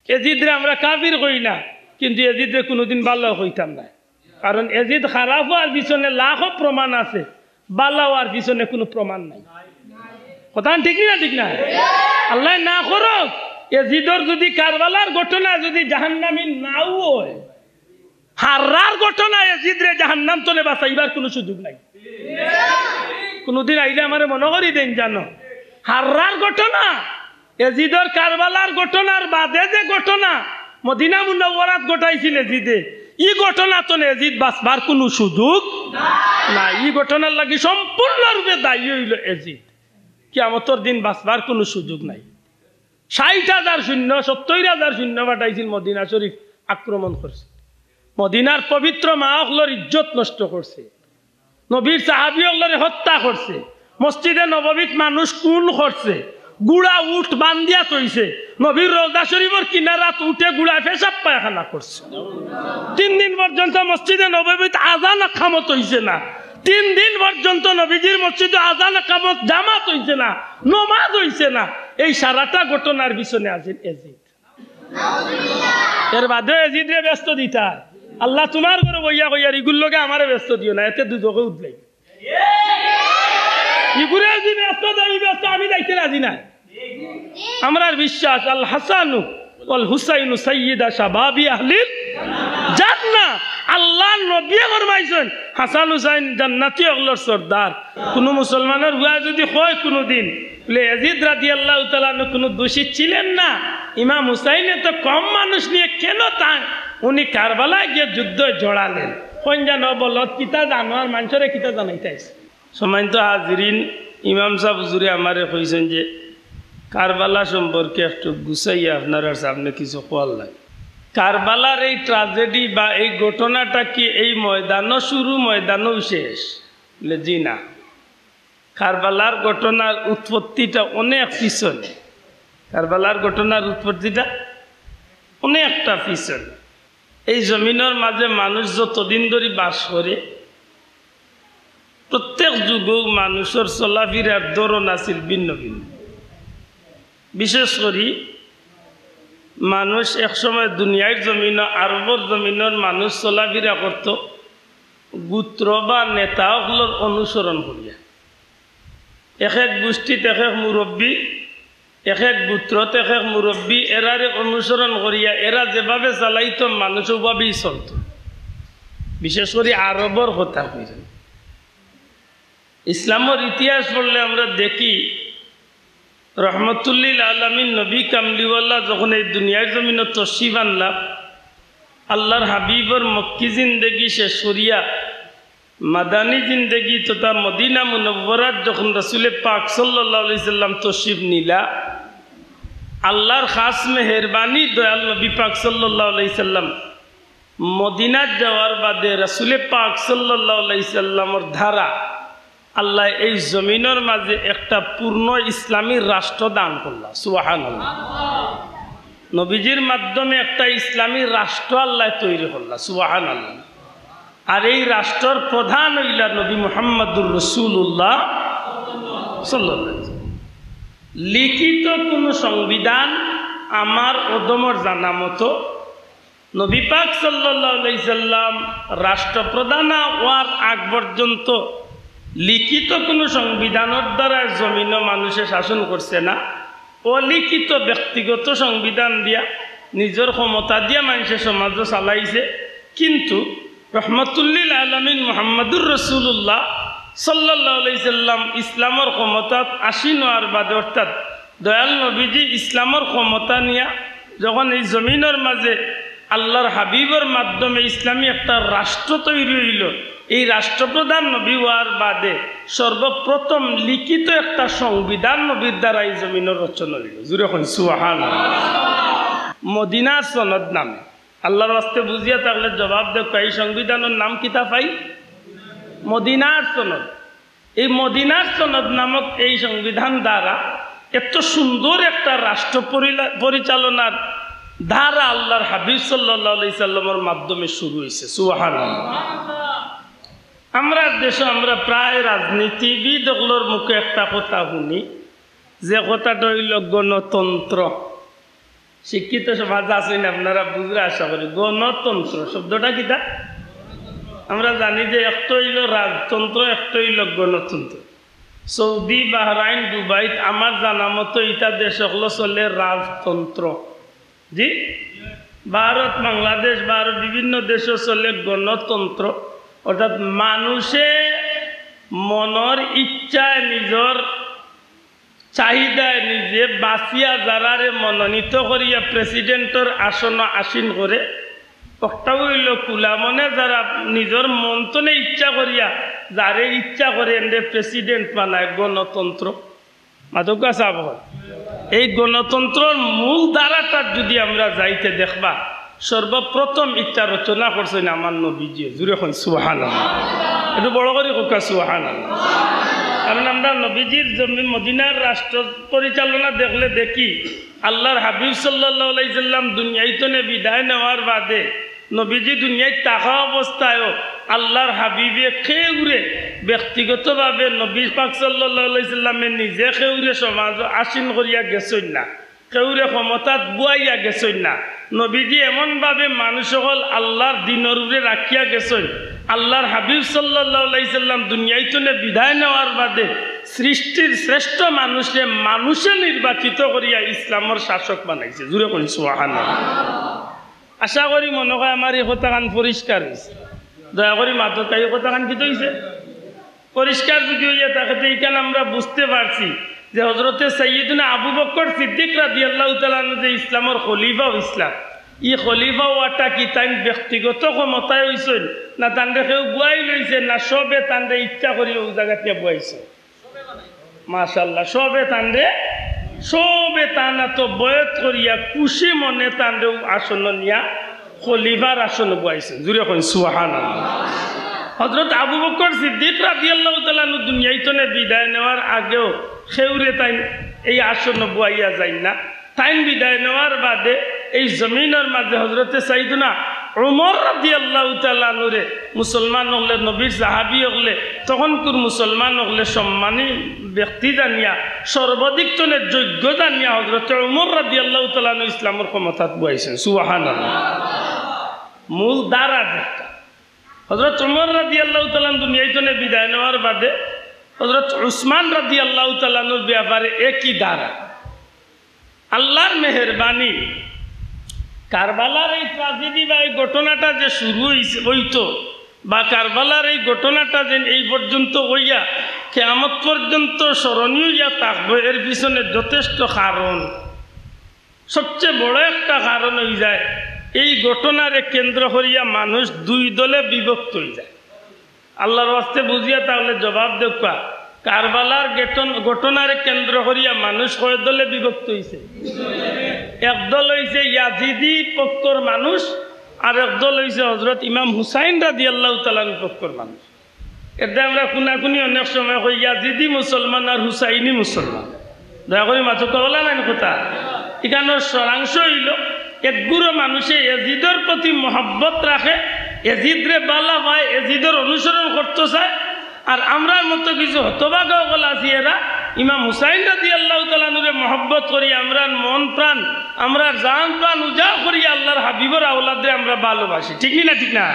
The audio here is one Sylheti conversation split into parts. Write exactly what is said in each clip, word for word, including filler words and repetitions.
এজিদরে আমরা কাফির কই না, কিন্তু এজিদরে কুনুদিন ভালা কইতাম না। কারণ এজিদ খারাপ অওয়ার পিছনে লাখো প্রমাণ আছে, ভালা অওয়ার পিছনে কুনু প্রমাণ নাই। কথা ঠিক নি না? ঠিক না? আল্লায় না করউক, এজিদর যুদি কারবালার ঘটনা যুদি জাহান্নামী নাও অয়, হাররার ঘটনা এজিদরে জাহান্নাম তনে বাচাইবার কুনু সুযোগ নাই। কুনুদিন আইলে আমারে মনো করি দেইন জানো, হাররার ঘটনা, এজিদর কারবালার ঘটনার বাদে যে ঘটনা মদিনা মুনাওয়ারাত ঘটাইছিল এজিদে, ই ঘটনা তনে এজিদ বাচবার কুনু সুযোগ নাই। ই ঘটনার লাগি সম্পূর্ণরূপে দায়ী অইলো এজিদ। কিয়ামতর দিন বাচবার কুনু সুযোগ নাই। ষাইট হাজার সৈন্য, সত্তইর হাজার সৈন্য পাঠাইছিল, মদিনা শরীফ আক্রমণ করছে, মদিনার পবিত্র মা অকলর ইজ্জত নষ্ট করছে, নবীর সাহাবী অকলরে হত্যা করছে, মসজিদে নববীত মানুষ খুন করছে, ঘুড়া উট বান্ধিয়া থইছে, নবীর রওজা শরীফর কিনারাত উটে ঘুড়ায় পেশাব পায়খানা করছে। তিন দিন পর্যন্ত মসজিদে নববীত আজান একামত অইছে না। তিন দিন পর্যন্ত নবীজির মসজিদো আজান একামত জামাত অইছে না, নমাজ অইছে না। এই সারাটা ঘটনার পিছনে আছিল এজিদ। এর বাদেও এজিদরে বেহেস্ত দিতা। আল্লায় তুমার ঘরো বইয়া কইয়ার, "ইগুর লগে আমারে বেহেস্ত দিও না, এতে দুজখে উঠলাই।" ইগুরে যদি বেহেস্ত দেয়, ই বেহেস্ত আমি যাইতে রাজি না। আমরার বিশ্বাস, "আল হাসানু ওয়াল হুসাইনু সাইয়্যিদা শাবাবি আহলিল জান্নাহ।" আল্লার নবীয়ে ফরমাইছইন, "হাসান হুসাইন জান্নাতি অকলর সর্দার।" কুনু মুসলমানর পুয়ায় যদি কয় কুনুদিন, বুলে, "এজিদ রাদিয়াল্লাহু তাআলা আনহু কুনু দোষী ছিলেন না, ইমাম হুসাইনে তো কম মানুষ নিয়া কেন তাই, উনি কারবালায় গিয়া যুদ্ধ জড়ালেন।" কইন যেন, "বলত কিতা জানো আর মানষরে কিতা জানাইতায়।" সম্মানিত হাজিরিন, ইমাম সাব হুজুরে আমারে কইছইন যে কারবালা সম্পর্কে একটু গুছাইয়া আপনারার সামনে কিছু কওয়ার লাগে। কারবালার এই ট্র্যাজেডি বা এই ঘটনাটা কি এই ময়দানো শুরু, ময়দানো শেষ? বুলে, "জি না।" কারবালার ঘটনার উৎপত্তিটা অনেক পিছনে। কারবালার ঘটনার উৎপত্তিটা অনেকটা পিছনে। এই জমিনর মাঝে মানুষ যতদিন ধরি বাস করে, প্রত্যেক যুগো মানুষর চলাফিরার ধরন আছিল ভিন্ন ভিন্ন। বিশেষ করি মানুষ এক সময় দুনিয়ার জমিনো, আরবর জমিনর মানুষ চলাফিরা করত গোত্র বা নেতা অকলর অনুসরণ করিয়া। এক এক গোষ্ঠীত এক এক মুরব্বী, এক এক গোত্রত এক এক মুরব্বী, এরারে অনুসরণ করিয়া এরা যেভাবে চালাইত মানুষ ওভাবেই চলত। বিশেষ করি আরবর কথা কইরা। ইসলামর ইতিহাস পড়লে আমরা দেখি, রহমতুল্লিল আলামিন নবী কামলিওয়ালা যখন এই দুনিয়ার জমিনো তশরিফ আনলা, আল্লার হাবিবর মক্কি জিন্দেগি শেষ করিয়া মাদানী জিন্দেগি তথা মদিনা মুনাওয়ারাত যখন রাসুলে পাক সাল্লাল্লাহু আলাইহি সাল্লাম তশরিফ নিলা, আল্লার খাস মেহেরবানি দয়াল নবী পাক সাল্লাল্লাহু আলাইহি সাল্লাম মদিনাত যাওয়ার বাদে রাসুলে পাক সাল্লাল্লাহু আলাইহি সাল্লামর দ্বারা আল্লায় এই জমিনর মাঝে একটা পূর্ণ ইসলামী রাষ্ট্র দান করলা। সুবহানাল্লাহ। নবীজির মাধ্যমে একটা ইসলামী রাষ্ট্র আল্লায় তৈরি করলা। সুবহানাল্লাহ। আর এই রাষ্ট্রর প্রধান অইলা নবী মুহাম্মাদুর রাসূলুল্লাহ সাল্লাল্লাহু আলাইহি ওয়াসাল্লাম। লিখিত কোনো সংবিধান আমার অধমর জানা মতো নবী পাক সাল্লাল্লাহু আলাইহি সাল্লাম রাষ্ট্রপ্রধান অওয়ার আগ পর্যন্ত লিখিত কোনো সংবিধানর দ্বারা জমিনো মানুষে শাসন করছে না। অলিখিত ব্যক্তিগত সংবিধান দিয়া নিজর ক্ষমতা দিয়া মানষে সমাজো চালাইছে। কিন্তু রহমতুল্লিল আলামিন মুহাম্মাদুর রাসূলুল্লাহ সাল্লাল্লাহু আলাইহি সাল্লাম ইসলামর ক্ষমতাত আসীন অওয়ার বাদে, অর্থাৎ দয়াল নবীজি ইসলামর ক্ষমতা নিয়া যখন এই জমিনর মাঝে আল্লার হাবিবর মাধ্যমে ইসলামী একটা রাষ্ট্র তৈরি অইলো, এই রাষ্ট্রপ্রধান নবী অওয়ার বাদে সর্বপ্রথম লিখিত একটা সংবিধান নবীর দ্বারা এই জমিনর রচনা অইলো। জুরে কইন সুবহানাল্লাহ। মদিনার সনদ নামে। আল্লার ওয়াস্তে বুঝিয়া থাকলে জবাব দেউক্কা, এই সংবিধানর নাম কিতা ভাই? মদিনার সনদ। এই মদিনার সনদ নামক এই সংবিধান দ্বারা এত সুন্দর একটা রাষ্ট্র পরিলা-, পরিচালনার ধারা আল্লার হাবিব সাল্লাল্লাহু আলাইহি সাল্লামর মাধ্যমে শুরু অইছে। সুবহানাল্লাহ। আমরার দেশো আমরা প্রায় রাজনীতিবিদ অকলর মুখে একটা কথা হুনি, যে কথাটা অইলো গণতন্ত্র। শিক্ষিত সমাজ আছইন, আপনারা বুঝরা আশা করি। গণতন্ত্র শব্দটা কিতা? আমরা জানি যে একটা অইলো রাজতন্ত্র, একটা অইলো গণতন্ত্র। সৌদি, বাহরাইন, দুবাইত আমার জানা মতো ইতা দেশ অকলো চলে রাজতন্ত্র। জি, ভারত, বাংলাদেশ, ভারত বিভিন্ন দেশো চলে গণতন্ত্র, অর্থাৎ মানুষে মনর ইচ্ছায় নিজর চাহিদায় নিজে বাছিয়া যারারে মনোনীত করিয়া প্রেসিডেন্টর আসনো আসীন করে। একটা অইলো খুলা মনে যারা নিজর মন তনে ইচ্ছা করিয়া যারে ইচ্ছা করে এনরে প্রেসিডেন্ট বানায়, গণতন্ত্র। মাতউক্কা সাব অকল। এই গণতন্ত্রর মূল ধারাটাত যদি আমরা যাইতে দেখবা, সর্বপ্রথম ইটা রচনা করছইন আমার নবীজিয়ে। জুরে কইন সুবহানাল্লাহ। একটু বড় করি কউক্কা সুবহানাল্লাহ। কারণ আমরা নবীজির জমিন মদিনার রাষ্ট্র পরিচালনা দেখলে দেখি, আল্লাহর হাবিব সাল্লাল্লাহু আলাইহি সাল্লাম দুনিয়াইতনে বিদায় নেওয়ার বাদে নবীজি দুনিয়াত থাকা অবস্থায়ও আল্লাহর হাবিবে কেউরে ব্যক্তিগতভাবে নবী পাক সাল্লাল্লাহু আলাইহি সাল্লামে নিজে কেউরে সমাজো আসীন করিয়া গেছইন না, কেউরে ক্ষমতাত বওয়াইয়া গেছইন না। নবীজি এমনভাবে মানুষ অকল আল্লাহর দ্বীনর উপরে রাখিয়া গেছইন। আল্লাহর হাবিব সাল্লাল্লাহু আলাইহি সাল্লাম দুনিয়াইতনে বিদায় নেওয়ার বাদে সৃষ্টির শ্রেষ্ঠ মানুষরে মানুষে নির্বাচিত করিয়া ইসলামর শাসক বানাইছে। জুরে কইন সুবহানাল্লাহ। আশা করি মনে হয় আমার এই কথাখান পরিষ্কার অইছে। দয়া করি মাতউক্কা, এই কথাখান কিতা অইছে? পরিষ্কার যদি অইয়া থাকে, তে ইখান আমরা বুঝতে পারছি যে হযরতে সাইয়্যিদুনা আবু বকর সিদ্দিক রাদিয়াল্লাহু তাআলা আনহু যে ইসলামর খলিফা অইছলা, ই খলিফা অওয়াটা কি তাইন ব্যক্তিগত ক্ষমতায় অইছইন, না তানরে কেউ বওয়াই লইছে, না সবে তানরে ইচ্ছা করি অউ জাগাত নিয়া বওয়াইছে? মাশাআল্লাহ, সবে তানরে, সবে তান আতো বয়াত করিয়া খুশি মনে তানরে অউ আসনো নিয়া খলিফার আসনো বওয়াইছইন। জুরে কইন সুবহানাল্লাহ। হযরত আবু বকর সিদ্দিক রাদিয়াল্লাহু তাআলা আনহু দুনিয়াইতনে বিদায় নেওয়ার আগেও কেউরে তাইন এই আসনো বওয়াইয়া যাইন না। তাইন বিদায় নেওয়ার বাদে এই জমিনর মাঝে হযরতে সাইয়্যিদুনা উমর রাদিয়াল্লাহু তাআলা আনহুরে মুসলমান অকলে, নবীর সাহাবী অকলে, তখনকুর মুসলমান অকলে সম্মানী ব্যক্তি জানিয়া, সর্বাধিক তনে যোগ্য জানিয়া হযরতে উমর রাদিয়াল্লাহু তাআলা আনহু ইসলামর ক্ষমতাত বওয়াইছইন। সুবহানাল্লাহ। মূল ধারা যেটা। হযরত উমর রাদিয়াল্লাহু তাআলা আনহু দুনিয়াইতনে বিদায় নেওয়ার বাদে হযরত উসমান রাদিয়াল্লাহু তাআলা আনহুর ব্যাপারে একই ধারা। আল্লাহর মেহেরবানি, কারবালার এই ট্র্যাজেডি বা এই ঘটনাটা যে শুরু অইছে, অইতো, বা কারবালার এই ঘটনাটা যেন এই পর্যন্ত অইয়া কিয়ামত পর্যন্ত স্মরণীয় অইয়া থাকবো, এর পিছনে যথেষ্ট কারণ। সবচেয়ে বড় একটা কারণ অইযায়, এই ঘটনারে কেন্দ্র করিয়া মানুষ দুই দলে বিভক্ত অইযায়। আল্লাহর ওয়াস্তে বুঝিয়া তাইলে জবাব দেউক্কা। কারবালার ঘটন-, ঘটনারে কেন্দ্র করিয়া মানুষ কয় দলে বিভক্ত অইছে? এক দল অইছে ইয়াজিদি পক্ষর মানুষ, আর এক দল অইছে হযরত ইমাম হুসাইন রাদিয়াল্লাহু তাআলা আনহুর পক্ষর মানুষ। এতে আমরা খুনাখুনি অনেক সময় কই, ইয়াজিদি মুসলমান আর হুসাইনি মুসলমান। দয়া করি মাতউক্কা, অলা নানি কথা? ইখানর সারাংশ অইলো, একগুরু মানুষে এজিদর প্রতি মহব্বত রাখে, এজিদরে বালা পায়, এজিদর অনুসরণ করতো চায়। আর আমরার মতো কিছু হতভাগা অকল আছি, এরা ইমাম হুসাইন রাদিয়াল্লাহু তাআলা আনহুরে মহব্বত করি, আমরার মন প্রাণ, আমরার জান প্রাণ উজাড় করি আল্লাহর হাবিবর আওলাদরে আমরা ভালোবাসি। ঠিক নি না? ঠিক না?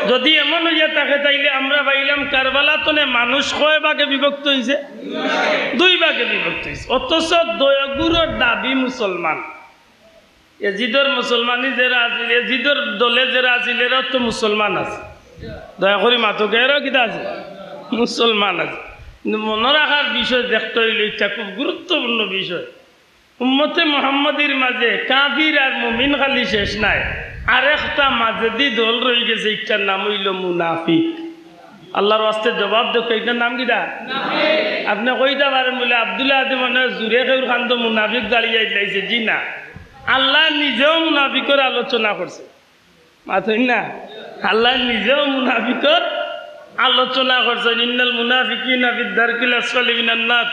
যদি এমন অইয়া থাকে, তাইলে আমরা পাইলাম কারবালা তনে মানুষ কয় ভাগে বিভক্ত অইছে? দুই ভাগে বিভক্ত অইছে। অথচ দুইগুরুর দাবি মুসলমান। এজিদর মুসলমানি যেরা আছিল, এজিদর দলে যেরা আছিল, এরাও তো মুসলমান আছে। দয়া করি মাতউক্কা, এরাও কিতা আছে? মুসলমান আছে। কিন্তু মনো রাখার বিষয় দেখতে অইলে ইটা খুব গুরুত্বপূর্ণ বিষয়। উম্মতে মুহাম্মদীর মাঝে কাফির আর মুমিন খালি শেষ নায়, আরেকটা মাঝেদি দল রইগেছে, ইটার নাম অইলো মুনাফিক। আল্লাহর ওয়াস্তে জবাব দেউক্কা, ইটার নাম কিতা? আপনে কইতা পারইন বুলে, আব্দুল্লাহ আদে মনে হয় জুরে কেউর কান্দো মুনাফিক দাঁড়িয়ে আইলাইছে। জি না, আল্লাহ নিজেও মুনাফিকর আলোচনা করছে। মাতইন না? আল্লাহ নিজেও মুনাফিকর আলোচনা করছইন, "ইন্নাল মুনাফিকিনা ফিদ দারকিল আসফালি মিনান নার।"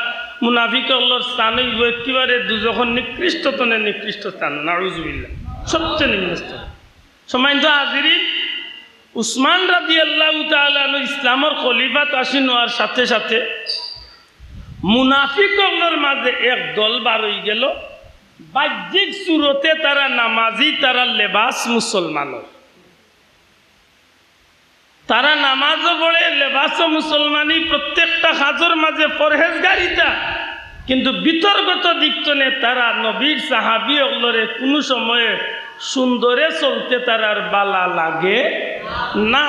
মুনাফিক অকলর স্থান অইবো একেবারে দুজখর নিকৃষ্ট তনে নিকৃষ্ট স্থান, নাউজুবিল্লাহ, সবচেয়ে নিম্ন স্থান। সম্মানিত হাজিরিন, উসমান রাদিয়াল্লাহু তাআলা আনহু ইসলামর খলিফাত আসীন অওয়ার সাথে সাথে মুনাফিক অকলর মাঝে এক দল বার অইগেলো, বাহ্যিক সুরতে তারা নামাজি, তারা লেবাস মুসলমানর, তারা নামাজও পড়ে, লেবাসও মুসলমানি, প্রত্যেকটা কাজর মাঝে পরহেজগারিতা, কিন্তু ভিতরগত দিক তনে তারা নবীর সাহাবী অকলরে কুনু সময়ে সুন্দরে চলতে তারার বালা লাগে না।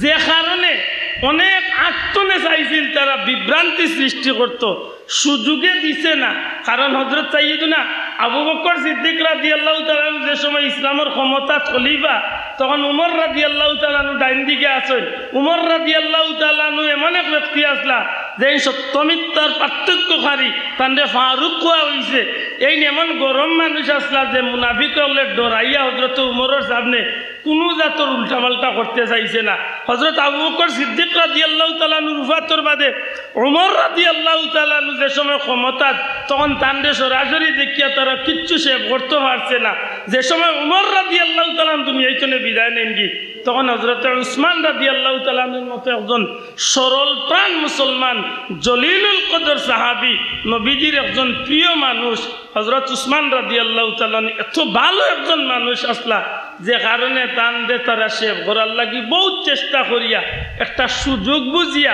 যে কারণে অনেক আগ তনে চাইছিল তারা বিভ্রান্তি সৃষ্টি করত, সুযোগে দিছে না। কারণ হযরত সাইয়্যিদুনা আবু বকর সিদ্দিক রাদিয়াল্লাহু তাআলা আনহু যে সময় ইসলামর ক্ষমতাত খলিফা, তখন উমর রাদিয়াল্লাহু তাআলা আনহু ডাইন দিকে আছইন। উমর রাদিয়াল্লাহু তাআলা আনহু এমন এক ব্যক্তি আছলা, যেইন সত্য মিথ্যার পার্থক্যকারী, তানরে ফারুক কওয়া অইছে। এইন এমন গরম মানুষ আছলা যে মুনাফিক অকলে ডরাইয়া হযরত উমরর সামনে কুনু জাতর উল্টাপাল্টা করতে চাইছে না। হযরত আবু বকর সিদ্দিক রাদিয়াল্লাহু তাআলা আনহুর উফাতর বাদে উমর রাদিয়াল্লাহু তাআলা আনহু যে সময় ক্ষমতাত, তখন তানরে সরাসরি দেখিয়া তারা কিচ্ছু শেভ করতে পারছে না। যে সময় উমর রাদিয়াল্লাহু তাআলা আনহু দুনিয়া তনে বিদায় নেনগি, তখন হযরত উসমান রাদিয়াল্লাহু তাআলা আনহুর মতো একজন সরল প্রাণ মুসলমান, জলিলুল কদর সাহাবী, নবীজির একজন প্রিয় মানুষ, হযরত উসমান রাদিয়াল্লাহু তাআলা আনহু এত ভালো একজন মানুষ আছলা, যে কারণে তানরে তারা শেভ করার লাগি বহুত চেষ্টা করিয়া, একটা সুযোগ বুঝিয়া,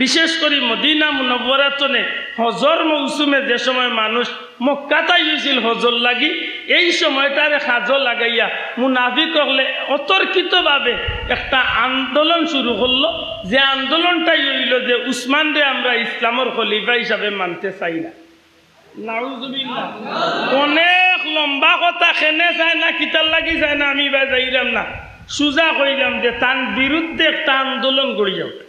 বিশেষ করি মদিনা মুনাওয়ারা তনে হজর মৌসুমে যে সময় মানুষ মক্কাত আইছিল হজর লাগি, এই সময়টারে কাজো লাগাইয়া মুনাফিক অকলে অতর্কিতভাবে একটা আন্দোলন শুরু করলো, যে আন্দোলনটাই অইলো যে উসমানরে আমরা ইসলামর খলিফা হিসাবে মানতে চাই না। নাউজুবিল্লাহ। অনেক লম্বা কথা, কেনে চায় না, কিতার লাগি চায় না, আমি ইবায় যাইরাম না। সুজা কইলাম যে তান বিরুদ্ধে একটা আন্দোলন গড়িয়া উঠে।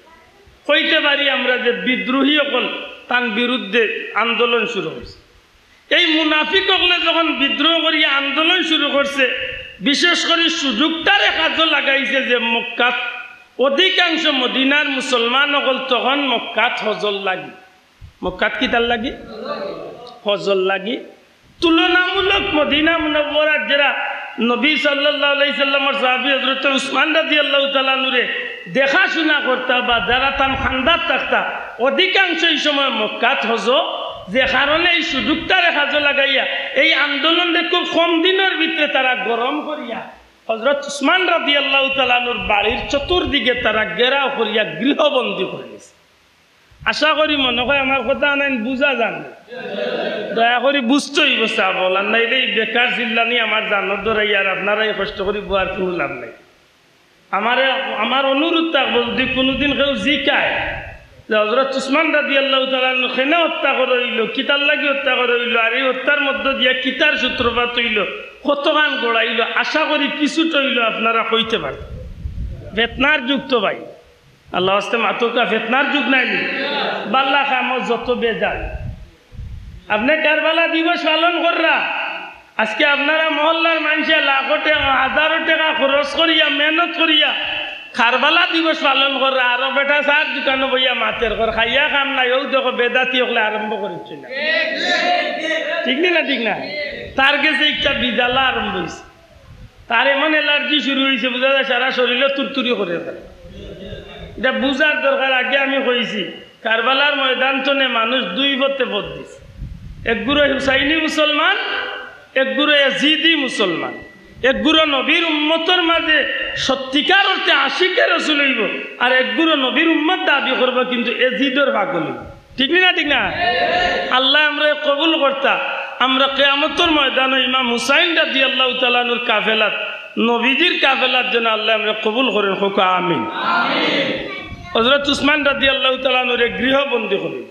কইতে পারি আমরা যে বিদ্রোহী অকল তান বিরুদ্ধে আন্দোলন শুরু করছে। এই মুনাফিক অকলে যখন বিদ্রোহ করিয়া আন্দোলন শুরু করছে, বিশেষ করি সুযোগটারে কাজো লাগাইছে যে মক্কাত অধিকাংশ মদিনার মুসলমান অকল তখন মক্কাত হজর লাগি। মক্কাত কিতার লাগি? হজর লাগি। তুলনামূলক মদিনা মুনাওয়ারাত যেরা নবী সাল্লাল্লাহু আলাইহি সাল্লামর সাহাবী হযরত উসমান রাদিয়াল্লাহু তাআলা আনহুরে দেখাশোনা করতা বা যারা তান খান্দাত থাকতা, অধিকাংশই সময় মক্কাত হজো, যে কারণে এই সুযোগটারে কাজো লাগাইয়া এই আন্দোলনরে খুব কম দিনর ভিতরে তারা গরম করিয়া হযরত উসমান রাদিয়াল্লাহু তাআলা আনহুর বাড়ির চতুর্দিকে তারা ঘেরাও করিয়া গৃহবন্দী করে নিছে। আশা করি মনে হয় আমার কথা আনাইন বুঝা যার না। দয়া করি বুঝতে অইবো সাব অকল, আর নাইলে এই বেকার চিল্লানি আমার জানর ডরাই, আর আপনারাই কষ্ট করি বওয়ার কুনু লাভ নাই। আমারে, আমার অনুরোধ থাকবো, যদি কুনুদিন কেউ জিকায় যে হযরত উসমান রাদিয়াল্লাহু তাআলা আনহু কেনে হত্যা করা অইলো, কিতার লাগি হত্যা করা অইলো, আর এই হত্যার মধ্য দিয়া কিতার সূত্রপাত অইলো, কতখান গড়াইলো, আশা করি কিছুটা অইলো আপনারা কইতে পারবা। ফেতনার যুগ তো ভাই, আল্লাহ আস্তে মাতুক্কা, ফেতনার যুগ নায়নি? বালা কামো যত বেজাল। আপনে কারবালা দিবস পালন কররা, আজকে আপনারা মহল্লার মানষে লাখো টেকা, হাজারো টেকা খরচ করিয়া, মেহনত করিয়া কারবালা দিবস পালন কররা, আরো বেটা চার দোকানো বইয়া মাতের ঘর খাইয়া কাম নাই, অউ দেখো বেদাতি অকলে আরম্ভ করিছে না। ঠিক নি না? ঠিক না? তার গেছে একটা বিজালা আরম্ভ অইছে। তার এমন অ্যালার্জি শুরু অইছে, বুঝা যায় সারা শরীলো তুরতুরি করে ফেলে। ইটা বুঝার দরকার, আগে আমি কইছি, কারবালার ময়দান তনে মানুষ দুই পথে পথ দিছে। একগুলো হুসাইনি মুসলমান, একগুলো এজিদি মুসলমান। একগুলো নবীর উম্মতর মাঝে সত্যিকার অর্থে আশিকে রসুল অইবো, আর একগুলো নবীর উম্মত দাবি করবো কিন্তু এজিদর পাগল অইবো। ঠিক নি না? ঠিক না? আল্লায় আমরারে কবুল করতা। আমরা কিয়ামতর ময়দানো ইমাম হুসাইন রাদিয়াল্লাহু তাআলা আনহুর কাফেলাত, নবীজির কাফেলাত যেন আল্লায় আমরারে কবুল করইন, কউক্কা আমিন। হযরত উসমান রাদিয়াল্লাহু তাআলা আনহুরে গৃহবন্দী করইন।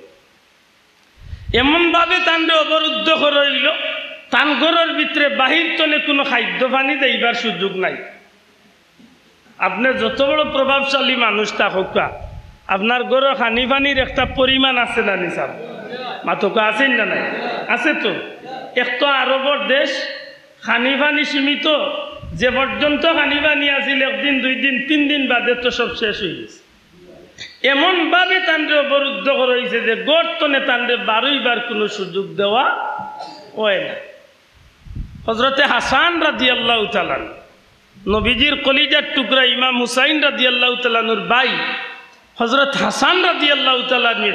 এমন ভাবে তানরে অবরুদ্ধ করা অইলো, তান ঘরর ভিতরে বাহির তনে কুনু খাদ্য পানি যাইবার সুযোগ নাই। আপনে যত বড় প্রভাবশালী মানুষ থাকউক্কা, আপনার ঘরো খানি পানির একটা পরিমাণ আছে না নি সাব? মাতুক্কা, আছে না নাই? আছে তো। এক তো আরবর দেশ, খানি পানি সীমিত, যে পর্যন্ত খানি পানি আছিল একদিন, দুই দিন, তিন দিন বাদে তো সব শেষ অইগেছে। এমন ভাবে তানরে অবরুদ্ধ করা অইছে যে ঘর তনে তানরে বারইবার কুনু সুযোগ দেওয়া অয় না। হযরতে হাসান রাদিয়াল্লাহু তাআলা আনহু, নবীজির কলিজার টুকরা ইমাম হুসাইন রাদিয়াল্লাহু তাআলা আনহুর ভাই হযরত হাসান রাদিয়াল্লাহু তাআলা আনহু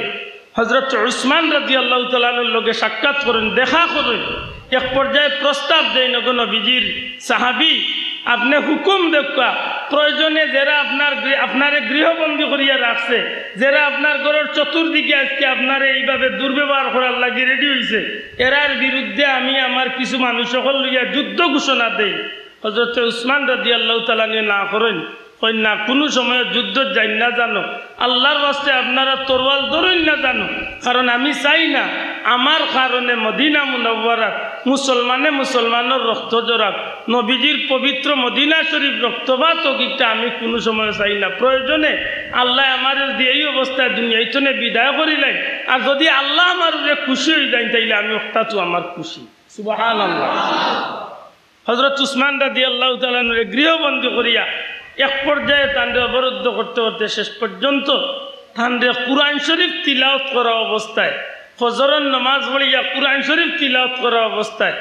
হযরত উসমান রাদিয়াল্লাহু তাআলা আনহুর লগে সাক্ষাৎ করইন, দেখা করইন। এক পর্যায়ে প্রস্তাব দেইন, "ওগো নবীজির সাহাবী, আপনে হুকুম দেউক্কা, প্রয়োজনে যেরা আপনার গৃ-, আপনারে গৃহবন্দী করিয়া রাখছে, যেরা আপনার ঘরর চতুর্দিকে আইজকে আপনারে এইভাবে দুর্ব্যবহার করার লাগি রেডি অইছে, এরার বিরুদ্ধে আমি আমার কিছু মানুষ অকল লইয়া যুদ্ধ ঘোষণা দেই।" হযরতে উসমান রাদিয়াল্লাহু তাআলা আনহু না করইন, কইন, "না, কুনু সময় যুদ্ধত যাইন না জানো, আল্লাহর ওয়াস্তে আপনারা তরোয়াল ধরইন না জানো, কারণ আমি চাই না আমার কারণে মদিনা মুনাওয়ারাত মুসলমানে মুসলমানর রক্ত ঝরাক, নবীজির পবিত্র মদিনা শরীফ রক্তপাত অউক, ইটা আমি কুনু সময় চাই না। প্রয়োজনে আল্লায় আমারে যুদি এই অবস্থায় দুনিয়া থনে বিদায় করিলাইন, আর যুদি আল্লাহ আমার উপরে খুশি অইযাইন, তাইলে আমি অকটাত আমার খুশি।" সুবহানাল্লাহ। হযরত উসমান রাদিয়াল্লাহু তাআলা আনহুরে গৃহবন্দী করিয়া এক পর্যায়ে তানরে অবরুদ্ধ করতে করতে শেষ পর্যন্ত তানরে কুরআন শরীফ তিলাওয়াত করা অবস্থায়, ফজরর নামাজ পড়িয়া কুরআন শরীফ তিলাওয়াত করা অবস্থায়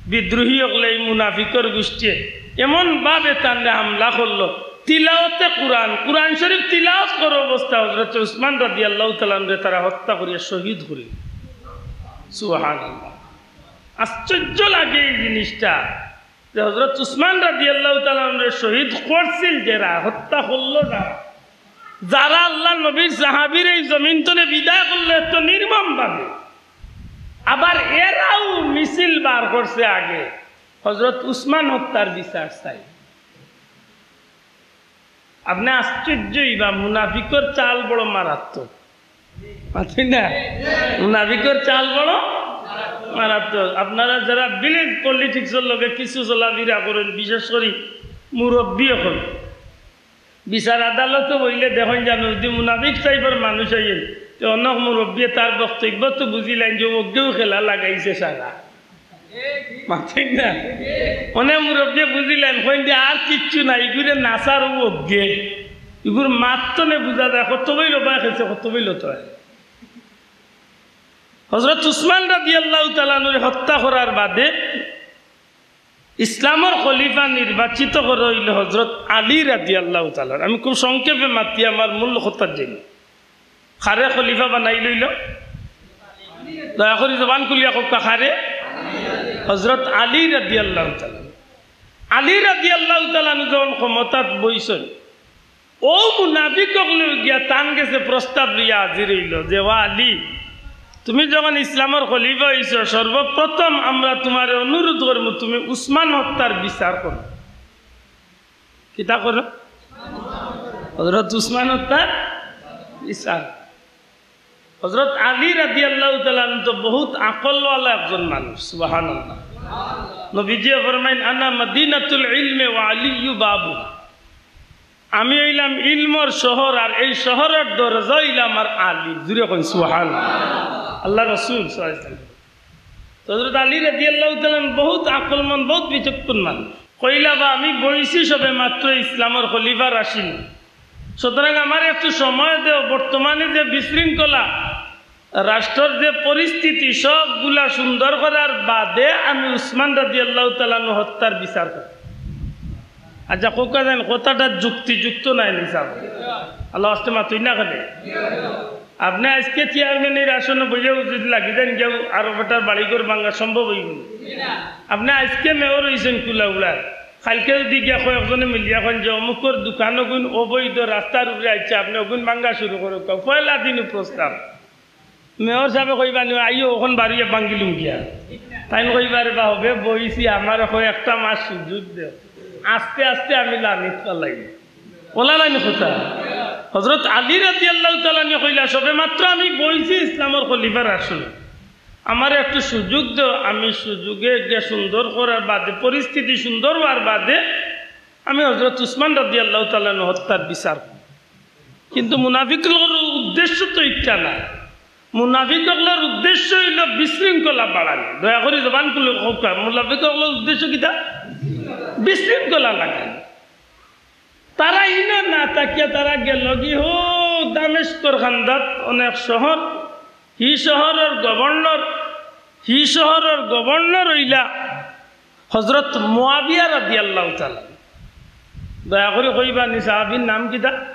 বিদ্রোহী অকলে, এই মুনাফিকর গোষ্ঠীয়ে এমনভাবে তানরে হামলা করলো, তিলাওয়াতে কুরআন, কুরআন শরীফ তিলাওয়াত করা অবস্থায় হযরত উসমান রাদিয়াল্লাহু তাআলা আনহুরে তারা হত্যা করিয়া শহীদ করিল। সুবহানাল্লাহ। আশ্চর্য লাগে এই জিনিসটা, যে হযরত উসমান রাদিয়াল্লাহু তাআলা আনহুরে শহীদ করছিল যেরা, হত্যা করলো যারা, যারা আল্লাহর নবীর সাহাবীরে এই জমিন থনে বিদায় করলো এত নির্মমভাবে, আবার এরাও মিছিল বার করছে আগে হযরত উসমান হত্যার বিচার চাই। আপনে আশ্চর্য অইবা, মুনাফিকর চাল বড় মারাত্মক। মাতইন না? মুনাফিকর চাল বড় মারাত্মক। আপনারা যারা ভিলেজ পলিটিক্সর লগে কিছু চলাফিরা করইন, বিশেষ করি মুরব্বি অকল, বিচার আদালতো বইলে দেখইন জানো, যুদি মুনাফিক টাইপর মানুষ অইন, তে অনেক মুরব্বিয়ে তার বক্তব্যত বুঝিলাইন যে অগুয়েও খেলা লাগাইছে সারা। মাতইন না? অনেক মুরব্বিয়ে বুঝিলাইন, কইন যে আর কিচ্ছু নাই, ইগুরে নাচার অউ অগুয়ে। ইগুর মাত থনে বুঝা যায়, কত বইল বা খেছে, কত বইল তো। হযরত উসমান রাদিয়াল্লাহু তাআলা আনহুরে হত্যা করার বাদে ইসলামর খলিফা নির্বাচিত করা অইল হযরত আলী রাদিয়াল্লাহু তাআলা আনহু। আমি খুব সংক্ষেপে মাতি আমার মূল কথাত যাইমু। কারে খলিফা বানাইল অইল? দয়া করি জবান খুলিয়া কউক্কা, কারে? হযরত আলী রাদিয়াল্লাহু তাআলা আনহু। আলী রাদিয়াল্লাহু তাআলা আনহু যখন ক্ষমতাত বইছইন, অউ মুনাফিক অকলে গিয়া তান গেছে প্রস্তাব লইয়া হাজির অইল যে, "ও আলী, তুমি যখন ইসলামর খলিফা অইছো, সর্বপ্রথম আমরা তুমারে অনুরোধ করমু, তুমি উসমান হত্যার বিচার করো।" কিতা করো? হযরত উসমান হত্যার বিচার। হযরত আলী রাদিয়াল্লাহু তাআলা আনহু তো বহুত আকলওয়ালা একজন মানুষ, সুবহানাল্লাহ। নবীজিয়ে ফরমাইন, "আনা মদিনাতুল ইলমে ওয়া আলিয়্যু বাবুহা।" আমি অইলাম ইলমর শহর, আর এই শহরর দরজা অইলা আমার আলী। জুরে কইন, সুবহানাল্লাহ। আল্লাহর রাসূল সাল্লাল্লাহু আলাইহি ওয়াসাল্লাম। তো হযরত আলী রাদিয়াল্লাহু তাআলা আনহু বহুত আকলমন্দ, বহুত বিচক্ষণ মানুষ। কইলা বা আমি বইছি সবে মাত্র ইসলামর খলিফা রাশিদ, সুতরাং আমারে একটু সময় দেও। বর্তমানে যে বিশৃঙ্খলা, রাষ্ট্রর যে পরিস্থিতি, সবগুলা সুন্দর করার বাদে আমি উসমান রাদিয়াল্লাহু তাআলা আনহু হত্যার বিচার করমু। আচ্ছা, কউক্কা যেন কথাটা যুক্তিযুক্ত নায় নি সাব? আল্লাহর ওয়াস্তে মাতইন না কেনে? আপনে আইজকে চেয়ারম্যানর আসনো বইয়া যুদি লাগি যাইন গিয়া, আরো বেটার বাড়িঘর ভাঙ্গা সম্ভব অইবো নি? আপনে আইজকে মেয়র অইছইন কুলাউড়ার, কাইলকে যুদি গিয়া কয়েকজনে মিলিয়া কইন যে অমুকর দোকান অগুইন অবৈধ রাস্তার উপরে আইছে, আপনে অগুইন ভাঙ্গা শুরু করউক্কা, পয়লা দিনউ প্রস্তাব। মেয়র সাবে কইবা নি, "আইও, অখন বারইয়া ভাঙ্গিলুম গিয়া।" তাইন কইবা, "রে বা, হবে বইছি, আমারে কয়েকটা মাস সুযোগ দেও, আস্তে আস্তে আমি লামিত ফালাইমু।" অলা নায় নি কথা? হযরত আলী রাদিয়াল্লাহু তাআলা আনহু কইলা, "সবে মাত্র আমি বইছি ইসলামর খলিফার আসনে, আমারে একটু সুযোগ দেও, আমি সুযোগে গিয়া সুন্দর করার বাদে, পরিস্থিতি সুন্দর অওয়ার বাদে আমি হযরত উসমান রাদিয়াল্লাহু তাআলা আনহু হত্যার বিচার করমু।" কিন্তু মুনাফিক অকলর উদ্দেশ্য তো ইটা নায়। মুনাফিক অকলর উদ্দেশ্য অইলো বিশৃঙ্খলা বাড়ানি। দয়া করি জবান খুলি কউক্কা, মুনাফিক অকলর উদ্দেশ্য কিতা? বিশৃঙ্খলা লাগানি। তারা ইনো না থাকিয়া তারা গেলগি হউ দামেস্কর কান্দাত অনেক শহর, হি শহরর গভর্নর, হি শহরর গভর্নর অইলা হযরত মুয়াবিয়া রাদিয়াল্লাহু তাআলা। দয়া করি কইবা নি, সাহাবীর নাম কিতা?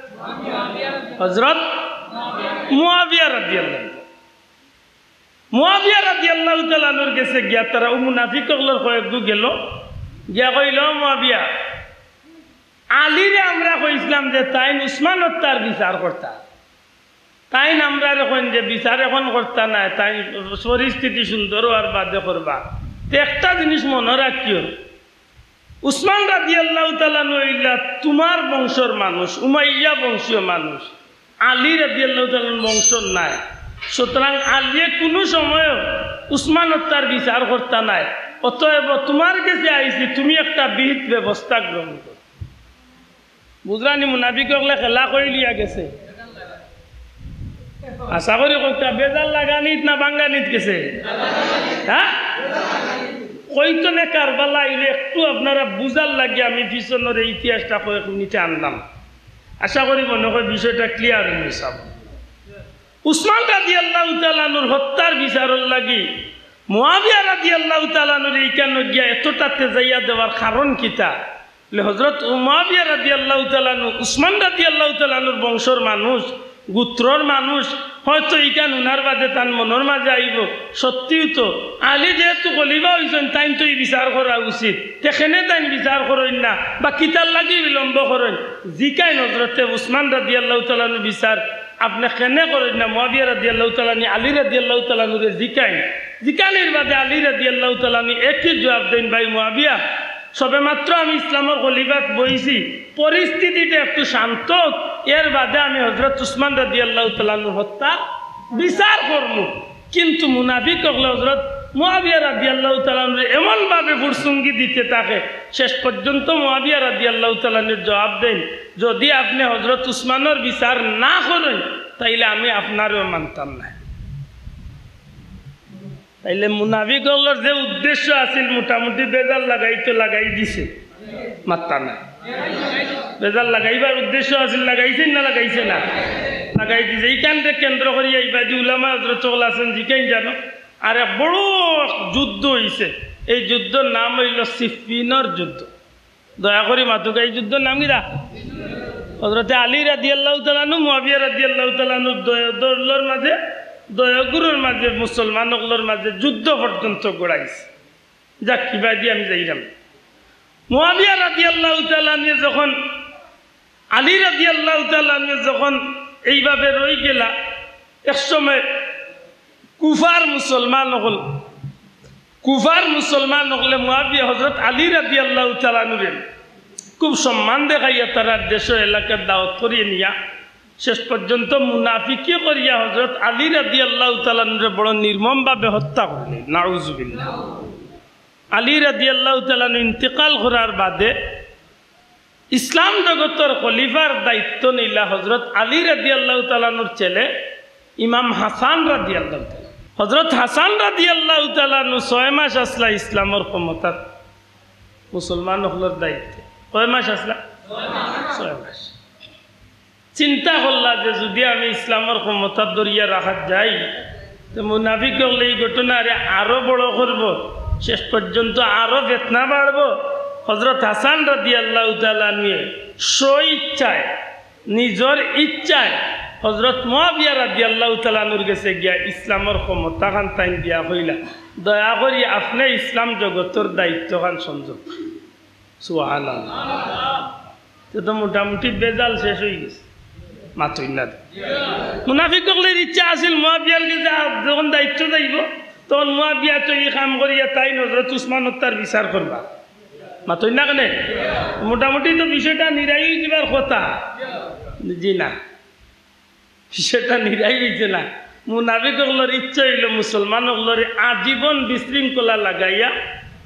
হযরত মুয়াবিয়া রাদিয়াল্লাহু। মুয়াবিয়া রাদিয়াল্লাহু তাআলা আনহুর গেছে গিয়া তারা অউ মুনাফিক অকলর কয়েকগু গেল, গিয়া কইল, "মুয়াবিয়া, আলীরে আমরা কইছলাম যে তাইন উসমান হত্যার বিচার করতা, তাইন আমরারে কইন যে বিচার এখন করতা নায়, তাইন পরিস্থিতি সুন্দর অওয়ার বাদে করবা। তে একটা জিনিস মনো রাখিও, উসমান রাদিয়াল্লাহু তাআলা আনহু অইলা তুমার বংশর মানুষ, উমাইয়া বংশীয় মানুষ, আলী রাদিয়াল্লাহু তাআলা আনহুর বংশর নায়। সুতরাং আলীয়ে কুনু সময়ও উসমান হত্যার বিচার করতা নায়। অতএব তুমার গেছে আইছি, তুমি একটা বিহিত ব্যবস্থা গ্রহণ করো।" বুঝরানি, মুনাফিক অকলে খেলা কই লইয়া গেছে। আশা করি কউক্কা, বেজার লাগানিত না ভাঙ্গানিত গেছে? হ্যাঁ? কইতো নে কারবালা আইলে একটু আপনারা বুঝার লাগি আমি পিছনর এই ইতিহাসটা কয়েক মিনিটে আনলাম। আশা করি মনে হয় বিষয়টা clear অইছে। উসমান রাদিয়াল্লাহু তাআলা আনহুর হত্যার বিচারর লাগি মুয়াবিয়া রাদিয়াল্লাহু তাআলা আনহুরে ইখানো গিয়া এতটা তেজাইয়া দেওয়ার কারণ কিতা? লে হযরত মুয়াবিয়া রাদিয়াল্লাহু তাআলা আনহু উসমান রাদিয়াল্লাহু তাআলা আনহুর বংশর মানুষ, গোত্রর মানুষ, হয়তো ইখান হুনার বাদে তান মনর মাঝে আইবো, সত্যিউ তো আলী যেহেতু খলিফা অইছইন, তাইন তো ই বিচার করা উচিত। তে কেনে তাইন বিচার করইন না বা কিতার লাগি বিলম্ব করইন? জিকাইন হযরতে উসমান রাদিয়াল্লাহু তাআলা আনহুর বিচার আপনে কেনে করইন না? মুয়াবিয়া রাদিয়াল্লাহু তাআলা আনহু আলী রাদিয়াল্লাহু তাআলা আনহুরে জিকাইন। জিকানির বাদে আলী রাদিয়াল্লাহু তাআলা আনহু একই জবাব দেইন, "ভাই মুয়াবিয়া, সবেমাত্র আমি ইসলামর খলিফাত বইছি, পরিস্থিতিটা একটু শান্ত অউক, এর বাদে আমি হযরত উসমান রাদিয়াল্লাহু তাআলা আনহুর হত্যার বিচার করমু।" কিন্তু মুনাফিক অকলে হযরত মুয়াবিয়া রাদিয়াল্লাহু তাআলা আনহুরে এমনভাবে ফুরসুঙ্গি দিতে থাকে, শেষ পর্যন্ত মুয়াবিয়া রাদিয়াল্লাহু তাআলা আনহু জবাব দেইন, "যদি আপনে হযরত উসমানর বিচার না করইন, তাইলে আমি আপনারেও মানতাম নায়।" তাইলে মুনাফিক অকলর যে উদ্দেশ্য আছিল, মোটামুটি বেজার লাগাইতো লাগাই দিছে, মাত্তা নাই। বেজার লাগাইবার উদ্দেশ্য আছিল, লাগাইছে না লাগাইছে না? লাগাই দিছে। ইখানরে কেন্দ্র করিয়া ইবাদি উলামা হযরত অকল আছইন, জিকাইন জানো, আর এক বড় যুদ্ধ অইছে। এই যুদ্ধর নাম অইলো সিফফিনর যুদ্ধ। দয়া করি মাতুক্কা, এই যুদ্ধর নাম কিতা? হযরতে আলী রাদিয়াল্লাহু তাআলা আনহু, মুয়াবিয়া রাদিয়াল্লাহু তাআলা আনহুর দয়-, দলর মাঝে, দয়গুরুর মাঝে মুসলমান অকলর মাঝে যুদ্ধ পর্যন্ত গড়াইছে। যাক, কিবাদি আমি যাইরাম। মুয়াবিয়া রাদিয়াল্লাহু তাআলা আনহু যখন, আলী রাদিয়াল্লাহু তাআলা আনহু যখন এইভাবে রই গেলা, এক সময় কুফার মুসলমান অকল, কুফার মুসলমান অকলে মুয়াবিয়া, হযরত আলী রাদিয়াল্লাহু তাআলা আনহুরে খুব সম্মান দেখাইয়া তারার দেশ এলাকাত দাওয়াত করিয়া নিয়া শেষ পর্যন্ত মুনাফিকি করিয়া হযরত আলী রাদিয়াল্লাহু তাআলা আনহুরে বড় নির্মমভাবে হত্যা করলেন। নাউজুবিল্লাহ। আলী রাদিয়াল্লাহু তাআলা আনহু ইন্তেকাল করার বাদে ইসলাম জগতর খলিফার দায়িত্ব নিলা হযরত আলী রাদিয়াল্লাহু তাআলা আনহুর ছেলে ইমাম হাসান রাদিয়াল্লাহু তাআলা। হযরত হাসান রাদিয়াল্লাহু তাআলা আনহু ছয় মাস আছলা ইসলামর ক্ষমতাত, মুসলমান অকলর দায়িত্বে। কয় মাস আছলা? ছয় মাস। চিন্তা করলা যে যুদি আমি ইসলামর ক্ষমতা ধরিয়া রাখাত যাই, তে মুনাফিক অকলে ই ঘটনারে আরো বড় করবো, শেষ পর্যন্ত আরো ফিতনা বাড়বো। হযরত হাসান রাদিয়াল্লাহু তাআলা আনহুয়ে স্ব ইচ্ছায়, নিজর ইচ্ছায় হযরত মুয়াবিয়া রাদিয়াল্লাহু তাআলা আনহুর গেছে গিয়া ইসলামর ক্ষমতাখান তাইন দিয়া কইলা, "দয়া করি আপনে ইসলাম জগতর দায়িত্বখান সমঝউক।" সুবহানাল্লাহ। তে তো মোটামুটি বেজাল শেষ অই গেছে। মাতইন না। মুনাফিক অকলর ইচ্ছা আছিল মুয়াবিয়ার গেছে যখন দায়িত্ব যাইবো, তখন মুয়াবিয়া তো ই কাম করিয়া তাইন হযরত উসমান হত্যার বিচার করবা। মাতইন না কেনে? মোটামুটি তো বিষয়টা নিরাই অই যিবার কথা। জি না। বিষয়টা নিরাই অইছে না। মুনাফিক অকলর ইচ্ছা অইলো মুসলমান অকলরে আজীবন বিশৃঙ্খলা লাগাইয়া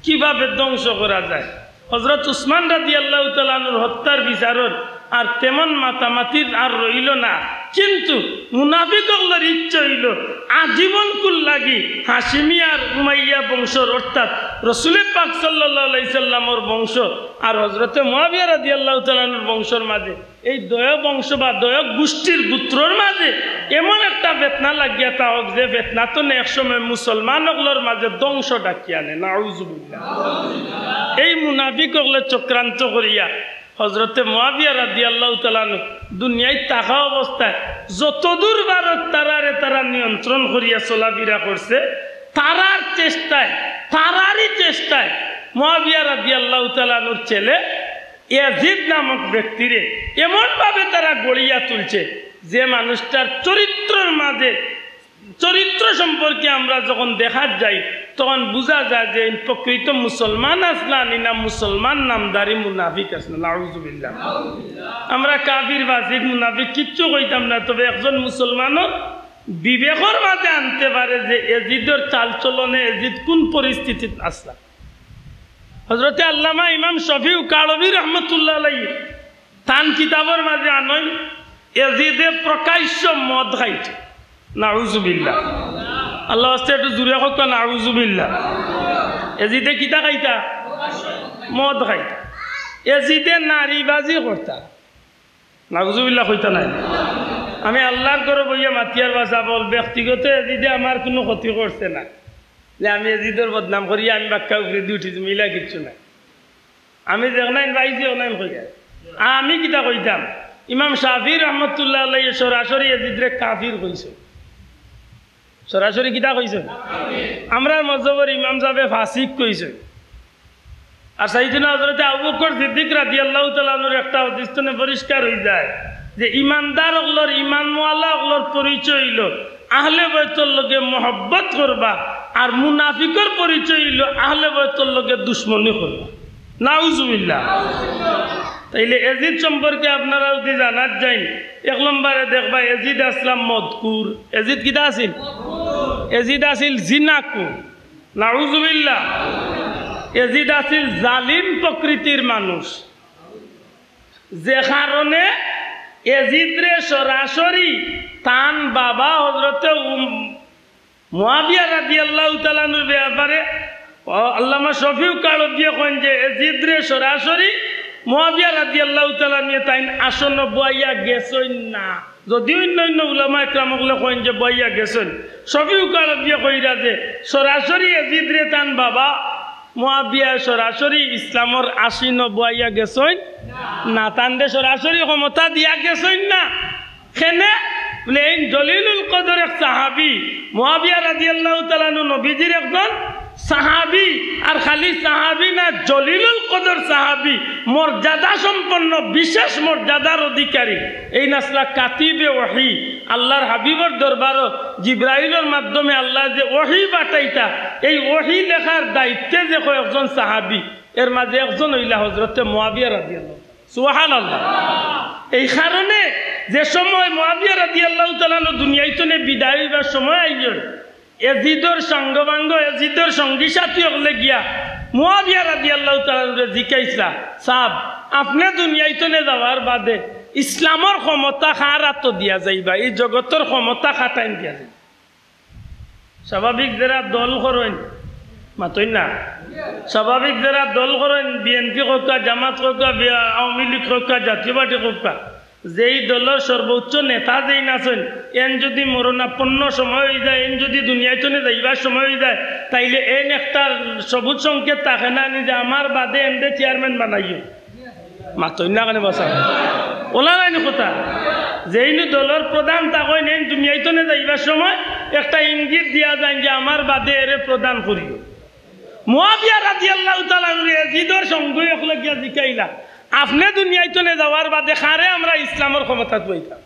কিভাবে ধ্বংস করা যায়। হযরত উসমান রাদিয়াল্লাহু তাআলা আনহুর হত্যার বিচারর আর তেমন মাতামাতির আর রইলো না, কিন্তু মুনাফিক অকলর ইচ্ছা অইলো আজীবন কুল লাগি হাশিমি আর উমাইয়া বংশর, অর্থাৎ রসুলে পাক সাল্লাল্লাহু আলাইহি সাল্লামর বংশ আর হযরতে মুয়াবিয়া রাদিয়াল্লাহু তাআলা আনহুর বংশর মাঝে এই দয় বংশ বা দয় গোষ্ঠীর গোত্রর মাঝে এমন একটা ফিতনা লাগিয়া থাকউক, যে ফিতনা তো এক সময় মুসলমান অকলর মাঝে ধ্বংস ডাকিয়া আনে। নাউজুবিল্লাহ। এই মুনাফিক অকলে চক্রান্ত করিয়া হযরতে মুয়াবিয়া রাদিয়াল্লাহু তাআলা আনহু দুনিয়াত থাকা অবস্থায় যতদূর পারত তারারে তারা নিয়ন্ত্রণ করিয়া চলাফিরা করছে, তারার চেষ্টায়, তারারই চেষ্টায় মুয়াবিয়া রাদিয়াল্লাহু তাআলা আনহুর ছেলে ইয়াজিদ নামক ব্যক্তিরে এমনভাবে তারা গড়িয়া তুলছে, যে মানুষটার চরিত্রর মাঝে, চরিত্র সম্পর্কে আমরা যখন দেখাত যাই, তখন বুঝা যায় যে প্রকৃত মুসলমান আছলা নি না মুসলমান নামধারী মুনাফিক আছলা। নাউজুবিল্লাহ। আমরা কাফির, ফাসিক, মুনাফিক কিচ্ছু কইতাম না, তবে একজন মুসলমানর বিবেকর মাঝে আনতে পারে যে এজিদর চালচলনে এজিদ কোন পরিস্থিতিত আছলা। হযরতে আল্লামা ইমাম শফিউ কারবী রহমতুল্লাহ আলাইহি তান কিতাবর মাঝে আনইন, এজিদে প্রকাশ্য মদ খাইত। নাউজুবিল্লাহ। আল্লাহ আস্তে একটু জুরে কউক্কা, নাউজুবিল্লাহ। এজিদে কিতা খাইতা? মদ খাইতা। এজিদে নারীবাজি করতা। নাউজুবিল্লাহ কইতা নায়? আমি আল্লাহর ঘরো বইয়া মাতিয়ার বাসা বল, ব্যক্তিগত এজিদে আমার কুনু ক্ষতি করছে না, যে আমি এজিদর বদনাম করি, আমি বাক্কা উপরে দি উঠি, মিলা কিচ্ছু নাই। আমি যেখানাইন পাইছি, ওখানাইন কইয়া। আমি কিতা কইতাম? ইমাম শাফি রহমতুল্লাহ আলাইহি সরাসরি এজিদরে কাফির কইছে। সরাসরি কিতা কইছে? আমরার মজহবর ইমাম সাহেবে ফাসিক কইছে। আর সাইয়েদনা হযরতে আবু বকর সিদ্দিক রাদিয়াল্লাহু তাআলা আনহুর একটা হাদিস তনে পরিষ্কার অই যায় যে ইমানদার অকলর, ইমানওয়ালা অকলর পরিচয় অইলো আহলে বয়তর লগে মহব্বত করবা, আর মুনাফিকর পরিচয় অইলো আহলে বয়তর লগে দুশমনি করবা। নাউজুবিল্লাহ। তাইলে এজিদ সম্পর্কে আপনারা যদি জানাত যাইন, এক নম্বরে দেখবা এজিদ আছলা মদখুর। এজিদ কিতা আছিল? এজিদ আছিল জিনাখুর। নাউজুবিল্লাহ। এজিদ আছিল জালিম প্রকৃতির মানুষ, যে কারণে এজিদরে সরাসরি তান বাবা হযরতে উম-, মুয়াবিয়া রাদিয়াল্লাহু তাআলা আনহুর ব্যাপারে, ও, আল্লামা শফিউ কারবিয়ে কইন যে এজিদরে সরাসরি মুয়াবিয়া রাদিয়াল্লাহু তাআলা আনহুয়ে তাইন আসনো বওয়াইয়া গেছইন না। যদিও অইন্য অইন্য উলামা একরাম অকলে কইন যে বওয়াইয়া গেছইন, শফিউ কারবিয়ে কইরা যে সরাসরি এজিদরে তান বাবা মুয়াবিয়া সরাসরি ইসলামর আসনো বওয়াইয়া গেছইন না, তানরে সরাসরি ক্ষমতা দিয়া গেছইন না। কেনে? বলে, এইন জলিলুল কদর এক সাহাবী, মুয়াবিয়া রাদিয়াল্লাহু তাআলা আনহু নবীজির একজন সাহাবী, আর খালি সাহাবী না, জলিলুল কদর সাহাবী, মর্যাদা সম্পন্ন, বিশেষ মর্যাদার অধিকারী। এইন আছলা কাতিবে ওহী, আল্লাহর হাবিবর দরবারো জিব্রাইলর মাধ্যমে আল্লায় যে ওহী পাঠাইতা, এই ওহী লেখার দায়িত্বে যে কয়েকজন সাহাবী, এর মাঝে একজন অইলা হযরতে মুয়াবিয়া রাদিয়াল্লাহু তাআলা। সুবহানাল্লাহ। এই কারণে যে সময় মুয়াবিয়া রাদিয়াল্লাহু তাআলা আনহু দুনিয়াইতনে বিদায় অইবার সময় আইয়র, এজিদর সঙ্গবাঙ্গ, এজিদর সঙ্গী সাথী অকলে গিয়া মুয়াবিয়া রাদিয়াল্লাহু তাআলা আনহুরে জিকাইছলা, "সাব, আপনে দুনিয়াইতনে যাওয়ার বাদে ইসলামর ক্ষমতা কার আতো দিয়া যাইবা, এই জগতর ক্ষমতা কার তাইন দিয়া যাইবা?" স্বাভাবিক যেরা দল করইন, মাতইন না, স্বাভাবিক যেরা দল করইন, বিএনপি কউক্কা, জামাত কউক্কা, বি-, আওয়ামী লীগ কউক্কা, জাতীয় পার্টি কউক্কা, যেই দলর সর্বোচ্চ নেতা যেইন আছইন, এইন যুদি মরণাপন্ন সময় অইযায়, এইন যুদি দুনিয়াইতনে যাইবার সময় অইযায়, তাইলে এইন একটা সবুজ সংকেত থাকে না নি যে আমার বাদে এনরে চেয়ারম্যান বানাইও। মাতইন না কেনে বাছা? ওলা নায়নি কথা। যেইন দলর প্রধান থাকইন, এইন দুনিয়াইতনে যাইবার সময় একটা ইঙ্গিত দিয়া যাইন যে আমার বাদে এরে প্রধান করিও। মুয়াবিয়া রাদিয়াল্লাহু তাআলা আনহুরে এজিদর সঙ্গী অকলে গিয়া জিকাইলা, "আপনে দুনিয়াইতনে যাওয়ার বাদে কারে আমরা ইসলামর ক্ষমতাত বওয়াইতাম?"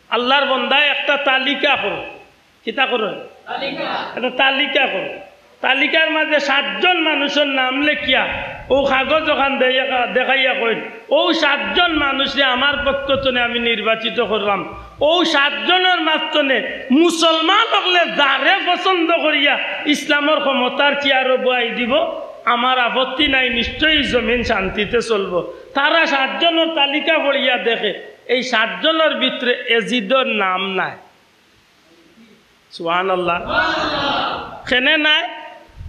আল্লাহর বন্দায় একটা তালিকা করো। কিতা করো? তালিকা। একটা তালিকা করো। তালিকার মাঝে সাতজন মানুষর নাম লেখিয়া অউ কাগজ অখান দেয়া-, দেখাইয়া কইন, "অউ সাতজন মানুষরে আমার পক্ষ তনে আমি নির্বাচিত করলাম। অউ সাতজনর মাঝ তনে মুসলমান অকলে যারে পছন্দ করিয়া ইসলামর ক্ষমতার চেয়ারো বওয়াই দিবো, আমার আপত্তি নাই, নিশ্চয়ই জমিন শান্তিতে চলবো।" তারা সাতজনর তালিকা পড়িয়া দেখে, এই সাতজনর ভিতরে এজিদর নাম নাই। সুবহানাল্লাহ। কেনে নাই?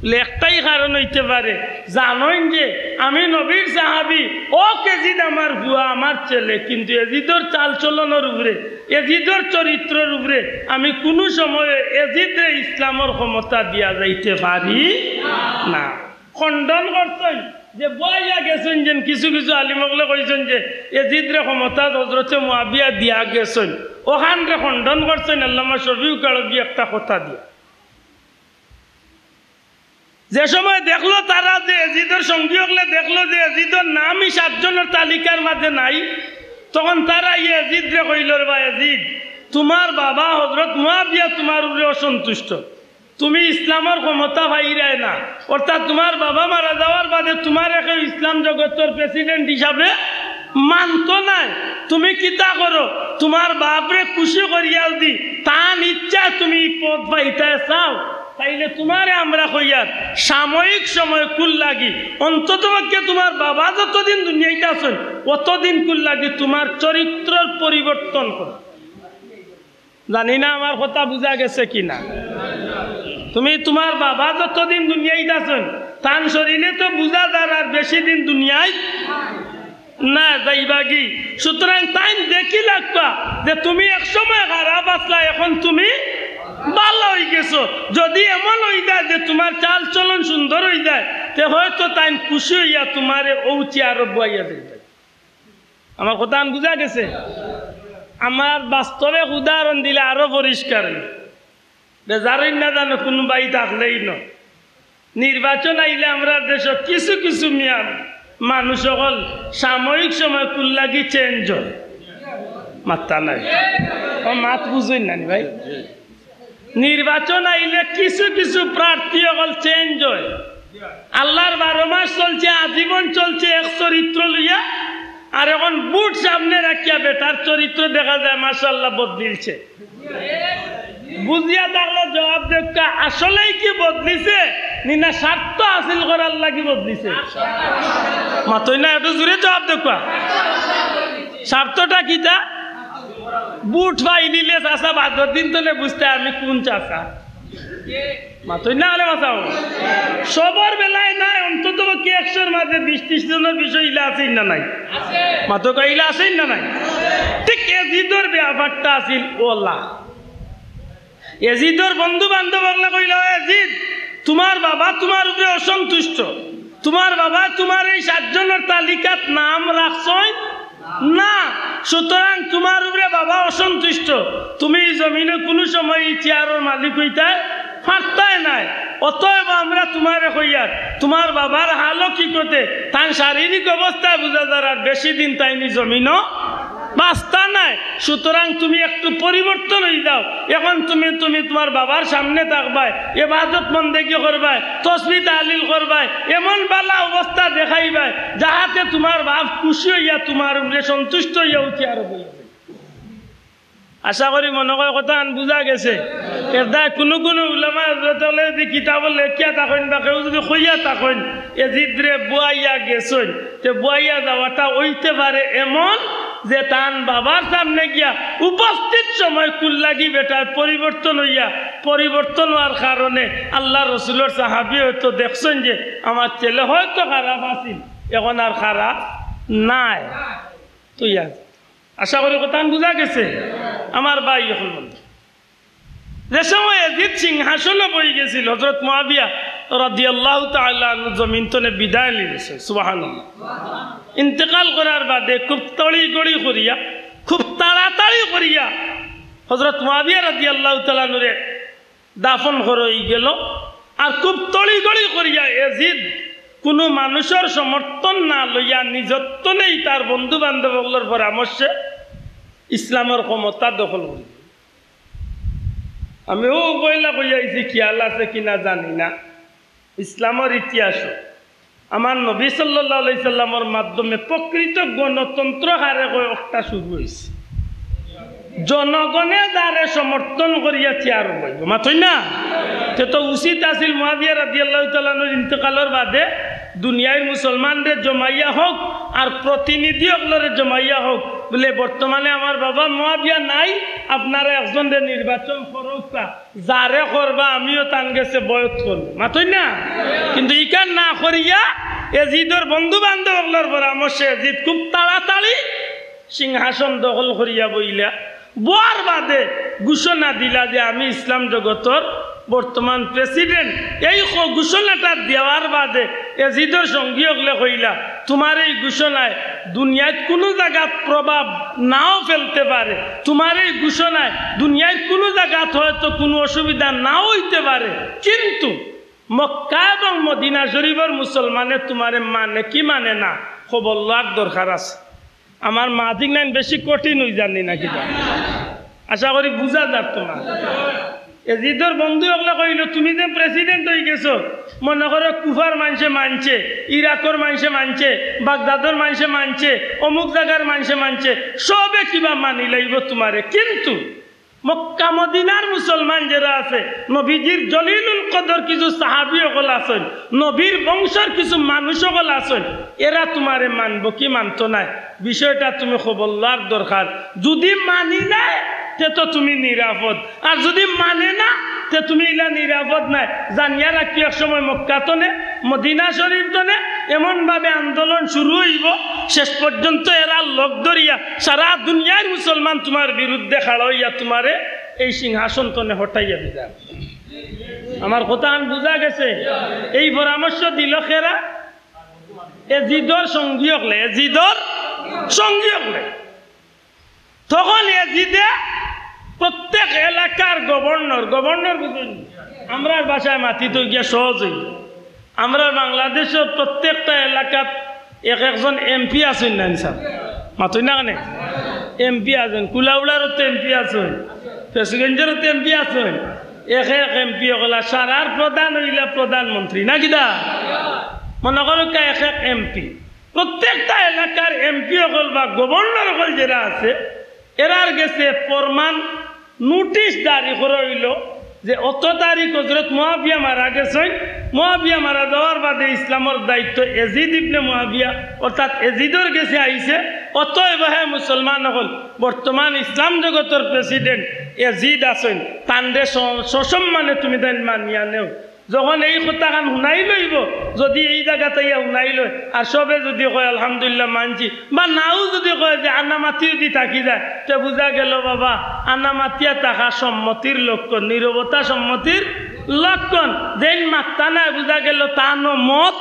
বলে, একটাই কারণ অইতে পারে, জানইন যে আমি নবীর সাহাবী, অউ এজিদ আমার পুয়া, আমার ছেলে, কিন্তু এজিদর চালচলনর উপরে, এজিদর চরিত্রর উপরে আমি কুনু সময়ে এজিদরে ইসলামর ক্ষমতা দিয়া যাইতে পারি না। খণ্ডন করছইন যে বওয়াইয়া গেছে কইছইন যেন, কিছু কিছু আলিম অকলে কইছইন যে এজিদরে ক্ষমতা হজরতে মুয়াবিয়া দিয়া গেছইন, অখানরে খণ্ডন করছইন আল্লামা শফিউল কারবী একটা কথা দিয়া। যে সময় দেখলো তারা যে এজিদর সঙ্গী অকলে দেখলো যে এজিদর নামই সাতজনর তালিকার মাঝে নাই, তখন তারা ই এজিদরে কইলো, "রে বা এজিদ, তুমার বাবা হজরত মুয়াবিয়া তুমার উপরে অসন্তুষ্ট, তুমি ইসলামর ক্ষমতা পাইরায় না, অর্থাৎ তুমার বাবা মারা যাওয়ার বাদে তুমারে কেউ ইসলাম জগতর প্রেসিডেন্ট হিসাবে মানতো নায়। তুমি কিতা করো, তুমার বাপরে খুশি করিয়াও দি, তান ইচ্ছায় তুমি ই পদ পাইতায় চাও, তাইলে তুমারে আমরা কইয়ার সাময়িক সময় কুল লাগি, অন্তত পক্ষে তুমার বাবা যতদিন দুনিয়াইত আছইন, অতদিন কুল লাগি তুমার চরিত্রর পরিবর্তন করো।" জানি না আমার কথা বুঝা গেছে কি না। তুমি তুমার বাবা যতদিন দুনিয়াইত আছইন, তান শরীরে তো বুঝা যার আর বেশি দিন দুনিয়াইত না যাইবাগি। সুতরাং তাইন দেখি লাগবা যে তুমি এক সময় খারাপ আছলা, এখন তুমি ভালা অইগেছো। যদি এমন অইযায় যে তুমার চাল চলন সুন্দর অইযায়, তে হয়তো তাইন খুশি অইয়া তুমারে অউ চেয়ারো বওয়াইয়া যাইবা। আমার কথাখান বুঝা গেছে? আমার বাস্তবে উদাহরণ দিলে আরো পরিষ্কার অইবো। বেজার অইন না জানো, কুনু ভাই থাকলেই ন। নির্বাচন আইলে আমরার দেশো কিছু কিছু মিয়া মানুষ অকল সাময়িক সময় কুল লাগি চেঞ্জ অয়। মাত্তা নাই। ও মাত বুঝইন না নি ভাই? নির্বাচন আইলে কিছু কিছু প্রার্থী অকল চেঞ্জ অয়। আল্লার বারো মাস চলছে, আজীবন চলছে এক চরিত্র লইয়া, আর এখন ভোট সামনে রাখিয়া বেটার চরিত্র দেখা যায় মাশাআল্লাহ বদলিলছে। বুঝিয়া থাকলে জবাব দেউক্কা, আসলেই কি বদলিছে, নি না স্বার্থ হাসিল করার লাগি বদলিছে? মাতইন না, একটু জোরে জবাব দেউক্কা। স্বার্থটা কিতা? ভোট পাইলিলে চাচা বাদর দিন তনে বুঝতায় আমি কুন চাচা। মাতইন না, আরে বাঁচাও। সবর বেলায় নায়, অন্তত পক্ষে একশোর মাঝে বিশ ত্রিশ জনর বিষয় ইলা আছইন না নাই? মাতো কইলা আছইন না নাই? ঠিক এজিদর ব্যাপারটা আছিল অলা। এজিদর বন্ধু বান্ধব অকলে কইলা, "ও এজিদ, তুমার বাবা তুমার উপরে অসন্তুষ্ট, তুমার বাবা তুমার এই সাতজনর তালিকাত নাম রাখছইন না, সুতরাং তুমার উপরে বাবা অসন্তুষ্ট, তুমি ই জমিনো কুনু সময় ই চেয়ারর মালিক অইতায় পারতায় নায়। অতএব আমরা তুমারে কইয়ার, তুমার বাবার হালও কি করতে, তান শারীরিক অবস্থায় বুঝা যার আর বেশি দিন তাইন ই জমিনো বাঁচতা নায়। সুতরাং তুমি একটু পরিবর্তন অইযাও। এখন তুমি, তুমি তুমার বাবার সামনে থাকবায়, ইবাদত বন্দেগি করবায়, তসবি তাহলিল করবায়, এমন ভালা অবস্থা দেখাইবায়, যাহাতে তুমার বাপ খুশি অইয়া তুমার উপরে সন্তুষ্ট অইয়া অউ চেয়ারো বইবা।" আশা করি মনো কয় কথাখান বুঝা গেছে। এরদায় কুনু কুনু উলামা হজরত অকলে যদি কিতাবো লেখিয়া থাকইন বা কেউ যদি কইয়া থাকইন, এজিদরে বওয়াইয়া গেছইন, তে বওয়াইয়া যাওয়াটা অইতে পারে এমন যে তান বাবার সামনে গিয়া উপস্থিত সময় কুল লাগি বেটায় পরিবর্তন অইয়া, পরিবর্তন অওয়ার কারণে আল্লার রসুলর সাহাবী হয়তো দেখছইন যে আমার ছেলে হয়তো খারাপ আছিল, এখন আর খারাপ নাই। তো ইয়া, আশা করি কথাখান বুঝা গেছে। আমার ভাই অকল বন্ধু, যে সময় এজিদ সিংহাসনো বই গেছিল, হজরত মুয়াবিয়া রাদিয়াল্লাহু তাআলা আনহু জমিন তনে বিদায় লই গেছে। সুবহানাল্লাহ। ইন্তেকাল করার বাদে খুব তড়িঘড়ি করিয়া, খুব তাড়াতাড়ি করিয়া হজরত মুয়াবিয়া রাদিয়াল্লাহু তাআলা আনহুরে দাফন করা অই গেল। আর খুব তড়িঘড়ি করিয়া এজিদ কুনু মানুষর সমর্থন না লইয়া নিজর তনেই তার বন্ধু বান্ধব অকলর পরামর্শে ইসলামর ক্ষমতা দখল করি। আমি অউ পয়লা কইয়া আইছি, খিয়াল আছে কিনা জানি না, ইসলামর ইতিহাসো আমার নবী সাল্লাল্লাহু আলাইহি সাল্লামর মাধ্যমে প্রকৃত গণতন্ত্র কারে কয় অকটা শুরু অইছে। জনগণে যারে সমর্থন করিয়া চেয়ারো বইবো, মাতইন না? তে তো উচিত আছিল মুয়াবিয়া রাদিয়াল্লাহু তাআলা আনহুর ইন্তেকালর বাদে দুনিয়ার মুসলমানরে জমাইয়া হউক আর প্রতিনিধি অকলরে জমাইয়া হউক, বুলে, "বর্তমানে আমার বাবা মুয়াবিয়া নাই, আপনারা একজনরে নির্বাচন করউক্কা।" যারে করবা আমিও তান গেছে বয়ত করমু, মাতইন না? কিন্তু ইখান না করিয়া এজিদর বন্ধু বান্ধব অকলর পরামর্শে এজিদ খুব তাড়াতাড়ি সিংহাসন দখল করিয়া বইলা। বওয়ার বাদে ঘোষণা দিলা যে আমি ইসলাম জগতর বর্তমান প্রেসিডেন্ট। এই খ-, ঘোষণাটা দেওয়ার বাদে এজিদর সঙ্গী অকলে কইলা, "তুমার এই ঘোষণায় দুনিয়াত কুনু জাগাত প্রভাব নাও ফেলতে পারে, তুমার এই ঘোষণায় দুনিয়ার কুনু জাগাত হয়তো কুনু অসুবিধা নাও অইতে পারে, কিন্তু মক্কা এবং মদিনা শরীফর মুসলমানে তুমারে মানে কি মানে না, খবর লওয়ার দরকার আছে।" আমার মাতিক নাইন বেশি কঠিন অই যার নি নাকি বা? আশা করি বুঝা যার তুমার। এজিদর বন্ধু অকলে কইল, "তুমি যে প্রেসিডেন্ট অই গেছো, মনে করো কুফার মানষে মানছে, ইরাকর মানষে মানছে, বাগদাদর মানষে মানছে, অমুক জাগার মানষে মানছে, সবে কিবা মানি লাইব তুমারে, কিন্তু মক্কা মদিনার মুসলমান যেরা আছে, নবীজির জলিলুল কদর কিছু সাহাবী অকল আছইন, নবীর বংশর কিছু মানুষ অকল আছইন, এরা তুমারে মানব কি মানতো নায়, বিষয়টা তুমি খবর লওয়ার দরকার। যুদি মানি নেয়, তে তো তুমি নিরাপদ, আর যুদি মানে না, তে তুমি ইলা নিরাপদ নায়। জানিয়া রাখিও, এক সময় মক্কা তনে, মদিনা শরীফ তনে এমন ভাবে আন্দোলন শুরু অইব, শেষ পর্যন্ত এরা লগ ধরিয়া সারা দুনিয়ার মুসলমান তুমার বিরুদ্ধে খাড়া অইয়া তুমারে এই সিংহাসন তনে হটাইয়া দিবা।" আমার কথা আন বুঝা গেছে? এই পরামর্শ দিল কেরা? এজিদর সঙ্গী অকলে, এজিদর সঙ্গী অকলে। তখন এজিদে প্রত্যেক এলাকার গভর্নর, গভর্নর বুঝইন, আমরার ভাষায় মাতিতো গিয়া সহজ অইল। আমরার বাংলাদেশর প্রত্যেকটা এলাকাত এক একজন এমপি আছইন না, স্যার? মাতইন না কেনে? এমপি আছইন, কুলাউড়ারও তো এমপি আছইন, ফেঞ্চুগঞ্জরও তো এমপি আছইন। এক এক এমপি অকলা, সারার প্রধান অইলা প্রধানমন্ত্রী, না কিতা? মনে করো কা এক এক এমপি, প্রত্যেকটা এলাকার এমপি অকল বা গভর্নর অকল যেরা আছে, এরার গেছে ফরমান, নোটিশ জারি করা অইল যে অত তারিখ হজরত মুয়াবিয়া মারা গেছইন। মুয়াবিয়া মারা যাওয়ার বাদে ইসলামর দায়িত্ব এজিদ ইবনে মুয়াবিয়া, অর্থাৎ এজিদর গেছে আইছে। অতএব হে মুসলমান অকল, বর্তমান ইসলাম জগতর প্রেসিডেন্ট এজিদ আছইন, তানরে স-, সসম্মানে তুমি তাইন মানিয়া নেও। যখন এই কথাখান হুনাইল অইব, যুদি এই জাগাত আইয়া হুনাইল অয়, আর সবে যুদি কয়, "আলহামদুলিল্লাহ, মানছি," বা নাও যুদি কয় যে আনামাতি যুদি থাকি যায়, তে বুঝা গেল, বাবা, আনামাতিয়া থাকা সম্মতির লক্ষণ, নীরবতা সম্মতির লক্ষণ। যেইন মাত্তা নাই, বুঝা গেল তানও মত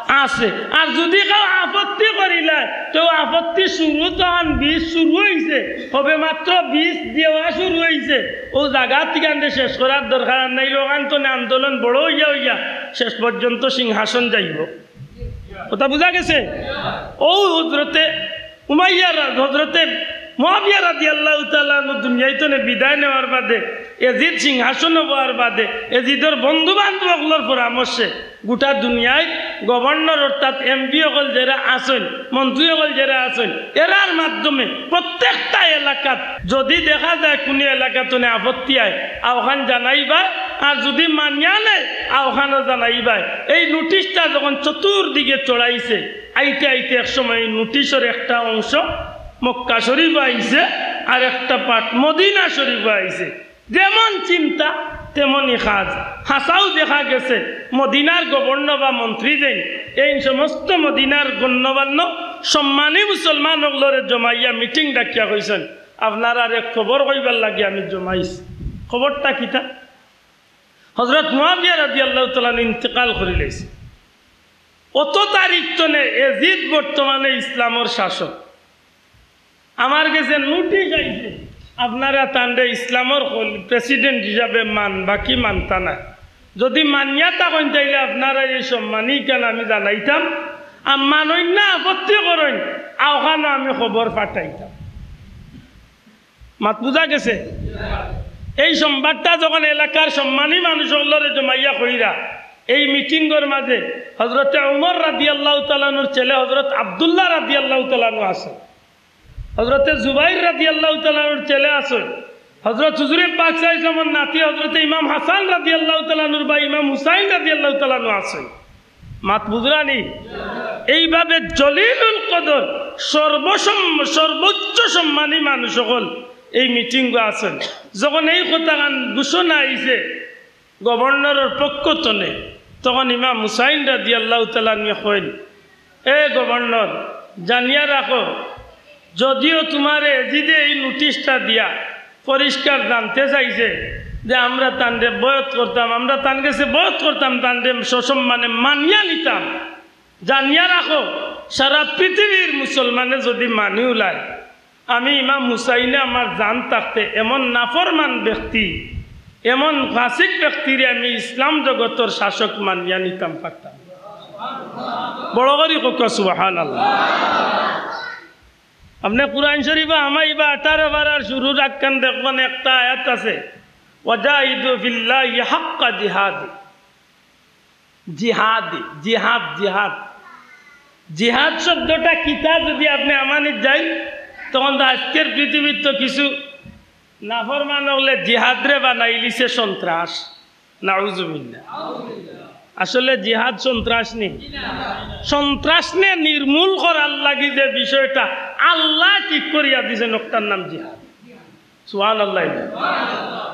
আছে। আর যুদি কেউ আপত্তি করিলায়, তেউ আপত্তি শুরু, তখন বীজ শুরু অইছে, সবে মাত্র বীজ দেওয়া শুরু অইছে। অউ জাগা থিকানরে শেষ করার দরকার আর নাই। অখান তনে আন্দোলন বড় অইয়া অইয়া শেষ পর্যন্ত সিংহাসন যাইব। কথা বুঝা গেছে? অউ হজরতে উমাইয়া রা-, হজরতে মুয়াবিয়া রাদিয়াল্লাহু তাআলা আনহু দুনিয়াইতনে বিদায় নেওয়ার বাদে, এজিদ সিংহাসনো বওয়ার বাদে, এজিদর বন্ধু বান্ধব অকলর পরামর্শে গোটা দুনিয়ার গভর্নর অর্থাৎ এমপি অকল যেরা আছইন, মন্ত্রী অকল যেরা আছইন, এরার মাধ্যমে প্রত্যেকটা এলাকাত যুদি দেখা যায় কুনু এলাকাত তনে আপত্তি আয়, অখান জানাইবা, আর যুদি মানিয়া নেয়, অখানও জানাইবা। এই নোটিশটা যখন চতুর্দিকে ছড়াইছে, আইতে আইতে এক সময় এই নোটিশর একটা অংশ মক্কা শরীফ আইছে, আর একটা পার্ট মদিনা শরীফ আইছে। যেমন চিন্তা তেমনই কাজ। হাছাউ দেখা গেছে মদিনার গভর্নর বা মন্ত্রী যেইন, এইন সমস্ত মদিনার গণ্যমান্য সম্মানী মুসলমান অকলরে জমাইয়া মিটিং ডাকিয়া কইছইন, "আপনারারে খবর কইবার লাগি আমি জমাইছি।" খবরটা কিতা? হজরত মুয়াবিয়া রাদিয়াল্লাহু তাআলা আনহু ইন্তেকাল করিলাইছে। অত তারিখ তনে এজিদ বর্তমানে ইসলামর শাসক। আমার গেছে নোটিশ আইছে, আপনারা তানরে ইসলামর খল-, প্রেসিডেন্ট হিসাবে মানবা কি মানতা না? যুদি মানিয়া থাকইন, তাইলে আপনারা এই সম্মানী ইখান আমি জানাইতাম, আর মানইন না, আপত্তি করইন, অখানও আমি খবর পাঠাইতাম। মাত বুঝা গেছে? এই সংবাদটা যখন এলাকার সম্মানী মানুষ অকলরে জমাইয়া কইরা, এই মিটিংর মাঝে হজরতে উমর রাদিয়াল্লাহু তাআলা আনহুর ছেলে হজরত আব্দুল্লাহ রাদিয়াল্লাহু তাআলা আনহু আছইন, হজরতে জুবাইর রাদিয়াল্লাহু তাআলা আনহুর ছেলে আছইন, হজরত হুজুরে পাক সাল্লাল্লাহু আলাইহি ওয়াসাল্লামর নাতি হজরতে ইমাম হাসান রাদিয়াল্লাহু তাআলা আনহুর ভাই ইমাম হুসাইন রাদিয়াল্লাহু তাআলা আনহু আছইন। মাত বুঝরা নি? এইভাবে জলিলুল কদর, সর্বসম্ম-, সর্বোচ্চ সম্মানী মানুষ অকল এই মিটিংও আছইন। যখন এই কথাখান ঘোষণা আইছে গভর্নরর পক্ষ তনে, তখন ইমাম হুসাইন রাদিয়াল্লাহু তাআলা আনহু কইন, "এ গভর্নর, জানিয়া রাখো, যদিও তুমারে এজিদে এই নোটিশটা দিয়া পরিষ্কার জানতে চাইছে যে আমরা তানরে বয়ত করতাম, আমরা তান গেছে বয়ত করতাম, তানরে সসম্মানে মানিয়া নিতাম, জানিয়া রাখো, সারা পৃথিবীর মুসলমানে যদি মানি উলায়, আমি ইমাম হুসাইনে আমার জান থাকতে এমন নাফরমান ব্যক্তি, এমন ফাসিক ব্যক্তিরে আমি ইসলাম জগতর শাসক মানিয়া নিতাম পারতাম। বড় করি কউক্কা সুবহানাল্লাহ। আপনে কুরআন শরীফো হামাইবা আঠারো পারার শুরুর আক্কান দেখবেন একটা আয়াত আছে, "ওয়াজাহিদু ফিল্লাহি হাক্কা জিহাদি।" জিহাদি, জিহাদ, জিহাদ। জিহাদ শব্দটা কিতা যদি আপনে আমানিত যাইন, তখন তো আজকের পৃথিবীত তো কিছু নাফরমান অকলে জিহাদরে বানাইলিছে সন্ত্রাস। নাউজুবিল্লাহ। আসলে জিহাদ সন্ত্রাস নি? সন্ত্রাসরে নির্মূল করার লাগি যে বিষয়টা আল্লায় ঠিক করিয়া দিছইন, অকটার নাম জিহাদ। সুবহানাল্লাহ।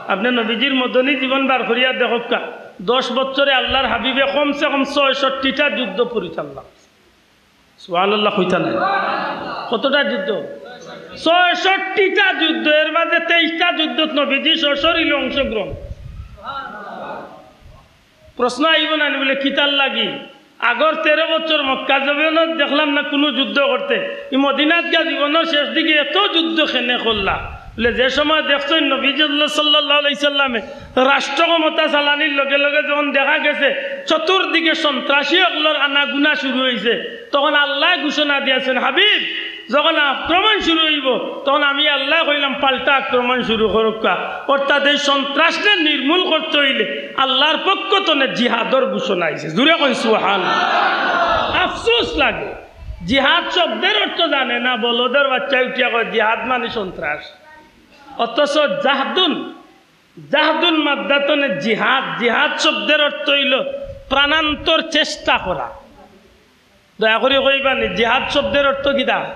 আপনে নবীজির মদনী জীবন বার করিয়া দেখউক্কা, দশ বছরে আল্লার হাবিবে কমসে কম ছয়ষট্টিটা যুদ্ধ পরিচালনা করছে। সুবহানাল্লাহ কইতা নায়? কতটা যুদ্ধ? ছয়ষট্টিটা যুদ্ধ। এর মাঝে তেইশটা যুদ্ধত নবীজি সশরীরে অংশগ্রহণ। প্রশ্ন আইবো না নি বুলে, "কিতার লাগি? আগর তেরো বছর মক্কা জীবনত দেখলাম না কুনু যুদ্ধ করতে, ই মদিনাত গিয়া জীবনর শেষ দিকে এত যুদ্ধ কেনে করলা?" বুলে, "যে সময় দেখছইন নবীজি সাল্লাল্লাহু আলাইহি সাল্লামে রাষ্ট্র ক্ষমতা চালানির লগে লগে যখন দেখা গেছে চতুর্দিকে সন্ত্রাসী অকলর আনাগুনা শুরু অইছে, তখন আল্লায় ঘোষণা দিয়াছইন, 'হাবিব, যখন আক্রমণ শুরু অইবো, তখন আমি আল্লায় কইলাম, পাল্টা আক্রমণ শুরু করউক্কা।' অর্থাৎ এই সন্ত্রাসরে নির্মূল করতে অইলে আল্লার পক্ষ তনে জিহাদর ঘোষণা আইছে। জুরে কইন সুবহান। আফসোস লাগে, জিহাদ শব্দের অর্থ জানে না, বলদের বাচ্চায় উঠিয়া কয় জিহাদ মানি সন্ত্রাস। অথচ জাহদুন, জাহদুন মাদ্দা তনে জিহাদ, জিহাদ শব্দের অর্থ অইলো প্রাণান্তর চেষ্টা করা। দয়া করি কইবা নি, জিহাদ শব্দের অর্থ কিতা?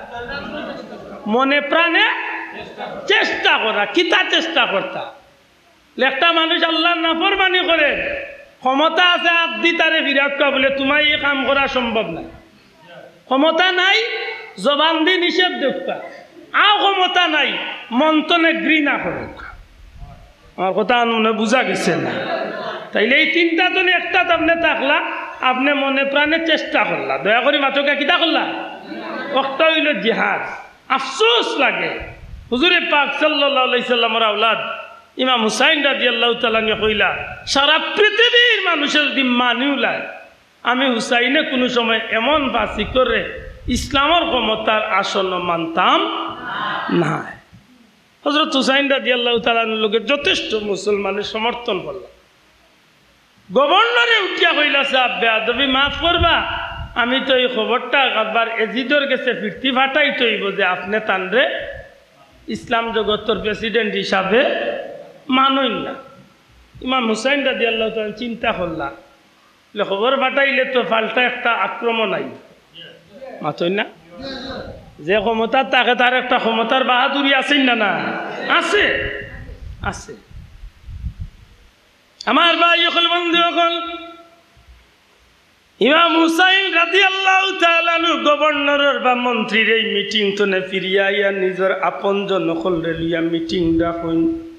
মনে প্রাণে চেষ্টা করা। কিতা চেষ্টা করতা? একটা মানুষ আল্লার নাফরমানি করে, ক্ষমতা আছে আত দি তারে ফিরাউক্কা বুলে, "তুমায় ই কাম করা সম্ভব নায়।" ক্ষমতা নাই, জবান দি নিষেধ দেউক্কা। আও ক্ষমতা নাই, মন তনে ঘৃণা করউক্কা। আমার কথা আন মনে বুঝা গেছে না? তাইলে এই তিনটা তনে একটা আপনে থাকলা, আপনে মনে প্রাণে চেষ্টা করলা। দয়া করি মাতউক্কা, কিতা করলা? অকটা অইলো জিহাদ। আফসোস লাগে। হুজুরে পাক সাল্লাল্লাহু আলাইহি সাল্লামর আওলাদ ইমাম হুসাইন রাদিয়াল্লাহু তাআলা আনহু কইলা, সারা পৃথিবীর মানুষে যদি মানি উলায়, আমি হুসাইনে কুনু সময় এমন ফাসিকরে ইসলামর ক্ষমতার আসন মানতাম নায়। হযরত হুসাইন রাদিয়াল্লাহু তাআলা আনহুর লগে যথেষ্ট মুসলমানে সমর্থন করলা। গভর্নরে উঠিয়া কইলা, "সাব, বেয়াদবি মাফ করবা, আমি তো ই খবরটা আবার এজিদর গেছে ফিরতি ফাটাইতে অইবো যে আপনে তানরে ইসলাম জগতর প্রেসিডেন্ট হিসাবে মানইন না।" ইমাম হুসাইন রাদিয়াল্লাহু তাআলা চিন্তা করলা, বুলে, "খবর ফাটাইলে তো পাল্টা একটা আক্রমণ আইবো।" মাতইন না? যে ক্ষমতাত থাকে তার একটা ক্ষমতার বাহাদুরি আছে না, না? আছে, আছে। আমার ভাই অকল, বন্ধু অকল, ইমাম হুসাইন রাদিয়াল্লাহু তাআলা আনহু গভর্নরর বা মন্ত্রীর এই মিটিং তনে ফিরিয়া আইয়া নিজর আপনজন অকলরে লইয়া মিটিং ডাকইন।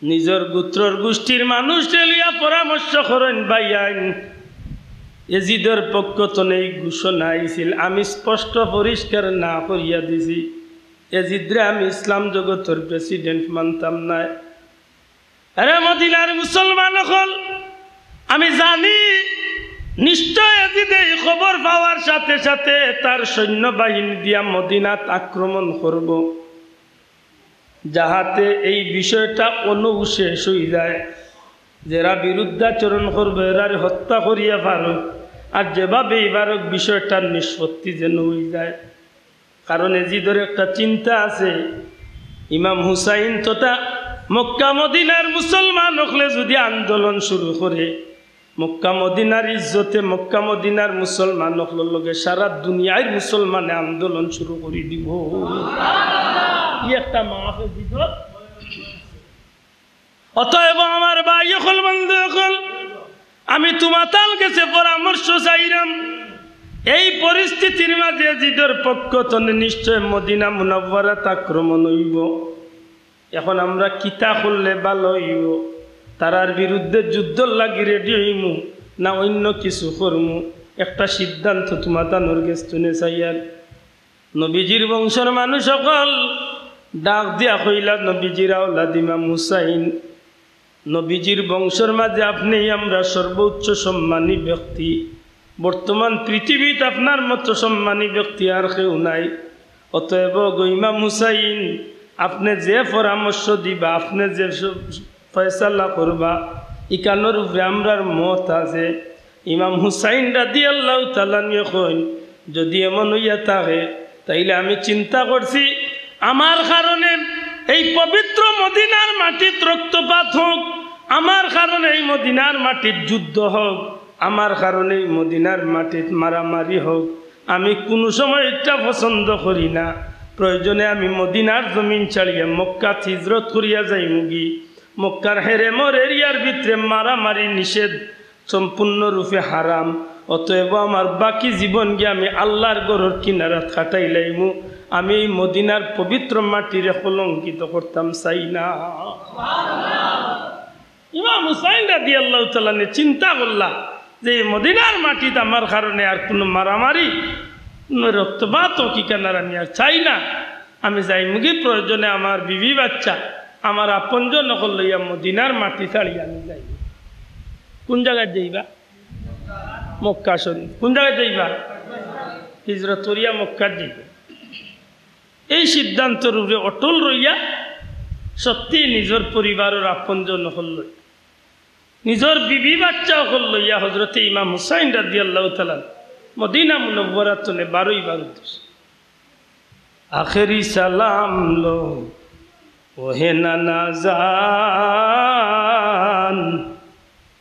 নিজর গোত্রর গোষ্ঠীর মানুষরে লইয়া পরামর্শ করইন, "ভাইয়াইন, এজিদর পক্ষ তনে এই ঘোষণা আইছিল, আমি স্পষ্ট পরিষ্কার না করিয়া দিছি, এজিদরে আমি ইসলাম জগতর প্রেসিডেন্ট মানতাম নায়।" আরে মদিনার মুসলমান অকল, আমি জানি নিশ্চয় এজিদে এই খবর পাওয়ার সাথে সাথে তার সৈন্যবাহিনী দিয়া মদিনাত আক্রমণ করবো। যাহাতে এই বিষয়টা অনু শেষ অইযায়, যেরা বিরুদ্ধাচরণ করবো এরারে হত্যা করিয়া ফারুক, আর যেভাবেই ফারুক বিষয়টার নিষ্পত্তি যেন অইযায়। কারণ এজিদর একটা চিন্তা আছে, ইমাম হুসাইন তথা মক্কা মদিনার মুসলমান অকলে যদি আন্দোলন শুরু করে, মক্কা মদিনার ইজ্জতে, মক্কা মদিনার মুসলমান অকলর লগে সারা দুনিয়ার মুসলমানে আন্দোলন শুরু করি দিবো। ই একটা মাফে বিপদ। অতএব আমার ভাই অকল, বন্ধু অকল, আমি তুমাতাল গেছে পরামর্শ চাইরাম। এই পরিস্থিতির মাঝে এজিদর পক্ষ তনে নিশ্চয় মদিনা মুনাওয়ারাত আক্রমণ অইবো। এখন আমরা কিতা করলে ভালো অইবো? তারার বিরুদ্ধে যুদ্ধর লাগি রেডি অইমু না অইন্য কিছু করমু? একটা সিদ্ধান্ত তুমাতানর গেছ থনে চাইয়ার।" নবীজির বংশর মানুষ অকল ডাক দিয়া কইলা, "নবীজির আওলাদ ইমাম হুসাইন, নবীজির বংশর মাঝে আপনেই আমরার সর্বোচ্চ সম্মানী ব্যক্তি। বর্তমান পৃথিবীত আপনার মতো সম্মানী ব্যক্তি আর কেউ নাই। অতএব গো ইমাম হুসাইন, আপনে যে পরামর্শ দিবা, আপনে যে স-, ফয়সালা করবা, ইখানর উপরে আমরার মত আছে।" ইমাম হুসাইন রাদিয়াল্লাহু তাআলা আনহু কইন, "যদি এমন অইয়া থাকে, তাইলে আমি চিন্তা করছি, আমার কারণে এই পবিত্র মদিনার মাটিত রক্তপাত হোক, আমার কারণে এই মদিনার মাটিত যুদ্ধ হোক, আমার কারণে এই মদিনার মাটিত মারামারি হোক, আমি কুনু সময় ইটা পছন্দ করি না। প্রয়োজনে আমি মদিনার জমিন ছাড়িয়া মক্কাত হিজরত করিয়া যাইমুগি। মক্কার হেরেমর এরিয়ার ভিতরে মারামারি নিষেধ, সম্পূর্ণরূপে হারাম। অতএব আমার বাকি জীবন গিয়া আমি আল্লাহর ঘরর কিনারাত কাটাইলাইমু। আমি এই মদিনার পবিত্র মাটিরে কলঙ্কিত করতাম চাই না।" ইমাম হুসাইন রাদিয়াল্লাহু তাআলা আনহু চিন্তা করলা যে এই মদিনার মাটিত আমার কারণে আর কুনু মারামারি, কুনু রক্তপাত হোক, ইখান আর আমি আর চাই না। আমি যাইমুগি, প্রয়োজনে আমার বিবি বাচ্চা, আমার আপনজন অকল লইয়া মদিনার মাটি ছাড়িয়া আমি যাইমু। কুন জাগাত যাইবা? মক্কা শরীফ। কুন জাগাত যাইবা? হিজরত করিয়া মক্কাত যাইবা। এই সিদ্ধান্তর উপরে অটল রইয়া সত্যি নিজর পরিবারর আপনজন অকল লইয়া, নিজর বিবি বাচ্চা অকল লইয়া হযরতে ইমাম হুসাইন রাদিয়াল্লাহু তাআলা আনহু মদিনা মুনাওয়ারাত থনে বারইবার উদ্দেশ্য। আখেরি সালাম লো, ওহে নানা জান,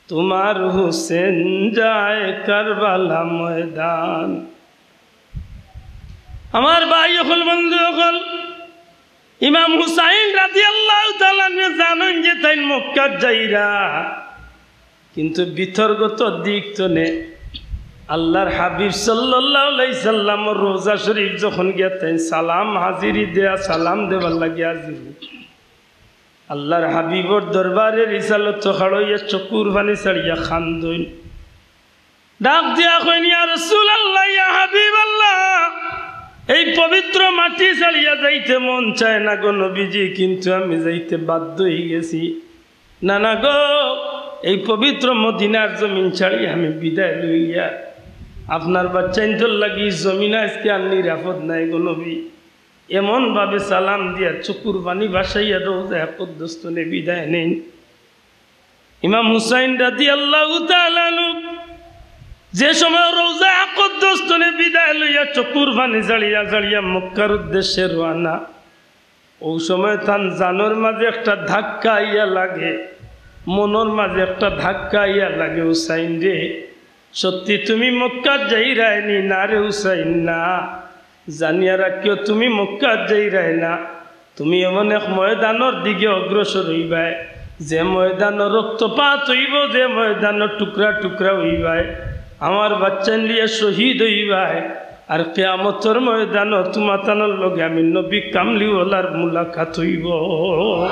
তোমার হুসেন যায় কারবালা ময়দান। আমার ভাই অকল, বন্ধু অকল, ইমাম হুসাইন রাদিয়াল্লাহু তাআলা আনহু জানইন যে তাইন মক্কাত যাইরা, কিন্তু বিতর্গত দিক থনে আল্লাহর হাবিব সাল্লাল্লাহু আলাইহি সাল্লামর রওজা শরীফ যখন গিয়া তাইন সালাম হাজিরি দেয়া, সালাম দেবার লাগি হাজিরি, আল্লাহর হাবিবর দরবারে রিসালত খাড়ইয়া চকুর পানি ছাড়িয়া কান্দইন। ডাক দিয়া কইন, "ইয়া রাসূলুল্লাহ, ইয়া হাবিবাল্লাহ, এই পবিত্র মাটি ছাড়িয়া যাইতে মন চায় না গো নবীজি, কিন্তু আমি যাইতে বাধ্য অই গেছি। না, না গো, এই পবিত্র মদিনার জমিন ছাড়িয়া আমি বিদায় লইয়া আপনার বাচ্চাইন্তর লাগি জমিন আজকে আর নিরাপদ নাই গো নবী।" এমন ভাবে সালাম দিয়া চকুর পানি ভাসাইয়া রওজা আকদ্দস থনে বিদায় নেইন। ইমাম হুসাইন রাদিয়াল্লাহু তাআলা আনহু যে সময় রওজা আকদ্দস থনে বিদায় লইয়া চকুর পানি ছাড়িয়া ছাড়িয়া মক্কার উদ্দেশ্যে রওয়ানা, অউ সময় তান জানর মাঝে একটা ধাক্কা আইয়া লাগে, মনর মাঝে একটা ধাক্কা আইয়া লাগে, "হুসাইন রে, সত্যি তুমি মক্কাত যাইরায় নি?" "না রে হুসাইন, না।" "জানিয়া রাখিও, তুমি মক্কাত যাইরায় না, তুমি এমন এক ময়দানর দিকে অগ্রসর অইবায়, যে ময়দানো রক্তপাত অইবো, যে ময়দানো টুকরা টুকরা অইবায়, আমার বাচ্চাইন লইয়া শহীদ অইবায়, আর কিয়ামতর ময়দানো তুমাতানর লগে আমি নবী কামলিওয়ালার মুলাকাত অইবো।"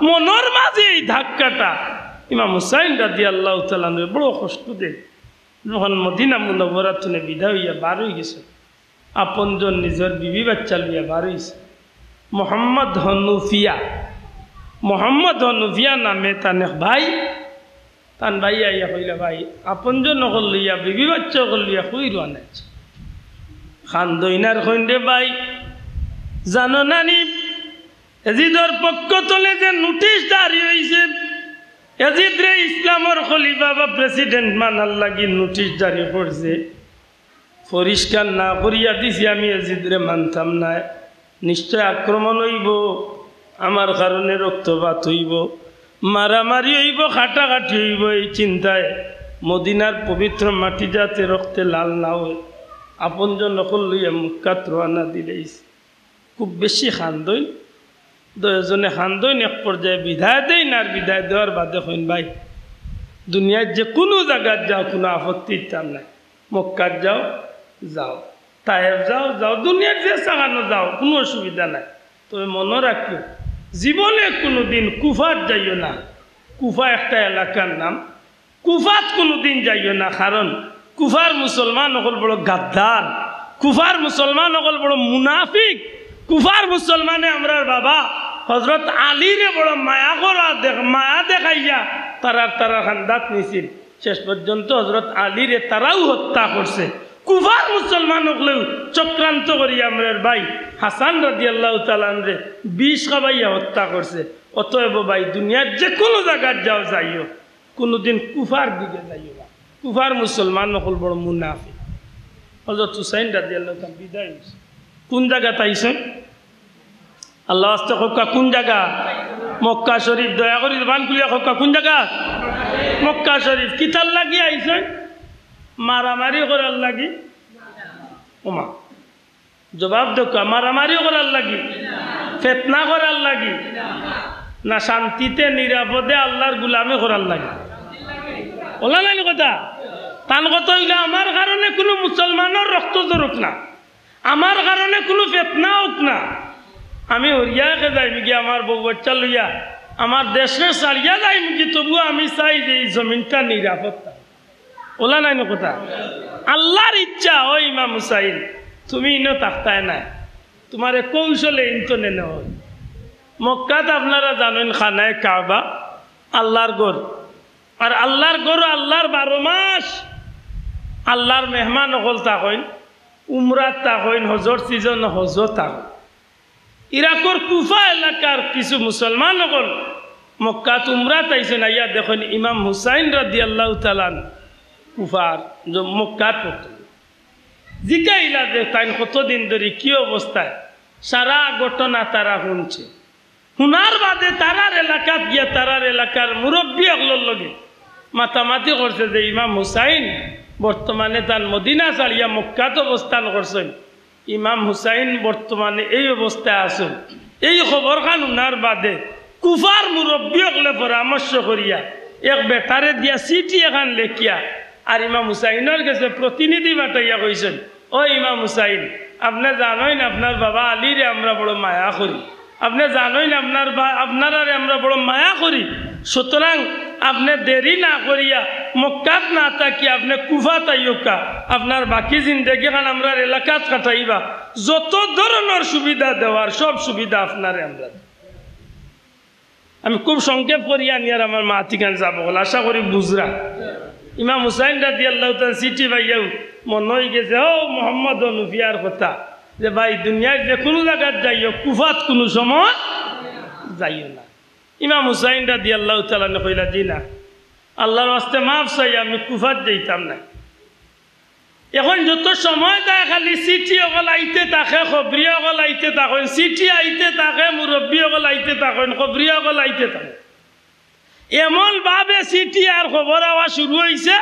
মনর মাঝে এই ধাক্কাটা ইমাম হুসাইন রাদিয়াল্লাহু তাআলা আনহুরে বড় কষ্ট দেয়। যখন মদিনা মুনাওয়ারা থনে বিদায় অইয়া বার অই গেছে, আপনজন নিজর বিবি বাচ্চা লইয়া বার অইছে। মোহাম্মদ হনুফিয়া, মোহাম্মদ হনুফিয়া নামে তান এক ভাই, তান ভাই আইয়া কইলা, "ভাই, আপনজন অকল লইয়া, বিবি বাচ্চা অকল লইয়া কই রওয়ানা অইছো?" কান্দইন আর কইন, "রে ভাই, জানো না নি, এজিদর পক্ষ থনে যে নোটিশ জারি অইছে, এজিদরে ইসলামর খলিফা বা প্রেসিডেন্ট মানার লাগি নোটিশ জারি করছে।" পরিষ্কার না করিয়া দিছি, আমি এজিদরে মানতাম নায়। নিশ্চয় আক্রমণ অইবো, আমার কারণে রক্তপাত অইবো, মারামারি অইবো, কাটাকাটি অইবো। এই চিন্তায় মদিনার পবিত্র মাটি যাতে রক্তে লাল না অয়, আপনজন অকল লইয়া মক্কাত রওয়ানা দিলাইছে। খুব বেশি কান্দইন, দুইজনে কান্দইন, এক পর্যায়ে বিদায় দেইন, আর বিদায় দেওয়ার বাদে কইন, "ভাই, দুনিয়ার যে কুনু জাগাত যাও, কুনু আপত্তি ইতাম নাই, মক্কাত যাও, যাও, তায়েফ যাও, যাও, দুনিয়ার যে জাগানো যাও, কুনু অসুবিধা নাই, তবে মনো রাখিও, জীবনে কুনুদিন কুফাত যাইও না।" কুফা একটা এলাকার নাম, কুফাত কুনুদিন যাইও না, কারণ কুফার মুসলমান অকল বড় গাদ্দার, কুফার মুসলমান অকল বড় মুনাফিক। কুফার মুসলমানে আমরার বাবা হযরত আলীরে বড় মায়া করা দেখ-, মায়া দেখাইয়া তারার, তারার খান্দাত নিছিল। শেষ পর্যন্ত হযরত আলীরে তারাও হত্যা করছে। কুফার মুসলমান অকলেও চক্রান্ত করি আমরার ভাই হাসান রাদিয়াল্লাহু তাআলা আনহুরে বিষ খাবাইয়া হত্যা করছে। অতএব ভাই, দুনিয়ার যে কোনো জাগাত যাও যাইও, কোনোদিন কুফার দিকে যাইও না। কুফার মুসলমান অকল বড় মুনাফিক। হযরত হুসাইন রাদিয়াল্লাহু তাআলা বিদায় হইছে। কোন জাগাত আইছইন? আল্লার ওয়াস্তে কউক্কা, কোন জাগা? মক্কা শরীফ। দয়া করি জবান খুলিয়া কউক্কা, কোন জাগা? মক্কা শরীফ। কিতার লাগি আইছইন? মারামারি করার লাগি? ওমা, জবাব দেউক্কা, মারামারি করার লাগি? ফিতনা করার লাগি? না শান্তিতে নিরাপদে আল্লার গুলামি করার লাগি? অলা নানি কথা? তান কথা অইলো, আমার কারণে কুনু মুসলমানর রক্ত ঝরুক না, আমার কারণে কুনু ফিতনা অউক না, আমি হরিয়াকে যাইমুগি আমার বউ বাচ্চা লইয়া, আমার দেশরে ছাড়িয়া যাইমুগি, তবুও আমি চাই যে ই জমিনটা নিরাপদ থাক। অলা নানি কথা? আল্লার ইচ্ছা। ও ইমাম হুসাইন, তুমি ইনো থাকতায় নায়, তুমারে কৌশলে ইনতনে নেওয়া অইবো। মক্কাত আপনারা জানইন খানায়ে কাবা, আল্লার ঘর। আর আল্লার ঘরো আল্লার বারো মাস আল্লার মেহমান অকল থাকইন, উমরাত থাকইন, হজর সিজনো হজো থাকইন। ইরাকর কুফা এলাকার কিছু মুসলমান অকল মক্কাত উমরাত আইছইন, আইয়া দেখইন ইমাম হুসাইন রাদিয়াল্লাহু তাআলা আনহু কুফার জ-, মক্কাত পড়তো। জিকাইলা যে তাইন কতদিন ধরি কি অবস্থায়, সারা ঘটনা তারা হুনছে। হুনার বাদে তারার এলাকাত গিয়া তারার এলাকার মুরব্বি অকলর লগে মাতামাতি করছে যে ইমাম হুসাইন বর্তমানে তান মদিনা ছাড়িয়া মক্কাত অবস্থান করছইন। ইমাম হুসাইন বর্তমানে এই অবস্থায় আছইন। এই খবরখান হুনার বাদে কুফার মুরব্বি অকলে পরামর্শ করিয়া এক বেটারে দিয়া চিঠি এখান লেখিয়া আর ইমাম হুসাইনর গেছে প্রতিনিধি পাঠাইয়া কইছইন, "ও ইমাম হুসাইন, আপনে জানইন আপনার বাবা আলীরে আমরা বড় মায়া করি, আপনে জানইন আপনার বা-, আপনারারে আমরা বড় মায়া করি, সুতরাং আপনে দেরি না করিয়া মক্কাত না থাকি আপনে কুফাত আইউক্কা, আপনার বাকি জিন্দেগিখান আমরার এলাকাত কাটাইবা, যত ধরনর সুবিধা দেওয়ার সব সুবিধা আপনারে আমরা দিমু।" আমি খুব সংক্ষেপ করি আনিয়ার আমার মাতিখান যাবো অকল, আশা করি বুঝরা। ইমাম হুসাইন রাদিয়াল্লাহু তাআলা চিঠি পাইয়াউ মনো অইগেছে, ও মোহাম্মদ হনুফিয়ার কথা, যে ভাই, দুনিয়ার যে কুনু জাগাত যাইও, কুফাত কুনু সময় যাইও না। ইমাম হুসাইন রাদিয়াল্লাহু তাআলা আনহু কইলা, "জি না, আল্লার ওয়াস্তে মাফ চাই, আমি কুফাত যাইতাম না।" এখন যত সময় যায় খালি চিঠি অকল আইতে থাকে, খবরি অকল আইতে থাকইন, চিঠি আইতে থাকে, মুরব্বি অকল আইতে থাকইন, খবরি অকল আইতে থাকে। এমন ভাবে চিঠি আর খবর আওয়া শুরু অইছে,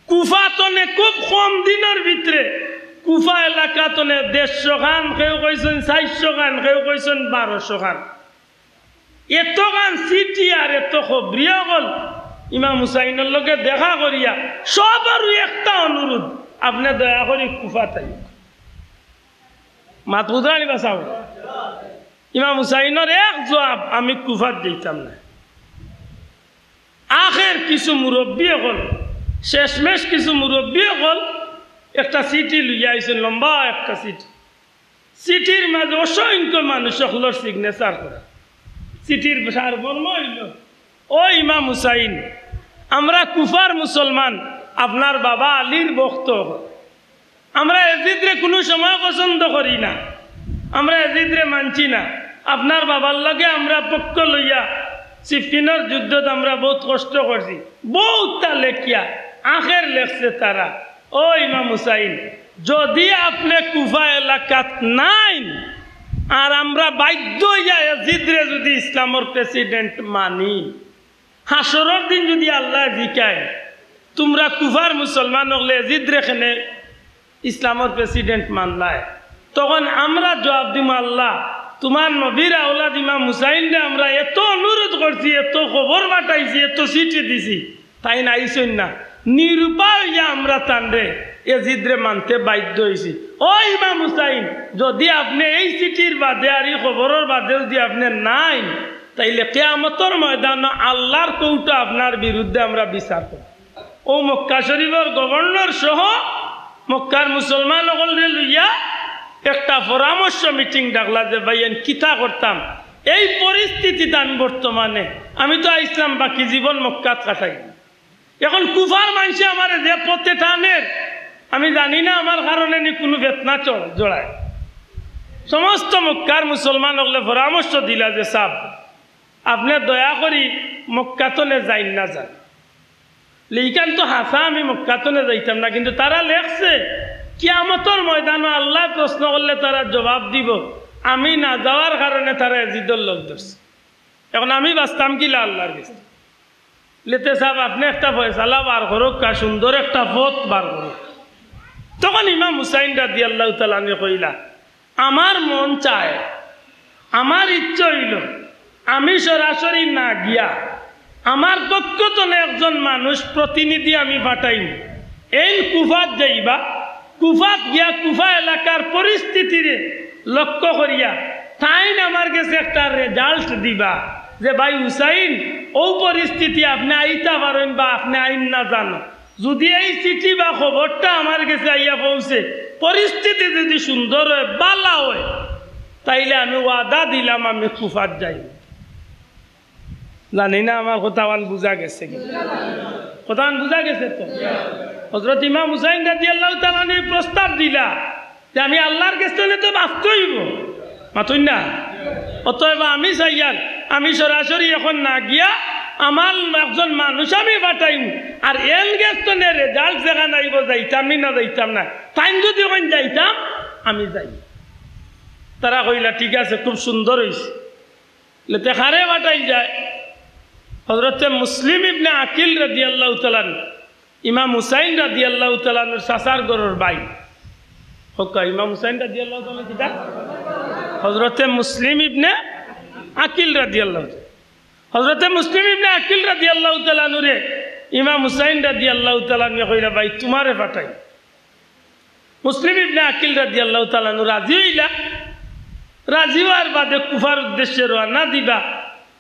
কুফা তনে খুব কম দিনর ভিতরে কুফা এলাকা তনে দেড়শো খান, কেউ কইছইন চাইরশো খান, কেউ কইছইন বারোশো খান। এতখান চিঠি আর এত খবরি অকল ইমাম হুসাইনর লগে দেখা করিয়া সবরউ একটা অনুরোধ, আপনে দয়া করি কুফাত আইউক্কা। মাত বুঝরা নি বা চাও? ইমাম হুসাইনর এক জবাব, "আমি কুফাত যাইতাম না।" আখের কিছু মুরব্বি অকল, শেষমেশ কিছু মুরব্বি অকল একটা চিঠি লইয়া আইছইন, লম্বা একটা চিঠি। চিঠির মাঝে অসংখ্য মানুষ অকলর signature করা। চিঠির সারমর্ম অইলো, "ও ইমাম হুসাইন, আমরা কুফার মুসলমান, আপনার বাবা আলীর ভক্ত। আমরা এজিদরে কুনু সময় পছন্দ করি না, আমরা এজিদরে মানছি না। আপনার বাবার লগে আমরা পক্ষ লইয়া সিফফিনর যুদ্ধত আমরা বউত কষ্ট করছি।" বউততা লেখিয়া আখের লেখছে তারা, "ও ইমাম হুসাইন, যুদি আপনে কুফা এলাকাত নাইন, আর আমরা বাধ্য অইয়া এজিদরে যুদি ইসলামর president মানি, হাশরর দিন যুদি আল্লায় জিকাইন, তুমরা কুফার মুসলমান অকলে এজিদরে কেনে ইসলামর president মানলায়, তখন আমরা জবাব দিমু, 'আল্লাহ, তুমার নবীর আওলাদ ইমাম হুসাইনরে আমরা এত অনুরোধ করছি, এত খবর পাঠাইছি, এত চিঠি দিছি, তাইন আইছইন না। নিরুপায় অইয়া আমরা তানরে, এজিদরে মানতে বাধ্য অইছি। ও ইমাম হুসাইন, যুদি আপনে এই চিঠির বাদে আর ই খবরর বাদে যুদি আপনে নাইন, তাইলে কিয়ামতর ময়দানো আল্লার কোর্টো আপনার বিরুদ্ধে আমরা বিচার করমু।'" অউ মক্কা শরীফর গভর্নর সহ মক্কার মুসলমান অকলরে লইয়া একটা পরামর্শ মিটিং ডাকলা যে, "ভাইয়াইন, কিতা করতাম? এই পরিস্থিতিত আমি বর্তমানে, আমি তো আইছলাম বাকি জীবন মক্কাত কাটাই, এখন কুফার মানষে আমারে যে পথে টানের, আমি জানি না আমার কারণে নি কুনু ফেতনা চড়-, জড়ায়।" সমস্ত মক্কার মুসলমান অকলে পরামর্শ দিলা যে, "সাব, আপনে দয়া করি মক্কা তনে যাইন না যান।" লে, "ইখান তো হাছা, আমি মক্কা তনে যাইতাম না, কিন্তু তারা লেখছে, কিয়ামতর ময়দানো আল্লায় প্রশ্ন করলে তারা জবাব দিবো, আমি না যাওয়ার কারণে তারা এজিদর লগ ধরছে। এখন আমি বাচতাম কিলা আল্লার গেছে?" লে, "তে সাব, আপনে একটা ফয়সালা বার করউক্কা, সুন্দর একটা পথ বার করউক্কা।" তখন ইমাম হুসাইন রাদিয়াল্লাহু তাআলা আনহু কইলা, "আমার মন চায়, আমার ইচ্ছা অইলো, আমি সরাসরি না গিয়া আমার পক্ষ তনে একজন মানুষ প্রতিনিধি আমি পাঠাইমু। এইন কুফাত যাইবা, কুফাত গিয়া কুফা এলাকার পরিস্থিতিরে লক্ষ্য করিয়া তাইন আমার গেছে একটা রেজাল্ট দিবা যে, 'ভাই হুসাইন, অউ পরিস্থিতি আপনে আইতা পারইন বা আপনে আইন না জানো।' যুদি এই চিঠি বা খবরটা আমার গেছে আইয়া পৌঁছে, পরিস্থিতি যুদি সুন্দর অয়, বালা অয়, তাইলে আমি ওয়াদা দিলাম আমি কুফাত যাইমু।" জানি না আমার কথাখান বুঝা গেছে কি? কথাখান বুঝা গেছে তো? হযরত ইমাম হুসাইন রাদিয়াল্লাহু তাআলা আনহু প্রস্তাব দিলা যে, "আমি আল্লার গেছ তনে তো বাচতে অইবো।" মাতইন না? "অতএব আমি চাইয়ার, আমি সরাসরি এখন না গিয়া আমার একজন মানুষ আমি পাঠাইমু, আর এইন গেছ তনে রেজাল্ট যেখান আইবো, যাইতাম নি না যাইতাম না, তাইন যুদি কইন যাইতাম, আমি যাইমু।" তারা কইলা, "ঠিক আছে, খুব সুন্দর অইছে।" লে, তে কারে পাঠাইল যায়? হযরতে মুসলিম ইবনে আকিল রাদিয়াল্লাহু তাআলা আনহু, ইমাম হুসাইন রাদিয়াল্লাহু তাআলা আনহুর চাচার ঘরর ভাই। কউক্কা, ইমাম হুসাইন রাদিয়াল্লাহু তাআলা আনহু কিতা? হযরতে মুসলিম ইবনে আকিল রাদিয়াল্লাহু তাআলা। হযরতে মুসলিম ইবনে আকিল রাদিয়াল্লাহু তাআলা আনহুরে ইমাম হুসাইন রাদিয়াল্লাহু তাআলা আনহুয়ে কইলা, "ভাই, তুমারে পাঠাই।" মুসলিম ইবনে আকিল রাদিয়াল্লাহু তাআলা আনহু রাজি অইলা। রাজি অওয়ার বাদে কুফার উদ্দেশ্যে রওয়ানা দিবা।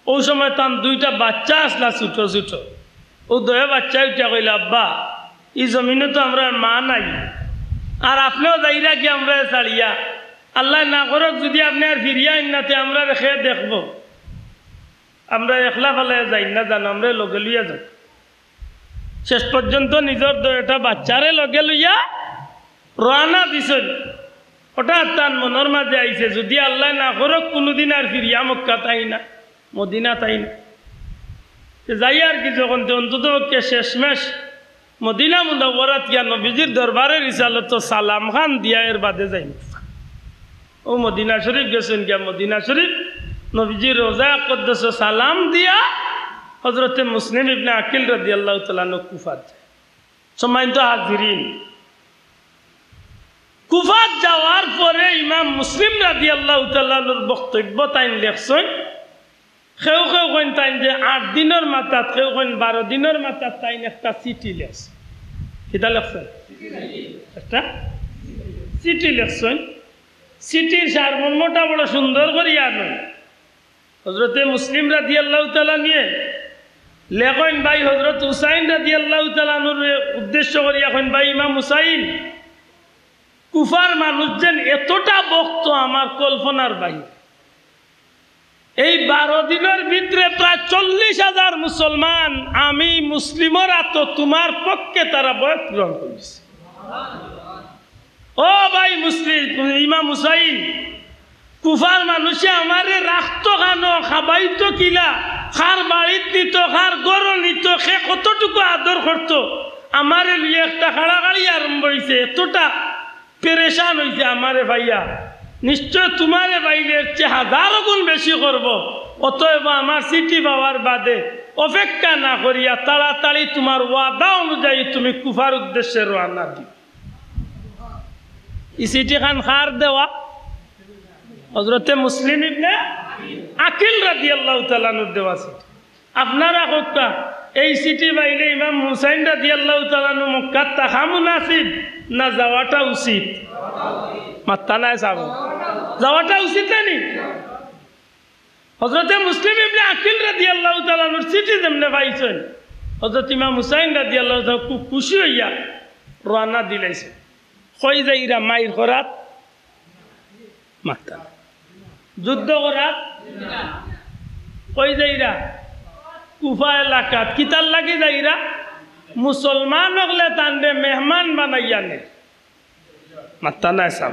অউ সময় তান দুইটা বাচ্চা আছলা ছুটো ছুটো। অউ দুইও বাচ্চায় উঠিয়া কইলা, "আব্বা, ই জমিনো তো আমরার মা নাই, আর আপনেও যাইরা গি আমরারে ছাড়িয়া। আল্লায় না করউক যুদি আপনে আর ফিরিয়া আইন না, তে আমরারে কে দেখবো? আমরারে একলা ফালাইয়া যাইন না যান, আমরারে লগে লইয়া যাউক।" শেষ পর্যন্ত নিজর দুইটা বাচ্চারে লগে লইয়া রওয়ানা দিছইন। হঠাৎ তান মনর মাঝে আইছে, যুদি আল্লায় না করউক কুনুদিন আর ফিরিয়া মক্কাত আই না, মদিনাত আই না। তে যাই আর কি, যখন তে অন্তত পক্ষে শেষমেশ মদিনা মুনাওয়ারাত গিয়া নবীজির দরবারে রিসালতো সালাম খান দিয়া এর বাদে যাইমু। অউ মদিনা শরীফ গেছইন গিয়া, মদিনা শরীফ নবীজির রওজা আকদ্দসো সালাম দিয়া হযরতে মুসলিম ইবনে আকিল রাদিয়াল্লাহু তাআলা আনহু কুফাত যায়। সম্মানিত হাজিরিন, কুফাত যাওয়ার পরে ইমাম মুসলিম রাদিয়াল্লাহু তাআলা আনহুর বক্তব্য তাইন লেখছইন, কেউ কেউ কইন তাইন যে আট দিনর মাথাত, কেউ কইন বারো দিনর মাথাত তাইন একটা চিঠি লেখছইন। কিতা লেখছইন? একটা চিঠি লেখছইন। চিঠির সারমর্মটা বড় সুন্দর করিয়া আনইন। হযরতে মুসলিম রাদিয়াল্লাহু তাআলা আনহুয়ে লেখইন, ভাই, হযরত হুসাইন রাদিয়াল্লাহু তাআলা আনহুরে উদ্দেশ্য করিয়া কইন, "ভাই ইমাম হুসাইন, কুফার মানুষ যেন এতটা বক্ত আমার কল্পনার বাইরে। এই বারো দিনর ভিতরে প্রায় চল্লিশ হাজার মুসলমান আমি মুসলিমর আতো তুমার পক্ষে তারা বয়ত গ্রহণ করিছে।" ও ভাই মুসলিম, ইমাম হুসাইন, কুফার মানুষে আমারে রাখতো কানো, খাবাইতো কিলা, কার বাড়িত নিতো, কার ঘরো নিতো, কে কতটুকু আদর করতো, আমারে লইয়া একটা কাড়াকাড়ি আরম্ভ অইছে, এতটা পেরেশান অইছে আমারে পাইয়া। নিশ্চয় তুমারে পাইলে এর চেয়ে হাজারো গুণ বেশি করবো। অতএব আমার চিঠি পাওয়ার বাদে অপেক্ষা না করিয়া তাড়াতাড়ি তুমার ওয়াদা অনুযায়ী তুমি কুফার উদ্দেশ্যে রওয়ানা দিও। ই চিঠিখান কার দেওয়া? হযরতে মুসলিম ইবনে আকিল রাদিয়াল্লাহু তাআলা আনহুর দেওয়া চিঠি। আপনারা কউক্কা, এই চিঠি পাইলে ইমাম হুসাইন রাদিয়াল্লাহু তাআলা আনহু মক্কাত থাকা মুনাসিব না যাওয়াটা উচিত? মাত্তা নাই সাব। যাওয়াটা উচিত না নি? হযরতে মুসলিম ইবনে আকিল রাদিয়াল্লাহু তাআলা আনহুর চিঠি যেমনে পাইছইন, হযরত ইমাম হুসাইন রাদিয়াল্লাহু তাআলা খুব খুশি অইয়া রওয়ানা দিলাইছে। কই যাইরা? মাইর করাত? মাত্তা। যুদ্ধ করাত? কই যাইরা? কুফা এলাকাত। কিতার লাগি যাইরা? মুসলমান অকলে তানরে মেহমান বানাইয়া নে। মাত্তা নাই সাব।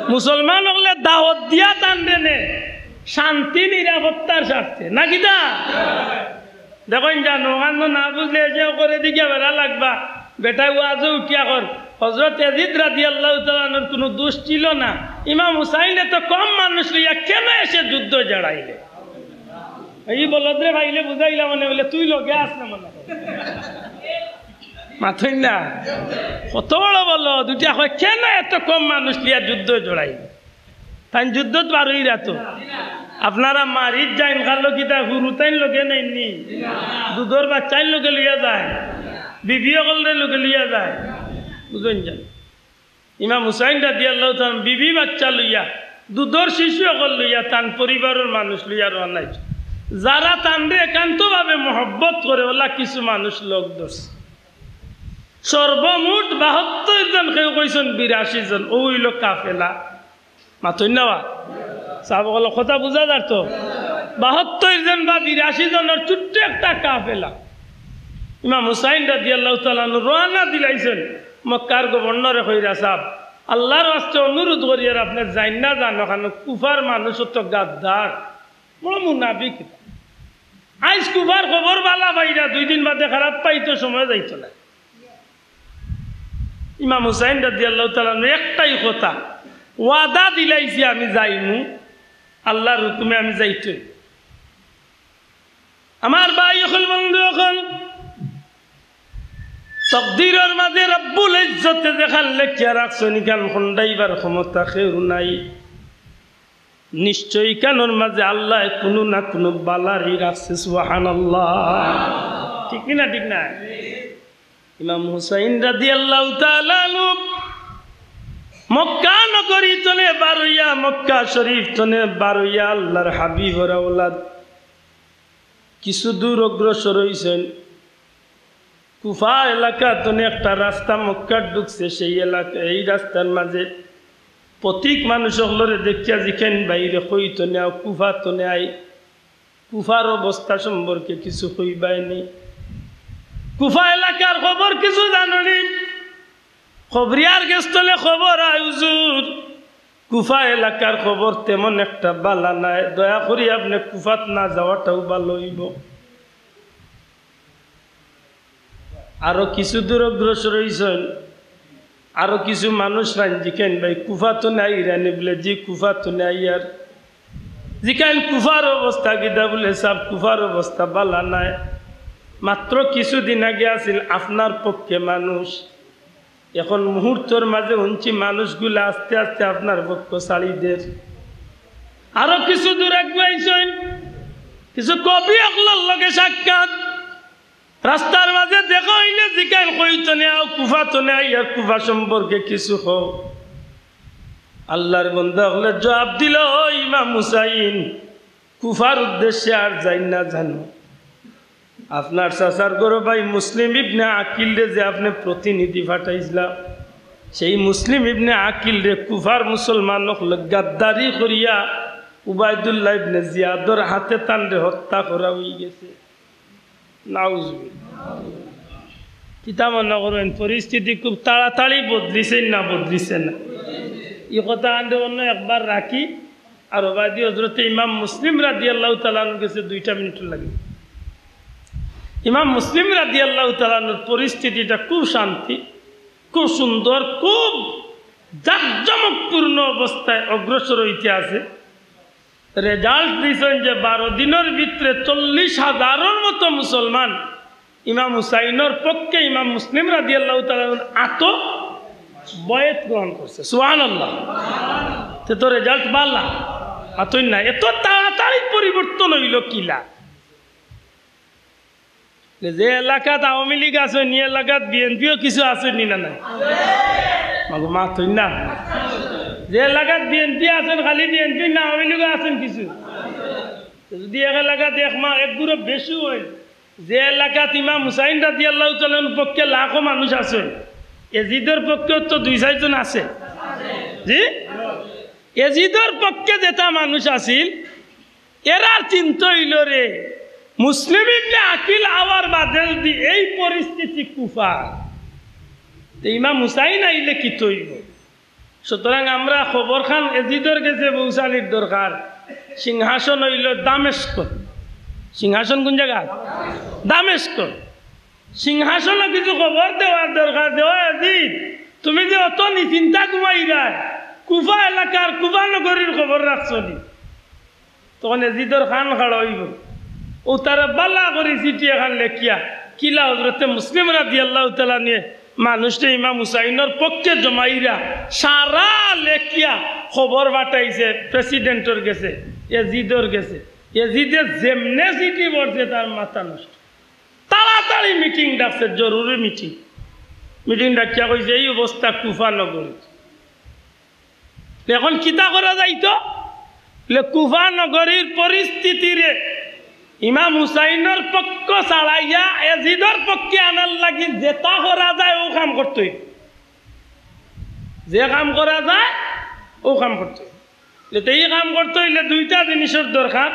মুসলমান অকলে দাওয়াত দিয়া তানরে নে, শান্তি নিরাপত্তার স্বার্থে। না কিতা? দেখইন জানো, অখান না বুঝলে যে করে দিকে বেড়া লাগবা। বেটায় ওয়াজো উঠিয়া কর, হযরত ইয়াজিদ রাদিয়াল্লাহু তাআলা আনহুর কুনু দোষ ছিল না। ইমাম হুসাইনে তো কম মানুষ লইয়া কেনে এসে যুদ্ধ জড়াইলে? ই বলদরে পাইলে বুঝাইলা মনে অইলে তুই লগে আছ না মনে অয়। মাতইন না। কত বড় বলদ, দুইটা কয়, কেনে এত কম মানুষ লইয়া যুদ্ধ জড়াইলে? তাইন যুদ্ধত পারইরা তো। আপনারা মারিত যাইন, কার লগে তা হুরুতাইন লগে নেইননি? দুধর বাচ্চাইন লগে লইয়া যায়, বিবি অকলরে লগে লইয়া যায়। বুঝইন জানো? ইমাম হুসাইন রাদিয়াল্লাহু তাআলা বিবি বাচ্চা লইয়া, দুধর শিশু অকল লইয়া, তান পরিবারর মানুষ লইয়া রওয়ানা অইছে। যারা তানরে একান্তভাবে মহব্বত করে, অলা কিছু মানুষ লগ ধরছে। সর্বমোট বাহাত্তর জন, কেউ কইছইন বিরাশি জন, অউ অইলো কাফেলা। মাতইন না বা? সাব অকল, কথা বুঝা যার তো? বাহাত্তর জন বা বিরাশি জনর ছোট্ট একটা কাফেলা। ইমাম হুসাইন রাদিয়াল্লাহু তাআলা আনহু রওয়ানা দিলাইছইন। মক্কার গভর্নরে কইরা, "সাব, আল্লাহর ওয়াস্তে অনুরোধ করিয়ার আপনে যাইন না যান, অখানো কুফার মানুষ অত গাদ্দার, বড় মুনাফিক।" আইজ কুফার খবর বালা পাইরা, দুই দিন বাদে খারাপ পাইতো, সময় যাইতো না। ইমাম হুসাইন রাদিয়াল্লাহু তাআলা আনহু একটাই কথা, "ওয়াদা দিলাইছি আমি যাইমু, আল্লাহর হুকুমে আমি যাইতই।" আমার ভাই অকল, বন্ধু অকল, তকদিরর মাঝে রব্বুল ইজ্জতে যেখান লেখিয়া রাখছইন, ইখান খন্ডাইবার ক্ষমতা কেউর নাই। নিশ্চয় ইখানর মাঝে আল্লায় কুনু না কুনু বালারি রাখছে, সুবহানাল্লাহ। ঠিক নি না? ঠিক না? ইমাম হুসাইন রাদিয়াল্লাহু তাআলা আনহু মক্কা নগরী তনে বারইয়া, মক্কা শরীফ তনে বারইয়া আল্লাহর হাবিবর আওলাদ কিছু দূর অগ্রসর অইছইন। কুফা এলাকা তনে একটা রাস্তা মক্কাত ঢুকছে, সেই এলাকা, এই রাস্তার মাঝে পথিক মানুষ অকলরে দেখিয়া জিকাইন, "ভাইরে, কই তনে আও, কুফা তনে আই, কুফার অবস্থা সম্পর্কে কিছু কইবায়নি? কুফা এলাকার খবর কিছু জানোনি?" খবরিয়ার গেছ তনে খবর আয়, "হুজুর, কুফা এলাকার খবর তেমন একটা বালা নায়, দয়া করি আপনে কুফাত না যাওয়াটাউ ভালা অইবো।" আরো কিছু দূর অগ্রসর অইছইন, আরো কিছু মানুষ রাইন জিকাইন, "ভাই, কুফা তনে আইরানি?" বুলে, "জি, কুফা তনে আইয়ার।" জিকাইন, "কুফার অবস্থা কিতা?" বুলে, "সাব, কুফার অবস্থা বালা নায়। মাত্র কিছুদিন আগে আছিল আপনার পক্ষে মানুষ, এখন মুহূর্তর মাঝে হুনছি মানুষগুলা আস্তে আস্তে আপনার পক্ষ ছাড়ি দের।" আরো কিছু দূর আগুয়াইছইন, কিছু কবি অকলর লগে সাক্ষাৎ। রাস্তার মাঝে দেখা অইলে জিকাইন, "কই তনে আও, কুফা তনে আইয়ার, কুফা সম্পর্কে কিছু কও।" আল্লাহর বন্দা অকলে জবাব দিল, "ও ইমাম হুসাইন, কুফার উদ্দেশ্যে আর যাইন না জানো। আপনার চাচার ঘরর ভাই মুসলিম ইবনে আকিলরে যে আপনে প্রতিনিধি পাঠাইছিলা, সেই মুসলিম ইবনে আকিলরে কুফার মুসলমান অকলে গাদ্দারি করিয়া উবাইদুল্লাহ ইবনে জিয়াদর হাতে তানরে হত্যা করা অইগেছে।" নাউজুবিল্লাহ। কিতা মনে করইন, পরিস্থিতি খুব তাড়াতাড়ি বদলিছে না বদলিছে না? ই কথা আনতে অন্য একবার রাখি, আর ওবায়দি হজরতে ইমাম মুসলিম রাদিয়াল্লাহু তাআলা আনহুর গেছে দুইটা মিনিট লাগে। ইমাম মুসলিম রাদিয়াল্লাহু তাআলা আনহুর পরিস্থিতিটা খুব শান্তি, খুব সুন্দর, খুব জাঁকজমকপূর্ণ অবস্থায় অগ্রসর অইতে আছে। রেজাল্ট দিছইন যে বারো দিনর ভিতরে চল্লিশ হাজারর মতো মুসলমান ইমাম হুসাইনর পক্ষে ইমাম মুসলিম রাদিয়াল্লাহু তাআলা আনহুর আতো বয়েত গ্রহণ করছে। সুবহানাল্লাহ। তে তো রেজাল্ট বালা। আতই না, এত তাড়াতাড়ি পরিবর্তন অইলো কিলা? যে এলাকাত আওয়ামী লীগ আছে, নি এলাকাত বিএনপিও কিছু আছে নি না নাই? মাগো, মাতই না। যে এলাকাত বিএনপি আছেন, খালি বিএনপি না, আওয়ামী লীগও আছেন কিছু। যদি এক এলাকাত এক মা-, এক গ্রুপ বেশি হয়, যে এলাকাত ইমাম হুসাইন রাদিয়াল্লাহু তাআলার পক্ষে লাখো মানুষ আছে, এজিদর পক্ষেও তো দুই চাইরজন আছে। জি, এজিদর পক্ষে যেটা মানুষ আছিল, এরার চিন্তা অইলো রে, মুসলিম ইবনে আকিল আওয়ার বাদেদি এই পরিস্থিতি কুফা, তে ইমাম হুসাইন আইলে কিতা অইবো? সুতরাং আমরা খবরখান এজিদর গেছে পৌঁছানির দরকার। সিংহাসন অইলো দামেস্ক। সিংহাসন কুন জাগাত? দামেস্ক। সিংহাসনো কিছু খবর দেওয়ার দরকার যে, "ও এজিদ, তুমি যে অত নিশ্চিন্তা ঘুমাইরায়, কুফা এলাকার, কুফা নগরীর খবর রাখছো নি?" তখন এজিদর কান খাড়া অইবো। অউ তারা বালা করি চিঠি এখান লেখিয়া, কিলা হজরতে মুসলিম রাদিয়াল্লাহু তাআলা আনহুয়ে মানুষরে ইমাম হুসাইনর পক্ষে জমাইরা, সারা লেখিয়া খবর পাঠাইছে প্রেসিডেন্টর গেছে, এজিদর গেছে। এজিদে যেমনে চিঠি পড়ছে, তার মাথা নষ্ট। তাড়াতাড়ি মিটিং ডাকছে, জরুরি মিটিং। মিটিং ডাকিয়া কইছে, "এই অবস্থা কুফা নগরীর।" এখন কিতা করা যাইতো? লে কুফা নগরীর পরিস্থিতিরে ইমাম হুসাইনর পক্ষ ছাড়াইয়া এজিদর পক্ষে আনার লাগি যেটা করা যায়, অউ কাম করতে অইবো। যে কাম করা যায়, অউ কাম করতে অইবো। তে এই কাম করতে অইলে দুইটা জিনিসর দরকার।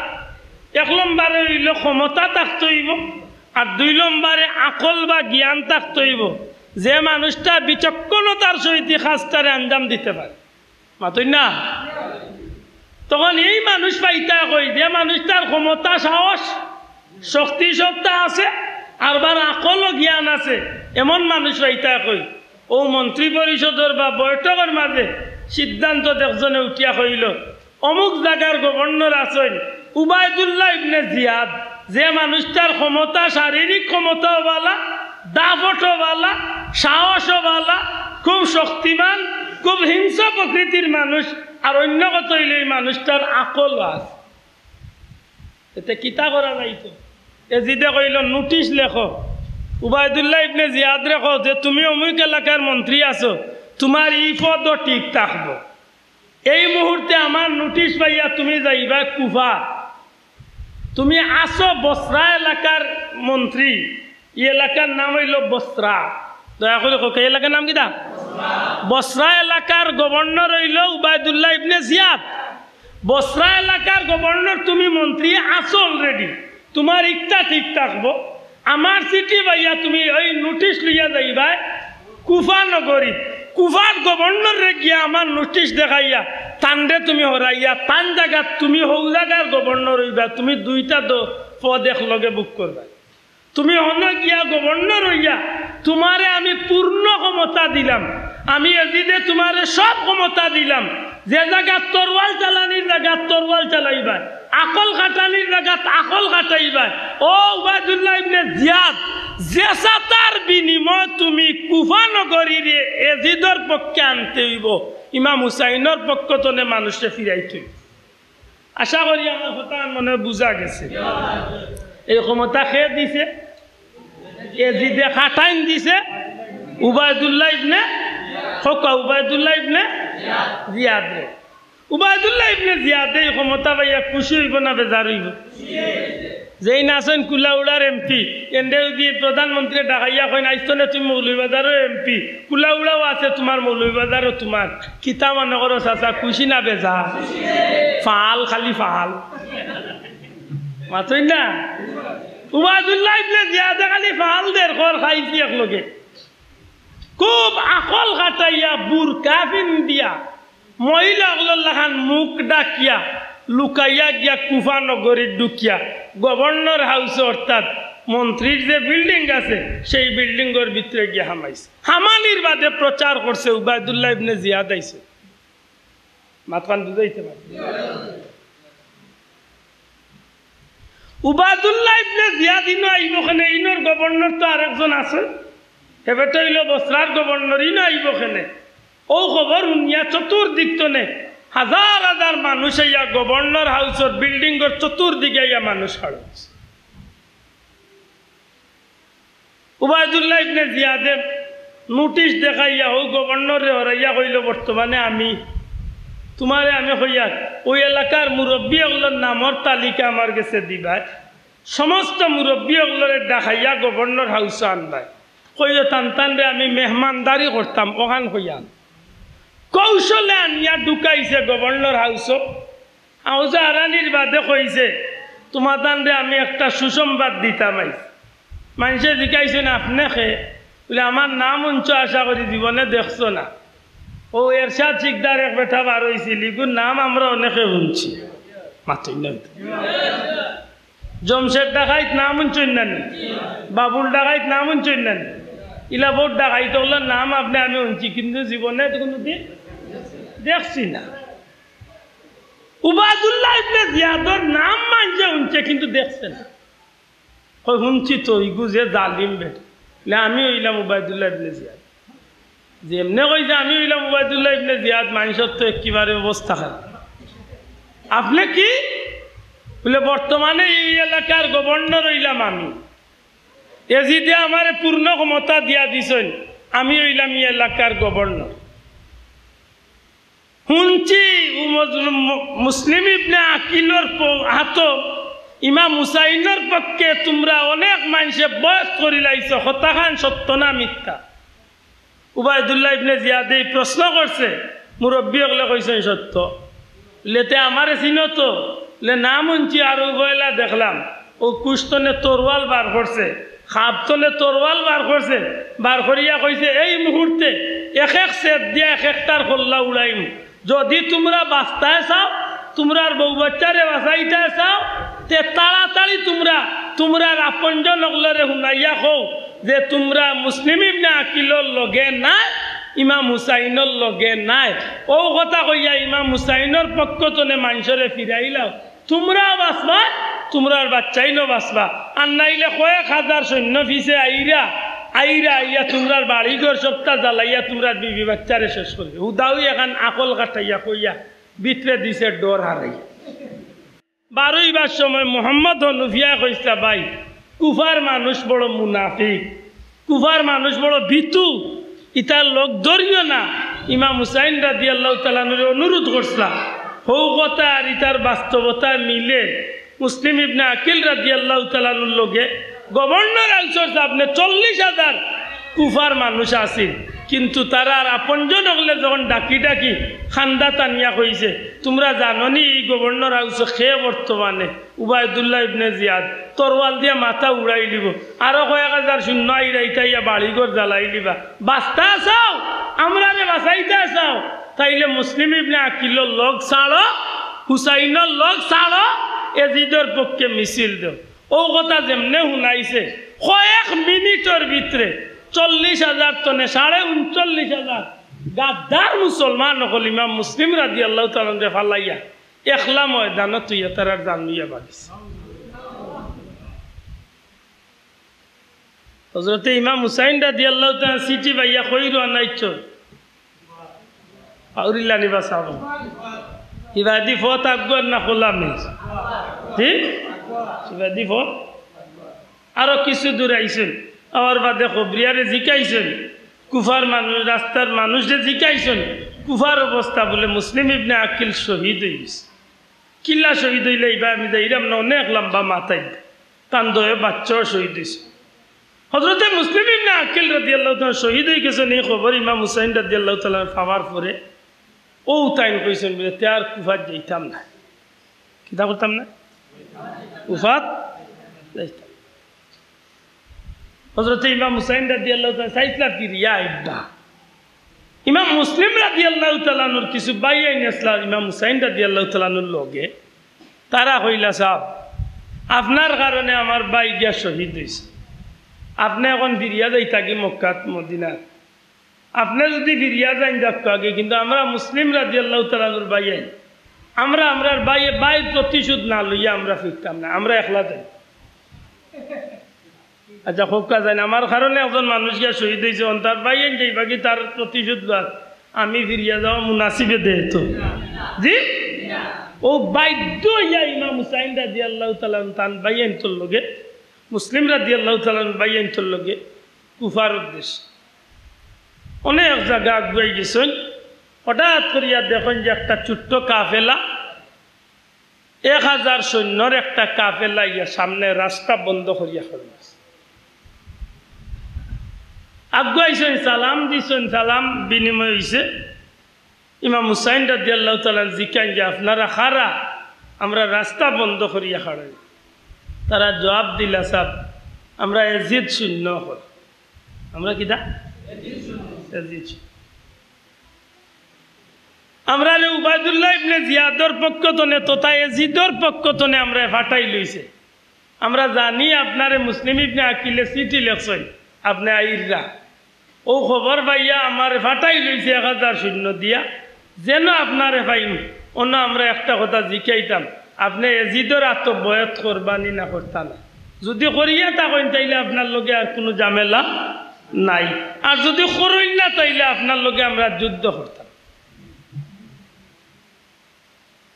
এক নম্বরে অইলো ক্ষমতা থাকতে অইবো, আর দুই নম্বরে আকল বা জ্ঞান থাকতে অইবো, যে মানুষটা বিচক্ষণতার সহিত ই কাজটারে আঞ্জাম দিতে পারে। মাতইন না? তখন এই মানুষ পাইতা কই, যে মানুষটার ক্ষমতা, সাহস, শক্তি সত্তা আছে, আরবার আকল ও জ্ঞান আছে, এমন মানুষ পাইতা কই। অউ মন্ত্রী পরিষদর বা বৈঠকর মাঝে সিদ্ধান্ত দেখজনে উঠিয়া কইলো, অমুক জাগার গভর্নর আছইন উবায়দুল্লাহ ইবনে জিয়াদ, যে মানুষটার ক্ষমতা, শারীরিক ক্ষমতাও বালা, দাপটও বালা, সাহসও বালা, খুব শক্তিমান, খুব হিংস্র প্রকৃতির মানুষ, আর অইন্য কথা অইলো এই মানুষটার আকলও আছে। এতে কিতা করা যাইতো? এজিদে কইলো, "নোটিশ লেখো, উবায়দুল্লাহ ইবনে জিয়াদরে কও যে তুমি অমুক এলাকার মন্ত্রী আছো, তুমার ই পদও ঠিক থাকবো। এই মুহূর্তে আমার নোটিশ পাইয়া তুমি যাইবায় কুফা। তুমি আছো বসরা এলাকার মন্ত্রী, ই এলাকার নাম অইলো বসরা।" দয়া করি কউক্কা, ই এলাকার নাম কিতা? বসরা এলাকার গভর্নর অইলো উবায়দুল্লাহ ইবনে জিয়াদ। বসরা এলাকার গভর্নর, তুমি মন্ত্রী আছো already, তুমার ইকটা ঠিক থাকবো। আমার চিঠি পাইয়া তুমি অউ নোটিশ লইয়া যাইবায় কুফা নগরীত। কুফার গভর্নররে গিয়া আমার নোটিশ দেখাইয়া, তানরে তুমি হরাইয়া, তান জাগাত তুমি হউ জাগার গভর্নর অইবায়, তুমি দুইটা দ-, পদ একলগে বুক করবায়। তুমি হনো গিয়া গভর্নর অইয়া, তুমারে আমি পূর্ণ ক্ষমতা দিলাম, আমি এজিদে তুমারে সব ক্ষমতা দিলাম। যে জাগাত তরোয়াল চালানির জাগাত তরোয়াল চালাইবায়, আকল খাটানির জাগাত আকল খাটাইবায়। ও উবায়দুল্লাহ ইবনে জিয়াদ, যেছাতার বিনিময়ে তুমি কুফা নগরীরে এজিদর পক্ষে আনতে অইবো, ইমাম হুসাইনর পক্ষ তনে মানুষরে ফিরাইতে অইবো। আশা করি আমার কথা মনে বুঝা গেছে। এই ক্ষমতা কে দিছে? এজিদে খাটাইন দিছে উবায়দুল্লাহ ইবনে, কউক্কা, উবায়দুল্লাহ ইবনে জিয়াদরে। উবায়দুল্লাহ ইবনে জিয়াদে এই ক্ষমতা পাইয়া খুশি অইবো না বেজার অইবো? যেইন আছইন কুলাউড়ার এমপি, এনরে যদি প্রধানমন্ত্রী ডাকাইয়া কইন, "আইজ তনে তুমি মৌলভীবাজারর এমপি, কুলাউড়াও আছে তুমার, মৌলভীবাজারও তুমার।" কিতা মনে করো চাচা, খুশি না বেজার? ফাল, খালি ফাল। মাতইন না? উবায়দুল্লাহ ইবনে জিয়াদে খালি ফাল দের কর খাইছি একলগে। খুব আকল খাটাইয়া বুরকা পিন্দিয়া, মহিলা অকলর লাখান মুখ ঢাকিয়া, লুকাইয়া গিয়া কুফা নগরীত ঢুকিয়া গভর্নর হাউসে, অর্থাৎ মন্ত্রীর যে বিল্ডিং আছে, সেই বিল্ডিংর ভিতরে গিয়া হামাইছে। হামানির বাদে প্রচার করছে উবায়দুল্লাহ ইবনে জিয়াদ আইছে। মাতখান বুঝাইতে পারি। উবায়দুল্লাহ ইবনে জিয়াদ ইনো আইবো কেনে? ইনোর গভর্নর তো আরেকজন আছে, হে বেটা অইলো বসরার গভর্নর, ইনো আইবো কেনে? অউ খবর হুনিয়া চতুর্দিক তনে হাজার হাজার মানুষ আইয়া গভর্নর হাউসর বিল্ডিংর চতুর্দিকে আইয়া মানুষ খাড়া অইছে। উবায়দুল্লাহ ইবনে জিয়াদে নোটিশ দেখাইয়া অউ গভর্নররে হরাইয়া কইলো, "বর্তমানে আমি তুমারে আমি কইয়ার, অউ এলাকার মুরব্বি অকলর নামর তালিকা আমার গেছে দিবায়, সমস্ত মুরব্বী অকলরে ডাকাইয়া গভর্নর হাউসো আনবায়। কইও, "তান তানরে আমি মেহমানদারি করতাম", অখান কইয়া আন। কৌশলে আনিয়া ঢুকাইছে গভর্নর হাউসো। হাউসো আরানির বাদে কইছে, "তুমা তানরে আমি একটা সুসংবাদ দিতাম আইছি।" মানষে জিকাইছইন, "আপনে কে?" বুলে, "আমার নাম হুনছো, আশা করি জীবনে দেখছো না। অউ এরশাদ শিকদার এক বেটা বার অইছিল, ইগুর নাম আমরা অনেকে হুনছি।" মাতইন না। জমশেদ ডাকাইত নাম হুনছইন না নি? বাবুল ডাকাইত নাম হুনছইন না নি? ইলা বউত ডাকাইত অকলর নাম আপনে আমি হুনছি, কিন্তু জীবনে তো কুনুদিন দেখছি না। উবায়দুল্লাহ ইবনে জিয়াদর নাম মানষে হুনছে, কিন্তু দেখছে না। কয়, "হুনছি তো, ইগু যে জালিম বেটা।" বুলে, "আমি অইলাম উবায়দুল্লাহ ইবনে জিয়াদ।" যেমনে কইছে, "আমি অইলাম উবায়দুল্লাহ ইবনে জিয়াদ", মানষর তো একেবারে অবস্থা খারাপ। "আপনে কি?" বুলে, "বর্তমানে ই এলাকার গভর্নর অইলাম আমি। এজিদে আমারে পূর্ণ ক্ষমতা দিয়া দিছইন, আমি অইলাম ই এলাকার গভর্নর।" হুনছি, উ-, মজ-, ম-, মুসলিম ইবনে আকিলর প-, হাতো ইমাম হুসাইনর পক্ষে তুমরা অনেক মানষে বয়াত করিলাইছো, কথাখান সত্য না মিথ্যা? উবায়দুল্লাহ ইবনে জিয়াদে ই প্রশ্ন করছে, মুরব্বী অকলে কইছইন, "সত্য।" বুলে, "তে আমারে চিনো তো?" বুলে, "নাম হুনছি, আর অউ পয়লা দেখলাম।" অউ কুশ তনে তরোয়াল বার করছে, খাপ তনে তরোয়াল বার করছে, বার করিয়া কইছে, "এই মুহূর্তে এক এক ছেদ দিয়া এক একটার কল্লা উড়াইমু। যদি তুমরা বাঁচতায় চাও, তুমরার বউ বাচ্চারে বাঁচাইতায় চাও, তে তাড়াতাড়ি তুমরা তুমরার আপনজন অকলরে হুনাইয়া কও যে তুমরা মুসলিম ইবনে আকিলর লগে নায়, ইমাম হুসাইনর লগে নায়।" অউ কথা কইয়া ইমাম হুসাইনর পক্ষ তনে মানষরে ফিরাইলাও। তুমরাও বাঁচবায়, তুমরার বাচ্চাইনও বাঁচবা। আর নাইলে কয়েক হাজার সৈন্য পিছে আইরা, আইরা আইয়া তুমরার বাড়িঘর সবটা জ্বালাইয়া তুমরার বিবি বাচ্চারে শেষ করিবো। হুদাউ এখান আকল খাটাইয়া কইয়া ভিতরে দিছে ডর হারাইয়া। বারইবার সময় মোহাম্মদ হনুফিয়ায় কইছলা, "ভাই, কুফার মানুষ বড় মুনাফিক।" কুফার মানুষ বড় ভীতু, ইতার লগ ধরিও না। ইমাম হুসাইন রাদিয়াল্লাহু তাআলা আনহুরে অনুরোধ করছলা। হউ কথা আর ইতার বাস্তবতা মিলে মুসলিম ইবনে আকিল রাদিয়াল্লাহু তাআলা আনহুর লগে গভর্নর হাউসর সামনে চল্লিশ হাজার কুফার মানুষ আছিল, কিন্তু তারার আপনজন অকলে যখন ডাকি ডাকি কান্দাত আনিয়া কইছে, "তুমরা জানো নি ই গভর্নর হাউসো কে বর্তমানে?" উবায়দুল্লাহ ইবনে জিয়াদ তরোয়াল দিয়া মাথা উড়াইলিবো। আরো কয়েক হাজার সৈন্য আইরা ইতা আইয়া বাড়িঘর জ্বালাইলিবা। বাঁচতা চাও, আমরারে বাঁচাইতা চাও, তাইলে মুসলিম ইবনে আকিলর লগ ছাড়ো, হুসাইনর লগ ছাড়ো, এজিদর পক্ষে মিছিল দেও। অউ কথা যেমনে হুনাইছে, কয়েক মিনিটর ভিতরে চল্লিশ হাজার তনে সাড়ে ঊনচল্লিশ হাজার গাদ্দার মুসলমান অকল ইমাম মুসলিম রাদিয়াল্লাহু তাআলা আনহুরে ফালাইয়া একলা ময়দানো থইয়া তারার জান লইয়া বাগিছে। হজরতে ইমাম হুসাইন রাদিয়াল্লাহু তাআলা চিঠি পাইয়া কই রওয়ানা অইছইন? আউরিল্লা নিবা সাব। ইবাদি ফত আগুয়ার না খোলা মিস? জি? ইবাদি ফত? আরো কিছু দূর আইছইন। আওয়ার বাদে খবরিয়ারে জিকাইছইন। কুফার মানুষ, রাস্তার মানুষরে জিকাইছইন। কুফার অবস্থা বুলে মুসলিম ইবনে আকিল শহীদ অইগেছে। কিলা শহীদ অইলা ইবা আমি যাইরাম না, অনেক লম্বা মাত। তান দুইও বাচ্চাও শহীদ অইছে। হজরতে মুসলিম ইবনে আকিল রাদিয়াল্লাহু তাআলা শহীদ অইগেছইন, ই খবর ইমাম হুসাইন রাদিয়াল্লাহু তাআলা পাওয়ার পরে অউ তাইন কইছইন বুলে, "তে আর কুফাত যাইতাম না।" কিতা করতাম না? কুফাত যাইতাম। হজরতে ইমাম হুসাইন রাদিয়াল্লাহু তাআলা চাইছলা ফিরিয়া আইবা। ইমাম মুসলিম রাদিয়াল্লাহু তাআলা আনহুর কিছু ভাইয়াইন আছলা ইমাম হুসাইন রাদিয়াল্লাহু তাআলা আনহুর লগে। তারা কইলা, "সাব, আপনার কারণে আমার ভাই গিয়া শহীদ অইছে। আপনে অখন ফিরিয়া যাইতা কি মক্কাত, মদিনাত? আপনে যুদি ফিরিয়া যাইন যাউক্কা আগে, কিন্তু আমরা মুসলিম রাদিয়াল্লাহু তাআলা আনহুর ভাইয়াইন, আমরা আমরার ভাই, ভাইর প্রতিশোধ না লইয়া আমরা ফিরতাম না, আমরা একলা যাই।" আচ্ছা, কউক্কা যাইন, আমার কারণে একজন মানুষ গিয়া শহীদ অইছে, অন তার ভাইয়াইন যাইবা কি তার প্রতিশোধ লইয়া? আমি ফিরিয়া যাওয়া মুনাসিবে দেয় তো? জি? অউ বাধ্য অইয়া ইমাম হুসাইন রাদিয়াল্লাহু তাআলা আনহু তান ভাইয়াইন্তর লগে, মুসলিম রাদিয়াল্লাহু তাআলা আনহুর ভাইয়াইন্তর লগে কুফার উদ্দেশ্যে। অনেক জাগা আগুয়াই গেছইন, হঠাৎ করিয়া দেখইন যে একটা ছোট্ট কাফেলা এক হাজার সৈন্যর একটা কাফেলা আইয়া সামনে রাস্তা বন্ধ করিয়া খাড়া অইছে। আগুয়াইছইন, সালাম দিছইন, সালাম বিনিময় অইছে। ইমাম হুসাইন রাদিয়াল্লাহু তাআলা জিকাইন যে, "আপনারা কারা? আমরা রাস্তা বন্ধ করিয়া খাড়া।" তারা জবাব দিলা, "সাব, আমরা এজিদ সৈন্য অকল।" আমরা কিতা? এজিদ সৈন্য। আমরারে উবাইদুল্লাহ ইবনে জিয়াদর পক্ষ তনে তথা এজিদর পক্ষ তনে আমরারে ফাটাইল অইছে। আমরা জানি আপনারে মুসলিম ইবনে আকিলে চিঠি লেখছইন, আপনে আইররা। অউ খবর পাইয়া আমারে ফাটাইল অইছে এক হাজার সৈন্য দিয়া, যেন আপনারে পাইমু, অনো আমরা একটা কথা জিকাইতাম, আপনে এজিদর আতো বয়াত করবা নি না করতা না? যুদি করিয়া থাকইন, তাইলে আপনার লগে আর কুনু ঝামেলা নাই, আর যুদি করইন না, তাইলে আপনার লগে আমরা যুদ্ধ করতাম।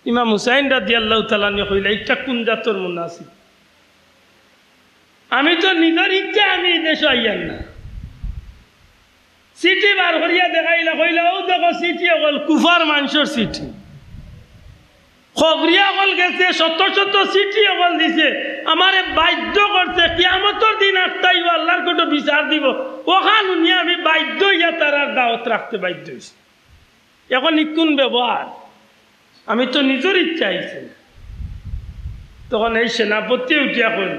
ইমাম হুসাইন রাদিয়াল্লাহু তাআলা আনহু কইলা, "ইটা কুন জাতর মুনাফিক? আমি তো নিজর ইচ্ছা আমি ই দেশো আইয়ার না।" চিঠি বার করিয়া দেখাইলা, কইলা, "অউ দেখো চিঠি অকল, কুফার মানষর চিঠি। খবরিয়া অকল গেছে, শত শত চিঠি অকল দিছে, আমারে বাধ্য করছে, কিয়ামতর দিন আটকাইবো, আল্লাহর কোর্টো বিচার দিবো, অখান হুনিয়া আমি বাধ্য অইয়া তারার দাওয়াত রাখতে বাধ্য অইছি।" অখন ই কুন ব্যবহার? আমি তো নিজর ইচ্ছা আইছি না। তখন এই সেনাপতি উঠিয়া কইল,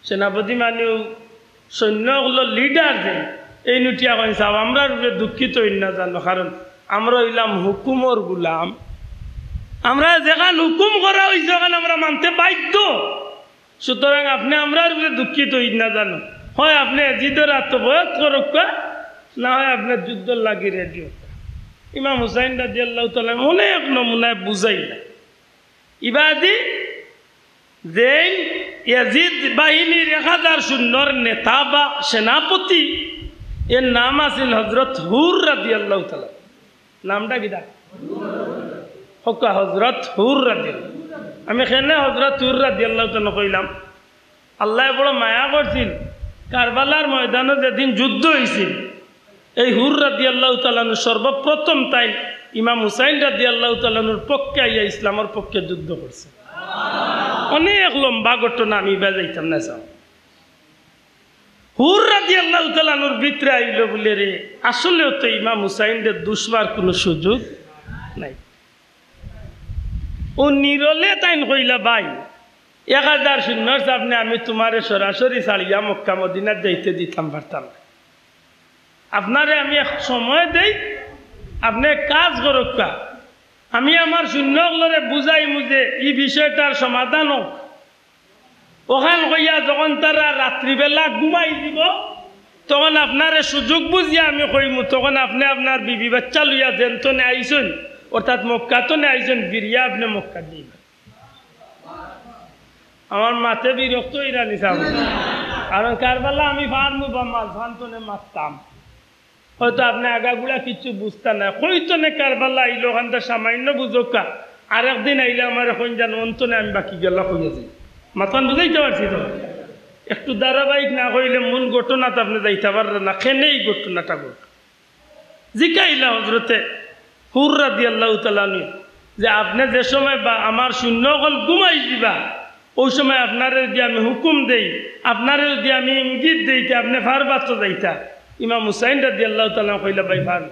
সেনাপতি মানে অউ সৈন্য অকলর লিডার যে, এইন উঠিয়া কইন, "সাব, আমরার উপরে দুঃখিত অইন না জানো, কারণ আমরা অইলাম হুকুমর গুলাম, আমরা যেখান হুকুম করা অইছে অখান আমরা মানতে বাধ্য।" সুতরাং আপনে আমরার উপরে দুঃখিত অইন না জানো, হয় আপনে এজিদর আতো বয়াত করউক্কা, না হয় আপনে যুদ্ধর লাগি রেডি অউক্কা। ইমাম হুসাইন রাদিয়াল্লাহু তাআলা অনেক নমুনায় বুঝাইলা। ইবাদি যেইন এজিদ বাহিনীর এক হাজার সৈন্যর নেতা বা সেনাপতি, এর নাম আছিল হযরত হুর রাদিয়াল্লাহু তাআলা। নামটা কিতা? হক্কা হযরত হুর রাদিয়াল্লাহু। আমি কেনে হযরত হুর রাদিয়াল্লাহু তাআলা কইলাম, আল্লায় বড় মায়া করছিল, কারবালার ময়দানো যেদিন যুদ্ধ অইছিল, এই হুর রাদিয়াল্লাহু তাআলা আনহু সর্বপ্রথম তাইন ইমাম হুসাইন রাদিয়াল্লাহু তাআলা আনহুর পক্ষে আইয়া ইসলামর পক্ষে যুদ্ধ করছে। অনেক লম্বা ঘটনা, আমি ইবায় যাইতাম না, চাও। হুর রাদিয়াল্লাহু তাআলা আনহুর ভিতরে আইলো বুলে, "রে, আসলেও তো ইমাম হুসাইনরে দুষবার কুনু সুযোগ নাই।" অউ নিরলে তাইন কইলা, "ভাই, এক হাজার সৈন্যর সামনে আমি তুমারে সরাসরি ছাড়িয়া মক্কা মদিনাত যাইতে দিতাম পারতাম না। আপনারে আমি এক সময় দেই, আপনে এক কাজ করউক্কা, আমি আমার সৈন্য অকলরে বুঝাইমু যে ই বিষয়টার সমাধান অউক।" অখান কইয়া যখন তারা রাত্রিবেলা ঘুমাই যিবো, তখন আপনারে সুযোগ বুঝিয়া আমি কইমু, তখন আপনে আপনার বিবি বাচ্চা লইয়া যেন তনে আইছইন, অর্থাৎ মক্কা তনে আইছইন, ফিরিয়া আপনে মক্কা দিবা। আমার মাতে বিরক্ত অইরা নি চাও। কারণ কারবালা আমি পারমু বা মাঝখান তনে মাততাম। হয়তো আপনে আগাগুড়া কিচ্ছু বুঝতা না। কই তনে কারবালা আইলো, অখানটা সামান্য বুঝউক্কা। আরেকদিন আইলে আমারে কইন জানো, অন তনে আমি বাকি গেলা কইয়া যাই। মাতখান বুঝাইতে পারছি তো? একটু ধারাবাহিক না কইলে মূল ঘটনাত আপনে যাইতা পাররা না। কেনে ই ঘটনাটা ঘটলো? জিকাইলা হযরতে হুর রাদিয়াল্লাহু তাআলা আনহু যে, "আপনে যে সময় বা আমার সৈন্য অকল ঘুমাই যিবা, অউ সময় আপনারে যুদি আমি হুকুম দেই, আপনারে যুদি আমি ইঙ্গিত দেই, তে আপনে পারবা তো যাইতা?" ইমাম হুসাইন রাদিয়াল্লাহু তাআলা আনহু কইলা, "ভাই, পারমু।"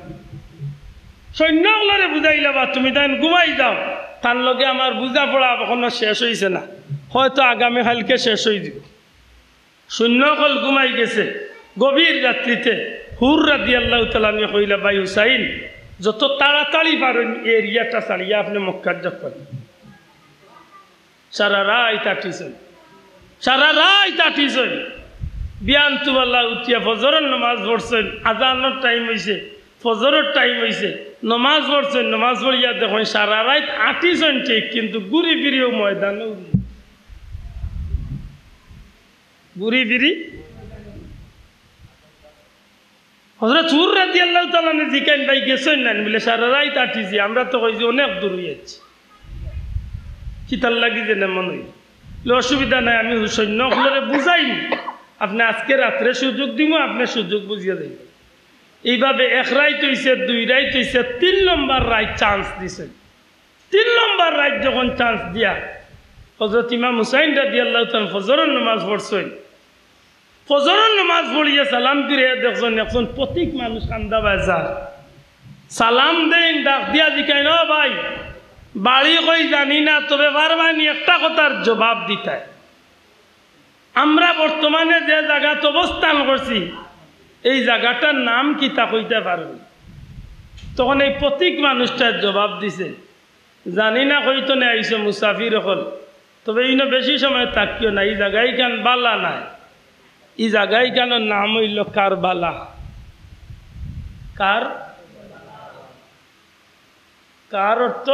সৈন্য অকলরে বুঝাইলা, "বা তুমি তাইন ঘুমাই যাও, তান লগে আমার বুঝাপড়া অখনো শেষ অইছে না, হয়তো আগামী কাইলকে শেষ অই যিবো।" সৈন্য অকল ঘুমাই গেছে। গভীর রাত্রিতে হুর রাদিয়াল্লাহু তাআলা আনহু কইলা, "ভাই হুসাইন, যত তাড়াতাড়ি পারইন ই এরিয়াটা ছাড়িয়া আপনে মক্কাত যাউক্কা।" সারা রাইত আটিছইন, সারা রাইত আটিছইন। বিয়ান তুবালা উঠিয়া ফজরর নমাজ পড়ছইন, আজানর টাইম অইছে, ফজরর টাইম অইছে, নমাজ পড়ছইন, নমাজ পড়িয়া দেখইন সারা রাইত আটিছইন ঠিক, কিন্তু ঘুরি ফিরিও ময়দানো ঘুরি ফিরি। হযরত হুর রাদিয়াল্লাহু তাআলা আনহু জিকাইন, "ভাই, গেছইন না নি?" বুলে, "সারা রাইত আটিছি, আমরা তো কইছি অনেক দূর অইয়াছি।" কিতার লাগি যেন মনো অইল। বুলে, "অসুবিধা নাই, আমি সৈন্য অকলরে বুঝাইমু, আপনে আজকে রাত্রে সুযোগ দিমু, আপনে সুযোগ বুঝিয়া যাইবা।" এইভাবে এক রাইত অইছে, দুই রাইত অইছে, তিন নম্বর রাইত চান্স দিছে। তিন নম্বর রাইত যখন চান্স দিয়া হযরত ইমাম হুসাইন রাদিয়াল্লাহু তাআলা ফজরর নামাজ পড়ছইন। ফজরর নামাজ পড়িয়া সালাম ফিরাইয়া দেখছইন একজন পথিক মানুষ কান্দা বায় যার। সালাম দেইন, ডাক দিয়া জিকাইন, "ও ভাই, বাড়ি কই জানি না, তবে পারবায়নি একটা কথার জবাব দিতায়। আমরা বর্তমানে যে জাগাত অবস্থান করছি, এই জাগাটার নাম কিতা কইতা পারবায়নি?" তখন এই পথিক মানুষটায় জবাব দিছে, "জানি না, কইতনে আইছো মুসাফির অকল, তবে ইনো বেশি সময় থাকিও না, ই জাগাইখান বালা নায়, ই জাগাইখানর নাম অইলো কারবালা।" কার? কার অর্থ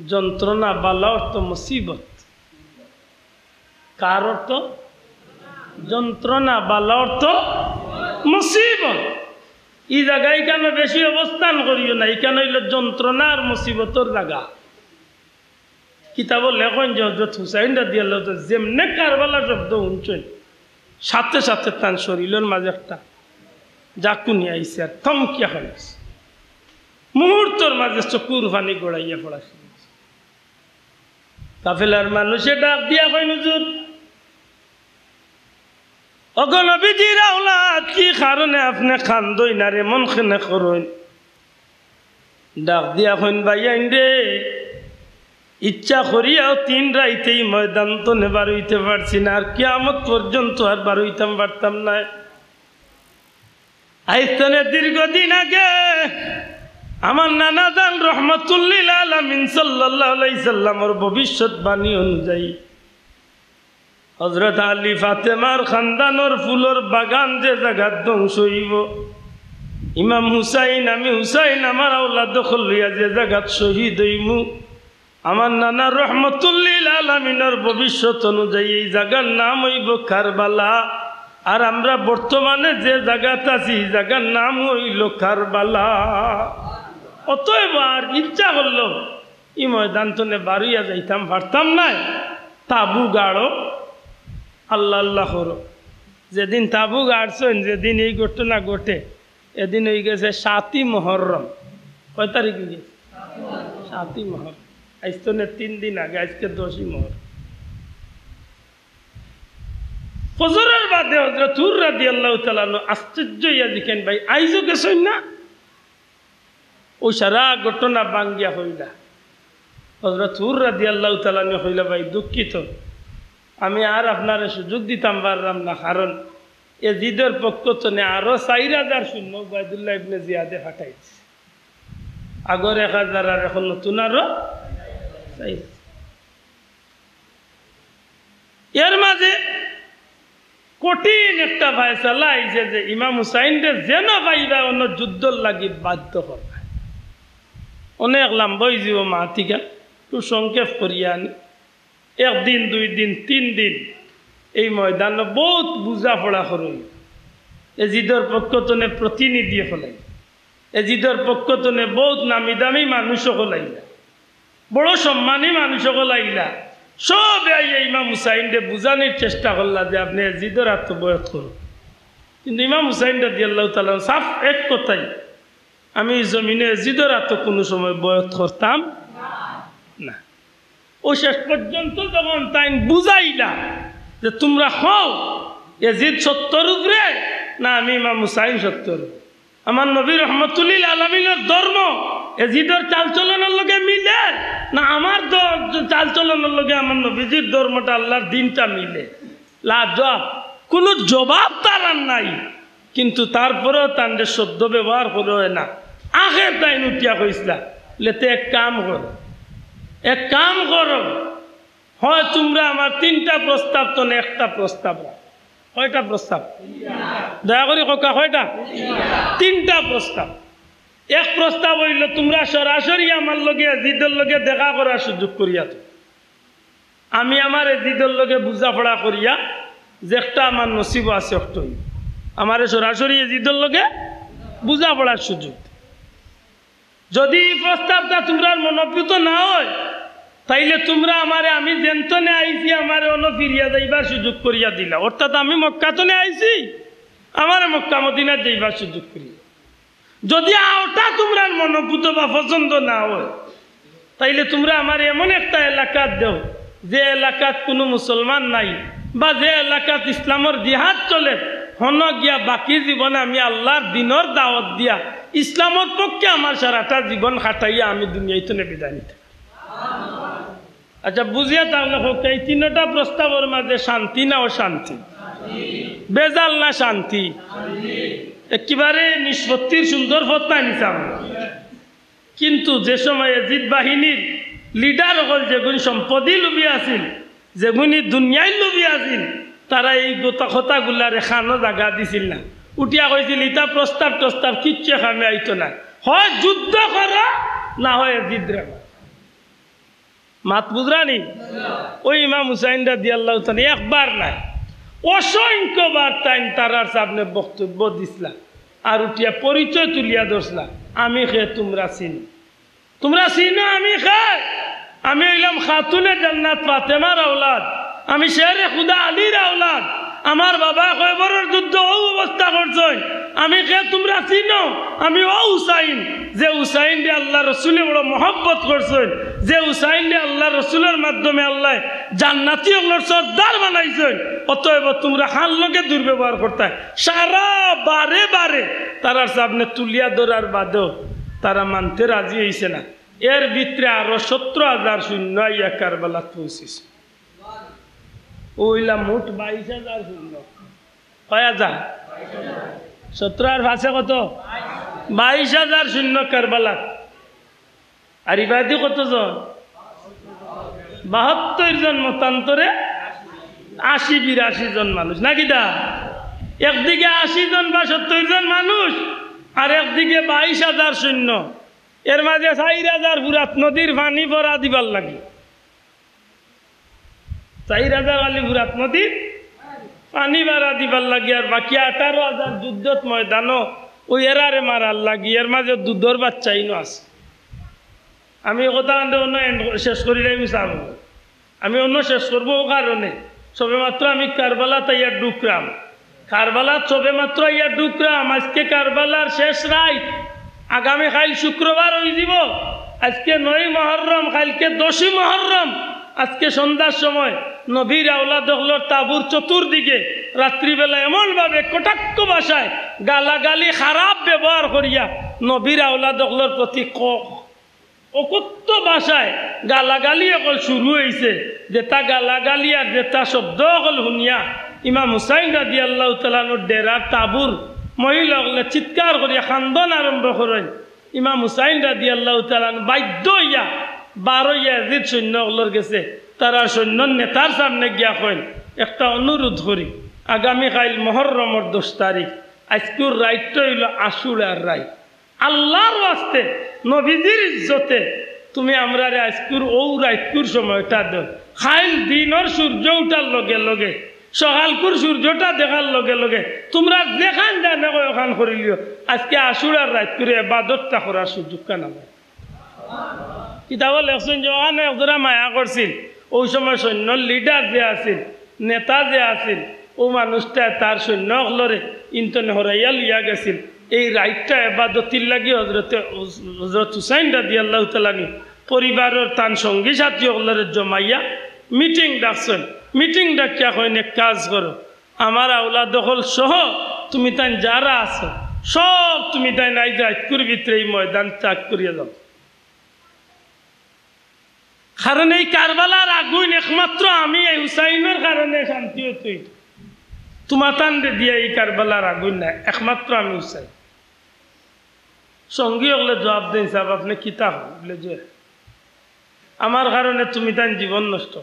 যন্ত্রণা, বালা অর্থ মুসিবত। কার অর্থ যন্ত্রণা, বালা অর্থ মুসিবত। ই জাগাইখানো বেশি অবস্থান করিও না, ইখান অইলো যন্ত্রণা আর মুসিবতর জাগা। কিতাবো লেখইন যে হযরত হুসাইন রাদিয়াল্লাহু তাআলা যেমনে কারবালা শব্দ হুনছইন, সাথে সাথে তান শরীলর মাঝে একটা জাকুনি আইছে আর থমকিয়া খাইছে। মুহূর্তর মাঝে চকুর পানি গড়াইয়া পড়া শুরু অইছে। কাফেলার মানুষে ডাক দিয়া কইন, "হুজুর, ওগো নবীজির আওলাদ, কি কারণে আপনে কান্দইন আর এমন কেনে করইন?" ডাক দিয়া কইন, "ভাইয়াইন রে, ইচ্ছা করিয়াও তিন রাইত ই ময়দান তনে বারইতে পারছি না, আর কিয়ামত পর্যন্ত আর বারইতাম পারতাম নায়। আইজ তনে দীর্ঘদিন আগে আমার নানা জান রহমাতুল্লিল আলামিন সাল্লাল্লাহু আলাইহি সাল্লামর ভবিষ্যৎবাণী অনুযায়ী হযরত আলী ফাতেমার খান্দানর ফুলর বাগান যে জাগাত ধ্বংস অইবো, ইমাম হুসাইন, আমি হুসাইন, আমার আওলাদ অকল লইয়া যে জাগাত শহীদ অইমু, আমার নানা রহমাতুল্লিল আলামিনর ভবিষ্যৎ অনুযায়ী এই জাগার নাম অইবো কারবালা। আর আমরা বর্তমানে যে জাগাত আছি, ই জাগার নাম অইলো কারবালা। অতএব আর ইচ্ছা করলো ই ময়দান তনে বারইয়া যাইতাম পারতাম নায়। তাবু গাড়ো, আল্লাহ আল্লাহ করো।" যেদিন তাবু গাড়ছইন, যেদিন এই ঘটনা ঘটে, এদিন অইগেছে সাতই মহররম। কয় তারিখ অইগেছে? সাতই মহররম। আইজ তনে তিন দিন আগে, আইজকে দশই মহররম। ফজরর বাদে হযরত হুর রাদিয়াল্লাহু তাআলা আনহু আশ্চর্য অইয়া জিকাইন, "ভাই, আইজও গেছইন না?" অউ সারা ঘটনা ভাঙ্গিয়া কইলা। হযরত হুর রাদিয়াল্লাহু তাআলা আনহু কইলা, "ভাই, দুঃখিত, আমি আর আপনারে সুযোগ দিতাম পাররাম না, কারণ এজিদর পক্ষ তনে আরো চাইর হাজার সৈন্য উবাইদুল্লাহ ইবনে জিয়াদে পাঠাইছে। আগর এক হাজার আর এখন নতুন আরো চাইর হাজার।" এর মাঝে কঠিন একটা ফয়সালা আইছে যে ইমাম হুসাইনরে যেন পাইবা অনো যুদ্ধর লাগি বাধ্য করবা। অনেক লম্বা অইযিবো মাতিকা, একটু সংক্ষেপ করিয়া আনি। একদিন, দুই দিন, তিন দিন এই ময়দানো বউত বুঝাপড়া করইন। এজিদর পক্ষ তনে প্রতিনিধি অকল আইলা, এজিদর পক্ষ তনে বউত নামি দামি মানুষ অকল আইলা, বড় সম্মানী মানুষ অকল আইলা। সবে আইয়া ইমাম হুসাইনরে বুঝানির চেষ্টা করলা যে, "আপনে এজিদর আতো বয়াত করো।" কিন্তু ইমাম হুসাইন রাদিয়াল্লাহু তাআলা আনহু সাফ এক কথাই, "আমি ই জমিনো এজিদর আতো কুনু সময় বয়াত করতাম না।" অউ শেষ পর্যন্ত যখন তাইন বুঝাইলা যে, "তুমরা কও এজিদ সত্যর উপরে না আমি ইমাম হুসাইন সত্যর উপরে?" আমার নবী রহমতুল্লিল আলামিনর ধর্ম এজিদর চালচলনর লগে মিলে, না আমার দ-, চালচলনর লগে আমার নবীজির ধর্মটা, আল্লাহর দ্বীনটা মিলে? লাজবাব, কুনু জবাব তারার নাই। কিন্তু তারপরেও তানরে শব্দ ব্যবহার করা অয় না। আখের তাইন উঠিয়া কইছলা, "লেতে এক কাম করো, এক কাম করো, হয় তুমরা আমার তিনটা প্রস্তাব তনে একটা প্রস্তাব রাখো।" কয়টা প্রস্তাব? দয়া করি কউক্কা, কয়টা? তিনটা প্রস্তাব। এক প্রস্তাব অইলো, তুমরা সরাসরি আমার লগে, এজিদর লগে দেখা করার সুযোগ করিয়া দেও। আমি আমার এজিদর লগে বুঝাপড়া করিয়া যেকটা আমার নসিবো আছে অকটাউ, আমারে সরাসরি এজিদর লগে বুঝাপড়ার সুযোগ। যদি ই প্রস্তাবটা তুমরার মনোপুত না অয়, তাইলে তুমরা আমারে, আমি যেন তনে আইছি, আমারে অনো ফিরিয়া যাইবার সুযোগ করিয়া দিলাও। অর্থাৎ আমি মক্কা তনে আইছি, আমারে মক্কা মদিনাত যাইবার সুযোগ করিয়া। যদি অউটা তুমরার মনোপুত বা পছন্দ না অয়, তাইলে তুমরা আমারে এমন একটা এলাকাত দেও, যে এলাকাত কুনু মুসলমান নাই বা যে এলাকাত ইসলামর জিহাদ চলের, হনো গিয়া বাকি জীবনে আমি আল্লার দিনর দাওয়াত দিয়া ইসলামর পক্ষে আমার সারাটা জীবন খাটাইয়া আমি দুনিয়াইত থনে বিদায় নিতাম। আচ্ছা, বুঝিয়া তাইলে কউক্কা, এই তিনটা প্রস্তাবর মাঝে শান্তি না অশান্তি? বেজাল না শান্তি? একেবারে নিষ্পত্তির সুন্দর পথ নায় নি সামনে। কিন্তু যে সময় এজিদ বাহিনীর লিডার অকল যেগুন সম্পদর লোভী আছিল, যেগুনি দুনিয়ার লোভী আছিল, তারা এই গোতা কথাগুলারে কানো জাগা দিছিল না। উঠিয়া কইছিল, "ইতা প্রস্তাব টস্তাব কিচ্ছু কামে আইতো না, হয় যুদ্ধ করো, না হয় এজিদরে মারো।" মাত বুঝরা নি? ওই ইমাম হুসাইন রাদিয়াল্লাহু তাআলা একবার নায়, অসংখ্যবার তাইন তারার সামনে বক্তব্য দিছলা, আর উঠিয়া পরিচয় তুলিয়া ধরছলা, "আমি কে তুমরা চিনো, তুমরা চিনো আমি কে? আমি অইলাম খাতুনে জান্নাত ফাতেমার আওলাদ, আমি শেরে খুদা আলীর আওলাদ, আমার বাবা খয়বরর যুদ্ধ অউ অবস্থা করছইন, আমি কে তুমরা চিনো? আমি অউ হুসাইন, যে হুসাইনরে আল্লার রসুলে বড় মহব্বত করছইন, যে হুসাইনরে আল্লার রসুলর মাধ্যমে আল্লায় জান্নাতি অকলর সর্দার বানাইছইন, অতএব তুমরা কার লগে দুর্ব্যবহার করতায়।" সারা বারে বারে তারার সামনে তুলিয়া ধরার বাদেও তারা মানতে রাজি অইছে না। এর ভিতরে আরো সতেরো হাজার সৈন্য আইয়া কারবালাত পৌঁছিছে। অইলা মোট বাইশ হাজার সৈন্য। কয় হাজার? সতেরো আর পাঁচে কত? বাইশ হাজার সৈন্য কারবালাত। আর ইবাদি কতজন? বাহাত্তর জন, মতান্তরে আশি বিরাশি জন মানুষ, নাকি দা? একদিকে আশি জন বা সত্তর জন মানুষ, আর একদিকে বাইশ হাজার সৈন্য। এর মাঝে চাইর হাজার ফুরাত নদীর পানি ভরা দিবার লাগি, চাইর হাজার আলি ফুরাত নদীর পানি ভরা দিবার লাগি, আর বাকি আঠারো হাজার যুদ্ধত ময়দানো ওই এরারে মারার লাগি। এর মাঝে দুধর বাচ্চাইনও আছে। আমি এই কথা আনতে অন্য end শেষ করি যাই, আমি চাবো। আমি অন্য শেষ করবো ও কারণে, সবে মাত্র আমি কারবালাত আইয়া ঢুকরাম। কারবালাত সবে মাত্র আইয়া ঢুকরাম। আজকে কারবালার শেষ রাইত, আগামী কাইল শুক্রবার অইযিবো। আজকে নয় মহররম, কাইলকে দশই মহররম। আজকে সন্ধ্যার সময় নবীর আওলাদ অকলর তাবুর চতুর্দিকে রাত্রিবেলা এমনভাবে কটাক্ষ ভাষায় গালাগালি, খারাপ ব্যবহার করিয়া নবীর আওলাদ অকলর প্রতি ক-, অকথ্য ভাষায় গালাগালি অকল শুরু অইছে। যেটা গালাগালি আর যেটা শব্দ অকল হুনিয়া ইমাম হুসাইন রাদিয়াল্লাহু তাআলা আনহুর ডেরার তাবুর মহিলা অকলে চিৎকার করিয়া কান্দন আরম্ভ করইন। ইমাম হুসাইন রাদিয়াল্লাহু তাআলা আনহু বাধ্য অইয়া বারইয়া এজিদ সৈন্য অকলর গেছে, তারার সৈন্যর নেতার সামনে গিয়া কইন, "একটা অনুরোধ করি, আগামী কাইল মহররমর দশ তারিখ, আইজকুর রাইতটা অইলো আশুরার রাইত। আল্লার ওয়াস্তে, নবীজির ইজ্জতে তুমি আমরারে আইজকুর অউ রাইতকুর সময়টা দেও। কাইল দিনর সূর্য উঠার লগে লগে, সকালকুর সূর্যটা দেখার লগে লগে তুমরা যেখান জানে কয় অখান করিলিও। আইজকে আশুরার রাইতকুরে এবাদতটা করার সুযোগখান আমারে।" কিতাবো লেখছইন যে অখানো একজোড়া মায়া করছিল, অউ সময় সৈন্যর লিডার যে আছিল, নেতা যে আছিল, অউ মানুষটায় তার সৈন্য অকলরে ইন থনে হরাইয়া লইয়া গেছিল। এই রাইতটা এবাদতির লাগি হজরতে, হজরত হুসাইন রাদিয়াল্লাহু তাআলা আনহু পরিবারর তান সঙ্গী সাথী অকলরে জমাইয়া মিটিং ডাকছইন। মিটিং ডাকিয়া কইন, "এক কাজ করো, আমার আওলাদ অকল সহ তুমি তাইন যারা আছো, সব তুমি তাইন আইজ রাইতকুর ভিতরে এই ময়দান ত্যাগ করিয়া যাও।" কারণ এই কারবালার আগুইন একমাত্র আমি, এই হুসাইনর কারণে শান্তি অইতো। তুমাতানরে দিয়া এই কারবালার আগুইন নায়, একমাত্র আমি হুসাইন। সঙ্গী অকলে জবাব দেইন, "সাব, আপনে কিতা কইন?" বলে যে, "আমার কারণে তুমি তাইন জীবন নষ্ট।"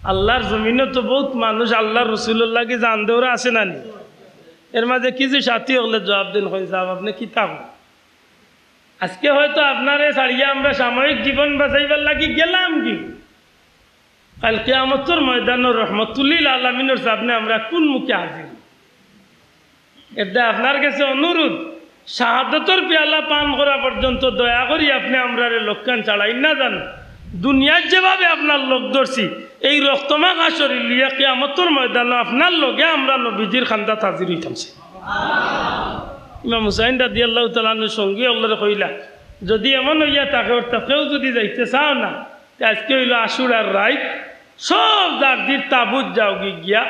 আল্লার জমিনো তো বউত মানুষ আল্লার রসুলর লাগি জান দেওরা আছে না নি? এর মাঝে কিছু সাথী অকলে জবাব দেইন, কইন, "সাব, আপনে কিতা কইন?" আইজকে হয়তো আপনারে ছাড়িয়া আমরা সাময়িক জীবন বাঁচাইবার লাগি গেলাম কি, কাইল কিয়ামতর ময়দানো রহমতুল্লিল আলামিনর সামনে আমরা কুন মুখে হাজির? এরদায় আপনার গেছে অনুরোধ, শাহাদতর পিয়ালা পান করা পর্যন্ত দয়া করি আপনে আমরারে লগে ছাড়াইন না যান। দুনিয়ার যেভাবে আপনার লগ ধরছি, এই রক্তমাখা শরীর লইয়া কিয়ামতর ময়দানো আপনার লগে আমরা নবীজির কান্দাত হাজির অইতাম চাই। ইমাম হুসাইন রাদিয়াল্লাহু তাআলা আনহু সঙ্গী অকলরে কইলা, "যদি এমন অইয়া থাকে, অর্থাৎ কেউ যদি যাইতে চাও না, আজকে অইলো আশুরার রাইত, সব যার জির তাবুত যাওগি গিয়া,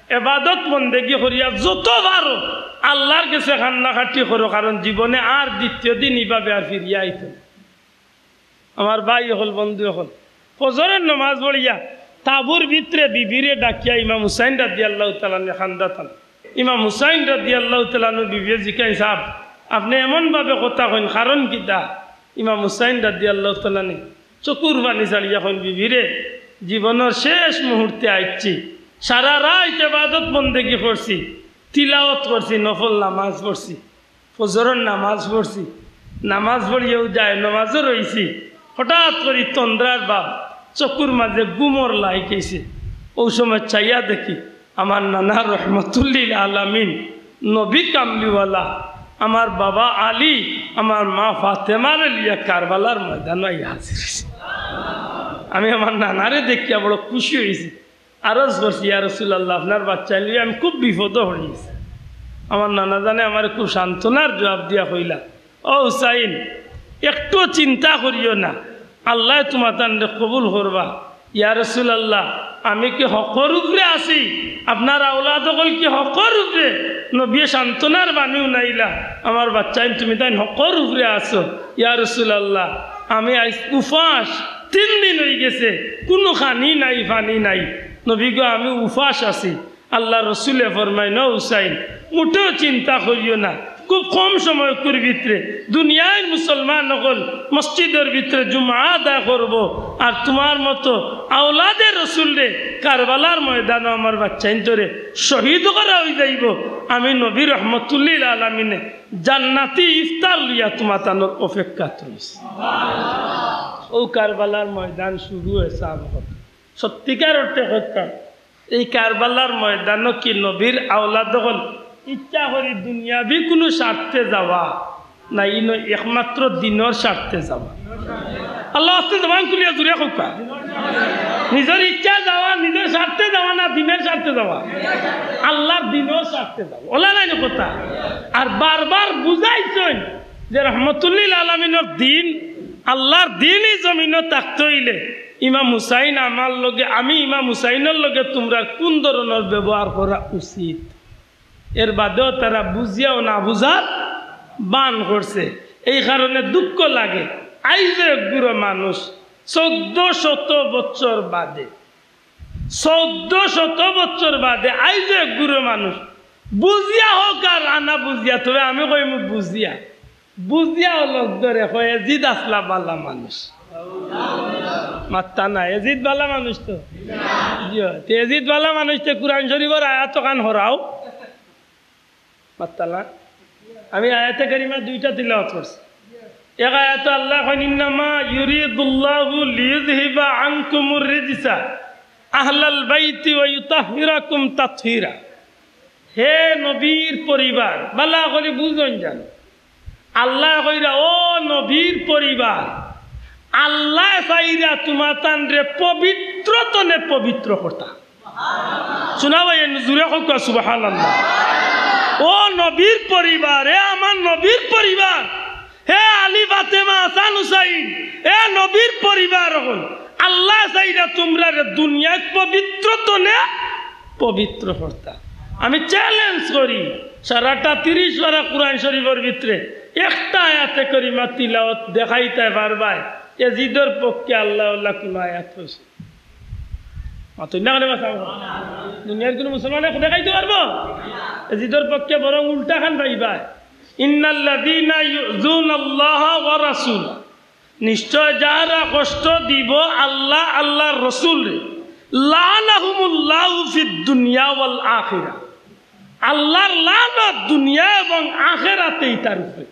এবাদত বন্দেগি করিয়া যত পারো আল্লার গেছে কান্নাকাটি করো, কারণ জীবনে আর দ্বিতীয় দিন ইভাবে আর ফিরিয়া আইতো না। আমার ভাই অকল, বন্ধু অকল, ফজরর নমাজ পড়িয়া তাবুর ভিতরে বিবিরে ডাকিয়া ইমাম হুসাইন রাদিয়াল্লাহু তাআলা আনহু কান্দাত। ইমাম হুসাইন রাদিয়াল্লাহু তাআলা আনহুর বিবিয়ে জিকাইন, "সাব, আপনে এমন ভাবে কথা কইন, কারণ কিতা?" ইমাম হুসাইন রাদিয়াল্লাহু তাআলা আনহু চকুর পানি ছাড়িয়া কইন, "বিবিরে, জীবনর শেষ মুহূর্তে আইছি, সারা রাইত এবাদত বন্দেগি করছি, তিলাওয়াত করছি, নফল নামাজ পড়ছি, ফজরর নামাজ পড়ছি, নামাজ পড়িয়াউ যায় নমাজও রইছি, হঠাৎ করি তন্দ্রার ভাব, চকুর মাঝে ঘুমর লাইট আইছে। অউ সময় চাইয়া দেখি আমার নানা রহমতুল্লিল আলামিন, নবী কামলিওয়ালা, আমার বাবা আলী, আমার মা ফাতেমারে লইয়া কারবালার ময়দানো আইয়া হাজির অইছে। আমি আমার নানারে দেখিয়া বড় খুশি অইছি।" আরজ করছি, "ইয়া রাসুলাল্লাহ, আপনার বাচ্চাইন লইয়া আমি খুব বিপদো পড়ি গেছি।" আমার নানা জানে আমারে খুব সান্ত্বনার জুয়াব দিয়া কইলা, "ও হুসাইন, একটুও চিন্তা করিও না, আল্লায় তুমাতানরে কবুল করবা।" "ইয়া রাসুলাল্লাহ, আমি কি হকর উপরে আছি? আপনার আওলাদ অকল কি হকর উপরে?" নবীয়ে সান্ত্বনার বাণী হুনাইলা, "আমার বাচ্চাইন, তুমিতাইন হকর উপরে আছো।" "ইয়া রাসুলাল্লাহ, আমি আইজ উপাস, তিন দিন অইগেছে, কুনু খানি নাই, পানি নাই। নবী গো, আমি উপাস আছি।" আল্লার রসুলে ফরমাইন, "ও হুসাইন, মুটেও চিন্তা করিও না, খুব কম সময়কুর ভিতরে দুনিয়ার মুসলমান অকল মসজিদর ভিতরে জুমা আদায় করবো, আর তুমার মতো আওলাদে রসুলরে কারবালার ময়দানো আমার বাচ্চাইন্তরে শহীদ করা অইযাইবো। আমি নবী রহমতুল্লিল আলামিনে জান্নাতি ইফতার লইয়া তুমাতানর অপেক্ষাত রইছি।" অউ কারবালার ময়দান শুরু অইছে। আমার সত্যিকার অর্থে কইতাম, এই কারবালার ময়দানো কি নবীর আওলাদ অকল ইচ্ছা করি দুনিয়াবি কুনু স্বার্থে যাওয়া? না, ইনো একমাত্র দিনর স্বার্থে যাওয়া। আল্লার ওয়াস্তে জবান খুলিয়া জুরে কউক্কা। নিজর ইচ্ছা যাওয়া, নিজর স্বার্থে যাওয়া না দিনর স্বার্থে যাওয়া? আল্লার দিনর স্বার্থে যাওয়া। অলা নায়নি কথা? আর বারবার বুঝাইছইন যে রহমতুল্লিল আলামিনর দিন, আল্লার দিন ই জমিনো থাকতে অইলে ইমাম হুসাইন আমার লগে, আমি ইমাম হুসাইনর লগে তুমরার কুন ধরনর ব্যবহার করা উচিত? এর বাদেও তারা বুঝিয়াও না বুঝার বান করছে। এই কারণে দুঃখ লাগে। আইজও এক গুরু মানুষ চৌদ্দ শত বছর বাদে, চৌদ্দ শত বছর বাদে আইজও এক গুরু মানুষ বুঝিয়া হউক আর আনা বুঝিয়া, তবে আমি কইমু বুঝিয়া, বুঝিয়া অউ লোক ধরে কয়, "এজিদ আছলা বালা মানুষ।" মাত্তা না, এজিদ বালা মানুষ তো। জি অয়, তে এজিদ বালা মানুষ তে কুরআন শরীফর আয়াত অখান হরাও। মাত্তা না। আমি আয়াতে কারিমা দুইটা তিলাওয়াত করছি। এক আয়াতো আল্লায় কইন, "ইন্নামা ইউরিদুল্লাহু লিইউযহিবা আনকুমুর রিজসা আহলাল বাইতি ওয়া ইউতাহহিরাকুম তাতহীরা।" হে নবীর পরিবার, বালা করি বুঝইন যান। আল্লায় কইরা, "ও নবীর পরিবার, আল্লায় চাইরা তুমাতানরে পবিত্র তনে পবিত্র করতা।" শুনা ভাই, জুরে কউক্কা সুবহানাল্লাহ। ও নবীর পরিবার, এ আমার নবীর পরিবার, হে আলী, ফাতেমা, হাসান, হুসাইন, এ নবীর পরিবার অকল, আল্লায় চাইরা তুমরারে দুনিয়াত পবিত্র তনে পবিত্র করতা। আমি challenge করি, সারাটা তিরিশ পারা কুরআন শরীফর ভিতরে একটা আয়াতে কারিমা তিলাওয়াত দেখাইতায় পারবায়, এজিদর পক্ষে আল্লায় অলা কুনু আয়াত কইছে? মাতইন না কেনে বা? দুনিয়ার কুনু মুসলমানে দেখাইতে পারবো এজিদর পক্ষে? বরং উল্টাখান পাইবায়, "ইন্নাল্লাযীনা ইউযুনাল্লাহা ওয়া রাসূলা", নিশ্চয় যারা কষ্ট দিবো আল্লাহ, আল্লার রসুলরে, "লাআনাহুমুল্লাহু ফিদ দুনিয়া ওয়াল আখিরা", আল্লার লানত দুনিয়া এবং আখেরাতে ইতার উপরে।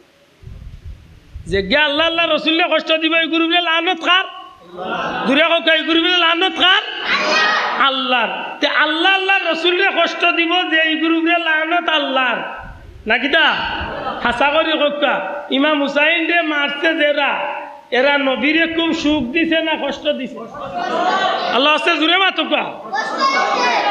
যেগিয়ে আল্লাহ, আল্লার রসুলরে কষ্ট দিবো, ইগুর উপরে লানত কার? জুরে কউক্কা, ইগুর উপরে লানত কার? আল্লার। তে আল্লাহ, আল্লার রসুলরে কষ্ট দিবো যে, ইগুর উপরে লানত আল্লার। না কিতা? হাছা করি কউক্কা, ইমাম হুসাইনরে মারছে যেরা, এরা নবীরে খুব সুখ দিছে না কষ্ট দিছে? আল্লার ওয়াস্তে জুরে মাতউক্কা।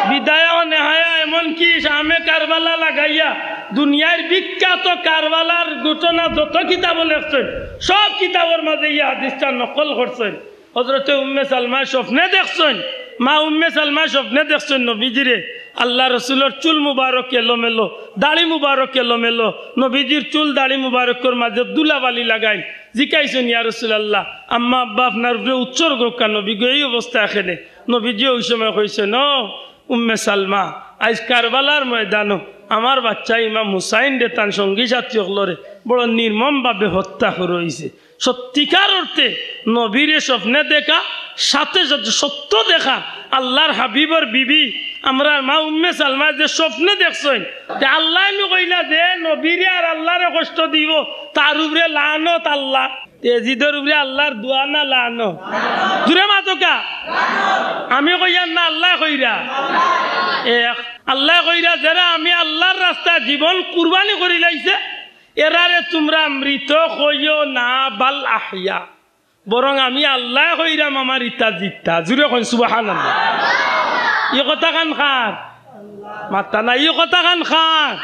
বিদায়া ওয়া নেহায়া, এমনকি শামে কারবালা লাগাইয়া দুনিয়ার বিখ্যাত কারবালার ঘটনা যত কিতাবো লেখছইন, সব কিতাবর মাঝে ই হাদিসটা নকল করছইন। হজরতে উম্মে সালমায় স্বপ্নে দেখছইন, মা উম্মে সালমায় স্বপ্নে দেখছইন নবীজিরে, আল্লার রসুলর চুল মুবারক এলোমেলো, দাড়ি মুবারক এলোমেলো, নবীজির চুল দাড়ি মুবারকর মাঝে ধুলাবালি লাগাইল। জিকাইছইন, "ইয়া রাসূলুল্লাহ, আম্মা আব্বা আপনার উপরে উৎসর্গ অউক্কা, নবী গো, এই অবস্থা কেনে?" নবীজি ওই সময় কইছইন, "ও উম্মে সালমা, আইজ কারবালার ময়দানো আমার বাচ্চা ইমাম হুসাইনরে, তান সঙ্গী সাথী অকলরে বড় নির্মমভাবে হত্যা করা অইছে।" সত্যিকার অর্থে নবীরে স্বপ্নে দেখা, সাথে সাথে সত্য দেখা। আল্লার হাবিবর বিবি, আমরার মা উম্মে সালমায় যে স্বপ্নে দেখছইন, তে আল্লায় নু কইলা যে নবীরে আর আল্লারে কষ্ট দিবো, তার উপরে লানত আল্লার। তে এজিদর উপরে আল্লার দোয়া না লানত? জুরে মাতোক্কা। আমি কইয়ার না, আল্লায় কইরা। এক, আল্লায় কইরা, "যেরা আমি আল্লার রাস্তায় জীবন কুরবানি করিলাইছে, এরারে তুমরা মৃত কইও না, বাল আহইয়া।" বরং আমি আল্লায় কইরাম, আমার ইতা জিতা। জুরে কইন সুবহানাল্লাহ। ই কথাখান কার? মাতরা না, ই কথাখান কার?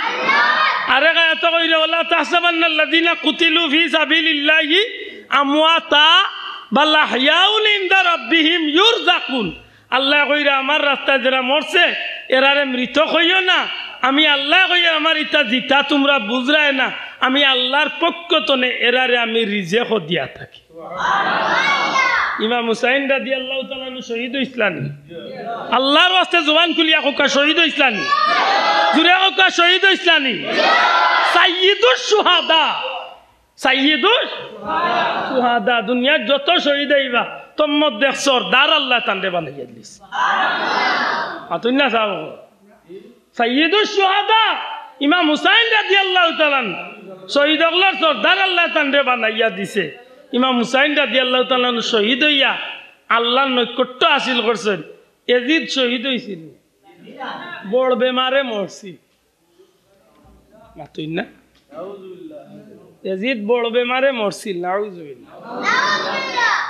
আরেক আয়াতো কইরা, "ওয়ালা তাহসাবান্নাল্লাযীনা কুতিলু ফী সাবিলিল্লাহি আমওয়াতা বাল আহইয়াউন ইনদা রাব্বিহিম ইউরযাকুন।" আল্লায় কইরা, আমার রাস্তায় যেরা মরছে, এরারে মৃত কইও না। আমি আল্লায় কইয়ার, আমার ইতা জিতা তুমরা বুঝরায় না। আমি আল্লার পক্ষ তনে এরারে আমি রিজেকও দিয়া থাকি। ইমাম হুসাইন রাদিয়াল্লাহু তাআলা আনহু শহীদ অইছলা নি? আল্লার ওয়াস্তে জুবান খুলিয়া কউক্কা, শহীদ অইছলা নি? জুরে কউক্কা, শহীদ অইছলা নি? সাইয়্যিদুশ শুহাদা, সাইয়্যিদুশ শুহাদা। দুনিয়ার যত শহীদ অইবা, তন্মধ্যে এক সর্দার আল্লায় তানরে বানাইয়া দিছে। মাতইন না সাব। সাইয়্যিদুশ শুহাদা ইমাম হুসাইন রাদিয়াল্লাহু তাআলা আনহু, শহীদ অকলর সর্দার আল্লায় তানরে বানাইয়া দিছে। ইমাম হুসাইন রাদিয়াল্লাহু তাআলা আনহু শহীদ অইয়া আল্লার নৈকট্য হাসিল করছইন। এজিদ শহীদ অইছিল, বড় বেমারে মরছিল। মাতইন না? এজিদ বড় বেমারে মরছিল, নাউজুবিল্লাহ।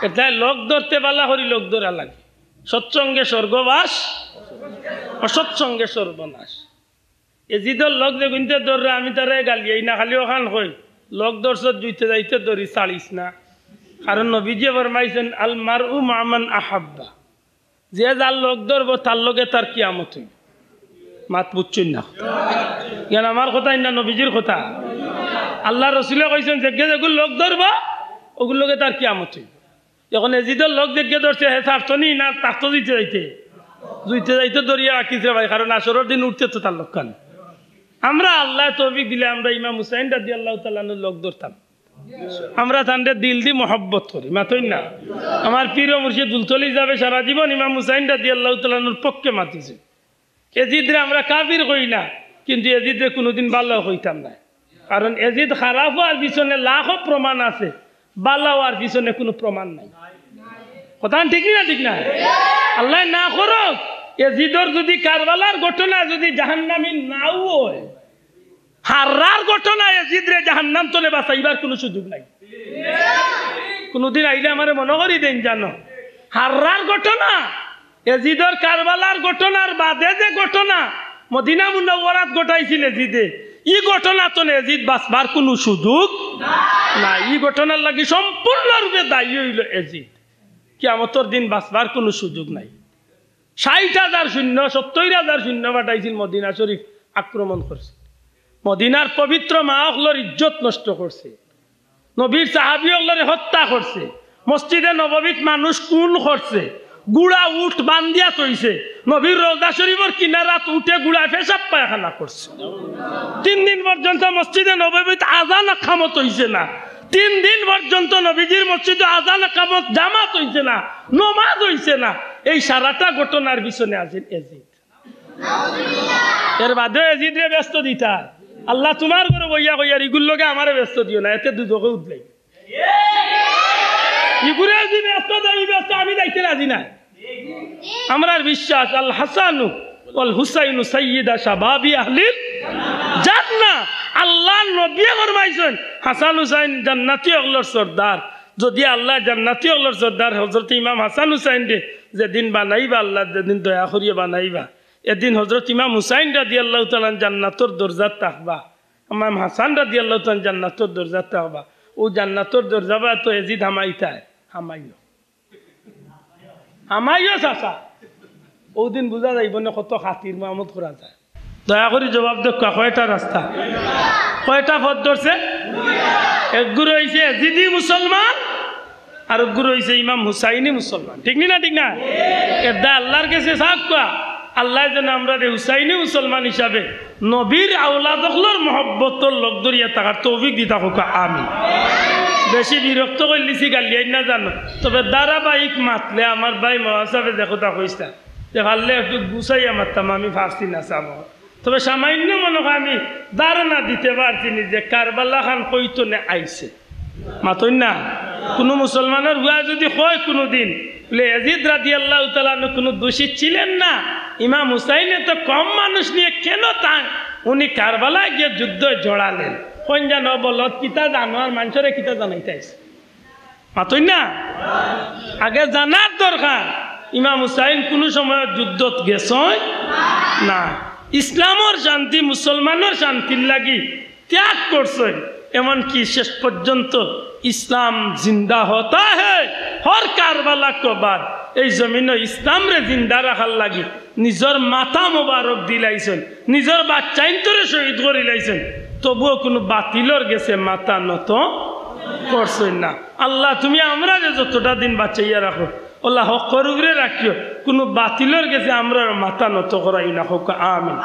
এটায় লগ ধরতে বালা করি লগ ধরা লাগে। সৎসঙ্গে স্বর্গবাস, অসৎসঙ্গে সর্বনাশ। এজিদর লগ যেগুইন্তে ধররা, আমি তারে গালিয়াই না, খালি অখান কই, লগ ধরছত জুইতে যাইতে ধরি, ছাড়িস না। কারণ নবীজিয়ে ফরমাইছইন, "আল মারউ মা'আ মান আহাব্বা।" যে যার লগ ধরবো, তার লগে তার কিয়ামত অইবো। মাত বুঝছইন না? ইয়ান আমার কথা না নবীজির কথা? আল্লার রসুলে কইছইন, যেগিয়ে যেগুর লগ ধরবো, ওগুর লগে তার কিয়ামত অইবো। এখন এজিদর লগ যেগিয়ে ধরছে, হে ছাড়তো নি না থাকতো জুইতে যাইতে? জুইতে যাইতে ধরিয়া রাখিছে ভাই, কারণ হাশরর দিন উঠতে তো তার লগ খান। আমরা আল্লায় তৌফিক দিলে আমরা ইমাম হুসাইন রাদিয়াল্লাহু তাআলা আনহুর লগ ধরতাম। আমরা তানরে দিল দি মহব্বত করি, মাতইন না? আমার পীর ও মুর্শিদ ফুলতলি ছাবে সারা জীবন ইমাম হুসাইন রাদিয়াল্লাহু তাআলা আনহুর পক্ষে মাতিছে। এজিদরে আমরা কাফির কই না, কিন্তু এজিদরে কুনুদিন বালা কইতাম না। কারণ এজিদ খারাপ অওয়ার পিছনে লাখো প্রমাণ আছে, বালা অওয়ার পিছনে কুনু প্রমাণ নাই। কথা ঠিক নি না? ঠিক না? আল্লায় না করউক, এজিদর যুদি কারবালার ঘটনা যুদি জাহান্নামি নাও অয়, হাররার ঘটনা এজিদরে জাহান্নাম তনে বাঁচাইবার কুনু সুযোগ নাই। কুনুদিন আইলে আমারে মনো করি দেইন জানো, হাররার ঘটনা, এজিদর কারবালার ঘটনার বাদে যে ঘটনা মদিনা মুনাওয়ারাত ঘটাইছিল এজিদে, ই ঘটনা তনে এজিদ বাঁচবার কুনু সুযোগ নাই। ই ঘটনার লাগি সম্পূর্ণরূপে দায়ী অইলো এজিদ। কিয়ামতর দিন বাঁচবার কুনু সুযোগ নাই। ষাইট হাজার সৈন্য, সত্তইর হাজার সৈন্য পাঠাইছিল মদিনা শরীফ আক্রমণ করছে। মদিনার পবিত্র মা অকলর ইজ্জত নষ্ট করছে। নবীর সাহাবী অকলরে হত্যা করছে। মসজিদে নববীত মানুষ খুন করছে। ঘুড়া উট বান্ধিয়া থইছে। নবীর রওজা শরীফর কিনারাত উটে ঘুড়ায় পেশাব পায়খানা করছে। তিন দিন পর্যন্ত মসজিদে নববীত আজান একামত অইছে না। তিন দিন পর্যন্ত নবীজির মসজিদে আজান একামত জামাত অইছে না, নমাজ অইছে না। এই সারাটা ঘটনার পিছনে আছেন এজিদ। এর বাদেও এজিদরে বেহেস্ত দিতা। আল্লাহ তুমার ঘরো বইয়া কইয়ার, "ইগুর লগে আমারে বেহেস্ত দিও না, এতে দুজখে উদলাই।" ইগুরে যদি বেহেস্ত দেয়, ই বেহেস্ত আমি যাইতে রাজি না। আমরার বিশ্বাস, "আল হাসানু ওয়াল হুসাইনু সাইয়্যিদা শাবাবি আহলিল জান্নাহ।" আল্লাহর নবীয়ে ফরমাইছইন, "হাসান হুসাইন জান্নাতি অকলর সর্দার।" যদি আল্লাহ জান্নাতি অকলর সর্দার হযরত ইমাম হাসান হুসাইনরে যেদিন বানাইবা, আল্লাহ যেদিন দয়া করিয়া বানাইবা, এদিন হযরত ইমাম হুসাইন রাদিয়াল্লাহু তাআলা আনহু জান্নাতর দরজাত থাকবা, ইমাম হাসান রাদিয়াল্লাহু তাআলা আনহু জান্নাতর দরজাত থাকবা। অউ জান্নাতর দরজা বায় তো এজিদ হামাইতায়, হামাইলো। আমাইও চাচা। ওদিন বুঝা যাইব না কত খাতির মামত করা যায়। দয়া করি জবাব দেউক্কা, কয়টা রাস্তা? কয়টা পথ ধরছে? একগুলো অইছে এজিদি মুসলমান, আর একগুলো অইছে ইমাম হুসাইনি মুসলমান। ঠিক নি না? ঠিক না? এরদায় আল্লাহর গেছে চাউক্কা, আল্লায় যেন আমরারে হুসাইনি মুসলমান হিসাবে নবীর আওলাদ অকলর মহব্বতর লগ ধরিয়া থাকার তৌফিক দিতা কউক্কা, আমিন। বেশি বিরক্ত করিলিছি, গালিয়াইন না জানো, তবে ধারাবাহিক মাতলে আমার ভাই মহাসাবে যে কথা কইছলা, যে পারলে একটু গুছাইয়া মাততাম, আমি পারছি না চাচা। তবে সামান্য মনে হয় আমি ধারণা দিতে পারছি নি যে কারবালা খান কই থনে আইছে। মাতইন না? কুনু মুসলমানর পুয়ায় যদি কয় কুনুদিন, বুলে, এজিদ রাদিয়াল্লাহু তাআলা আনহু কুনু দোষী ছিলেন না, ইমাম হুসাইনে তো কম মানুষ নিয়া কেনে তাইন, উনি কারবালায় গিয়া যুদ্ধ জড়াইলেন। কইন জানো বলো, কিতা জানো আর মানষরে কিতা জানাইতা আইছো? মাতইন না? আগে জানার দরকার, ইমাম হুসাইন কুনু সময় যুদ্ধত গেছইন না। ইসলামর শান্তি, মুসলমানর শান্তির লাগি ত্যাগ করছইন, এমনকি শেষ পর্যন্ত ইসলাম জিন্দা হতা হ্যায়, হর কারবালা কো বাদ, এই জমিনো ইসলামরে জিন্দা রাখার লাগি নিজর মাথা মোবারক দিলাইছইন, নিজর বাচ্চাইন্তরে শহীদ করিলাইছইন, তবুও কুনু বাতিলর গেছে মাথা নত করছইন না। আল্লাহ, তুমি আমরারে যতটা দিন বাঁচাইয়া রাখো, আল্লাহ, হকর উপরে রাখিও, কুনু বাতিলর গেছে আমরার মাথা নত করাইও না, কউক্কা আমিন।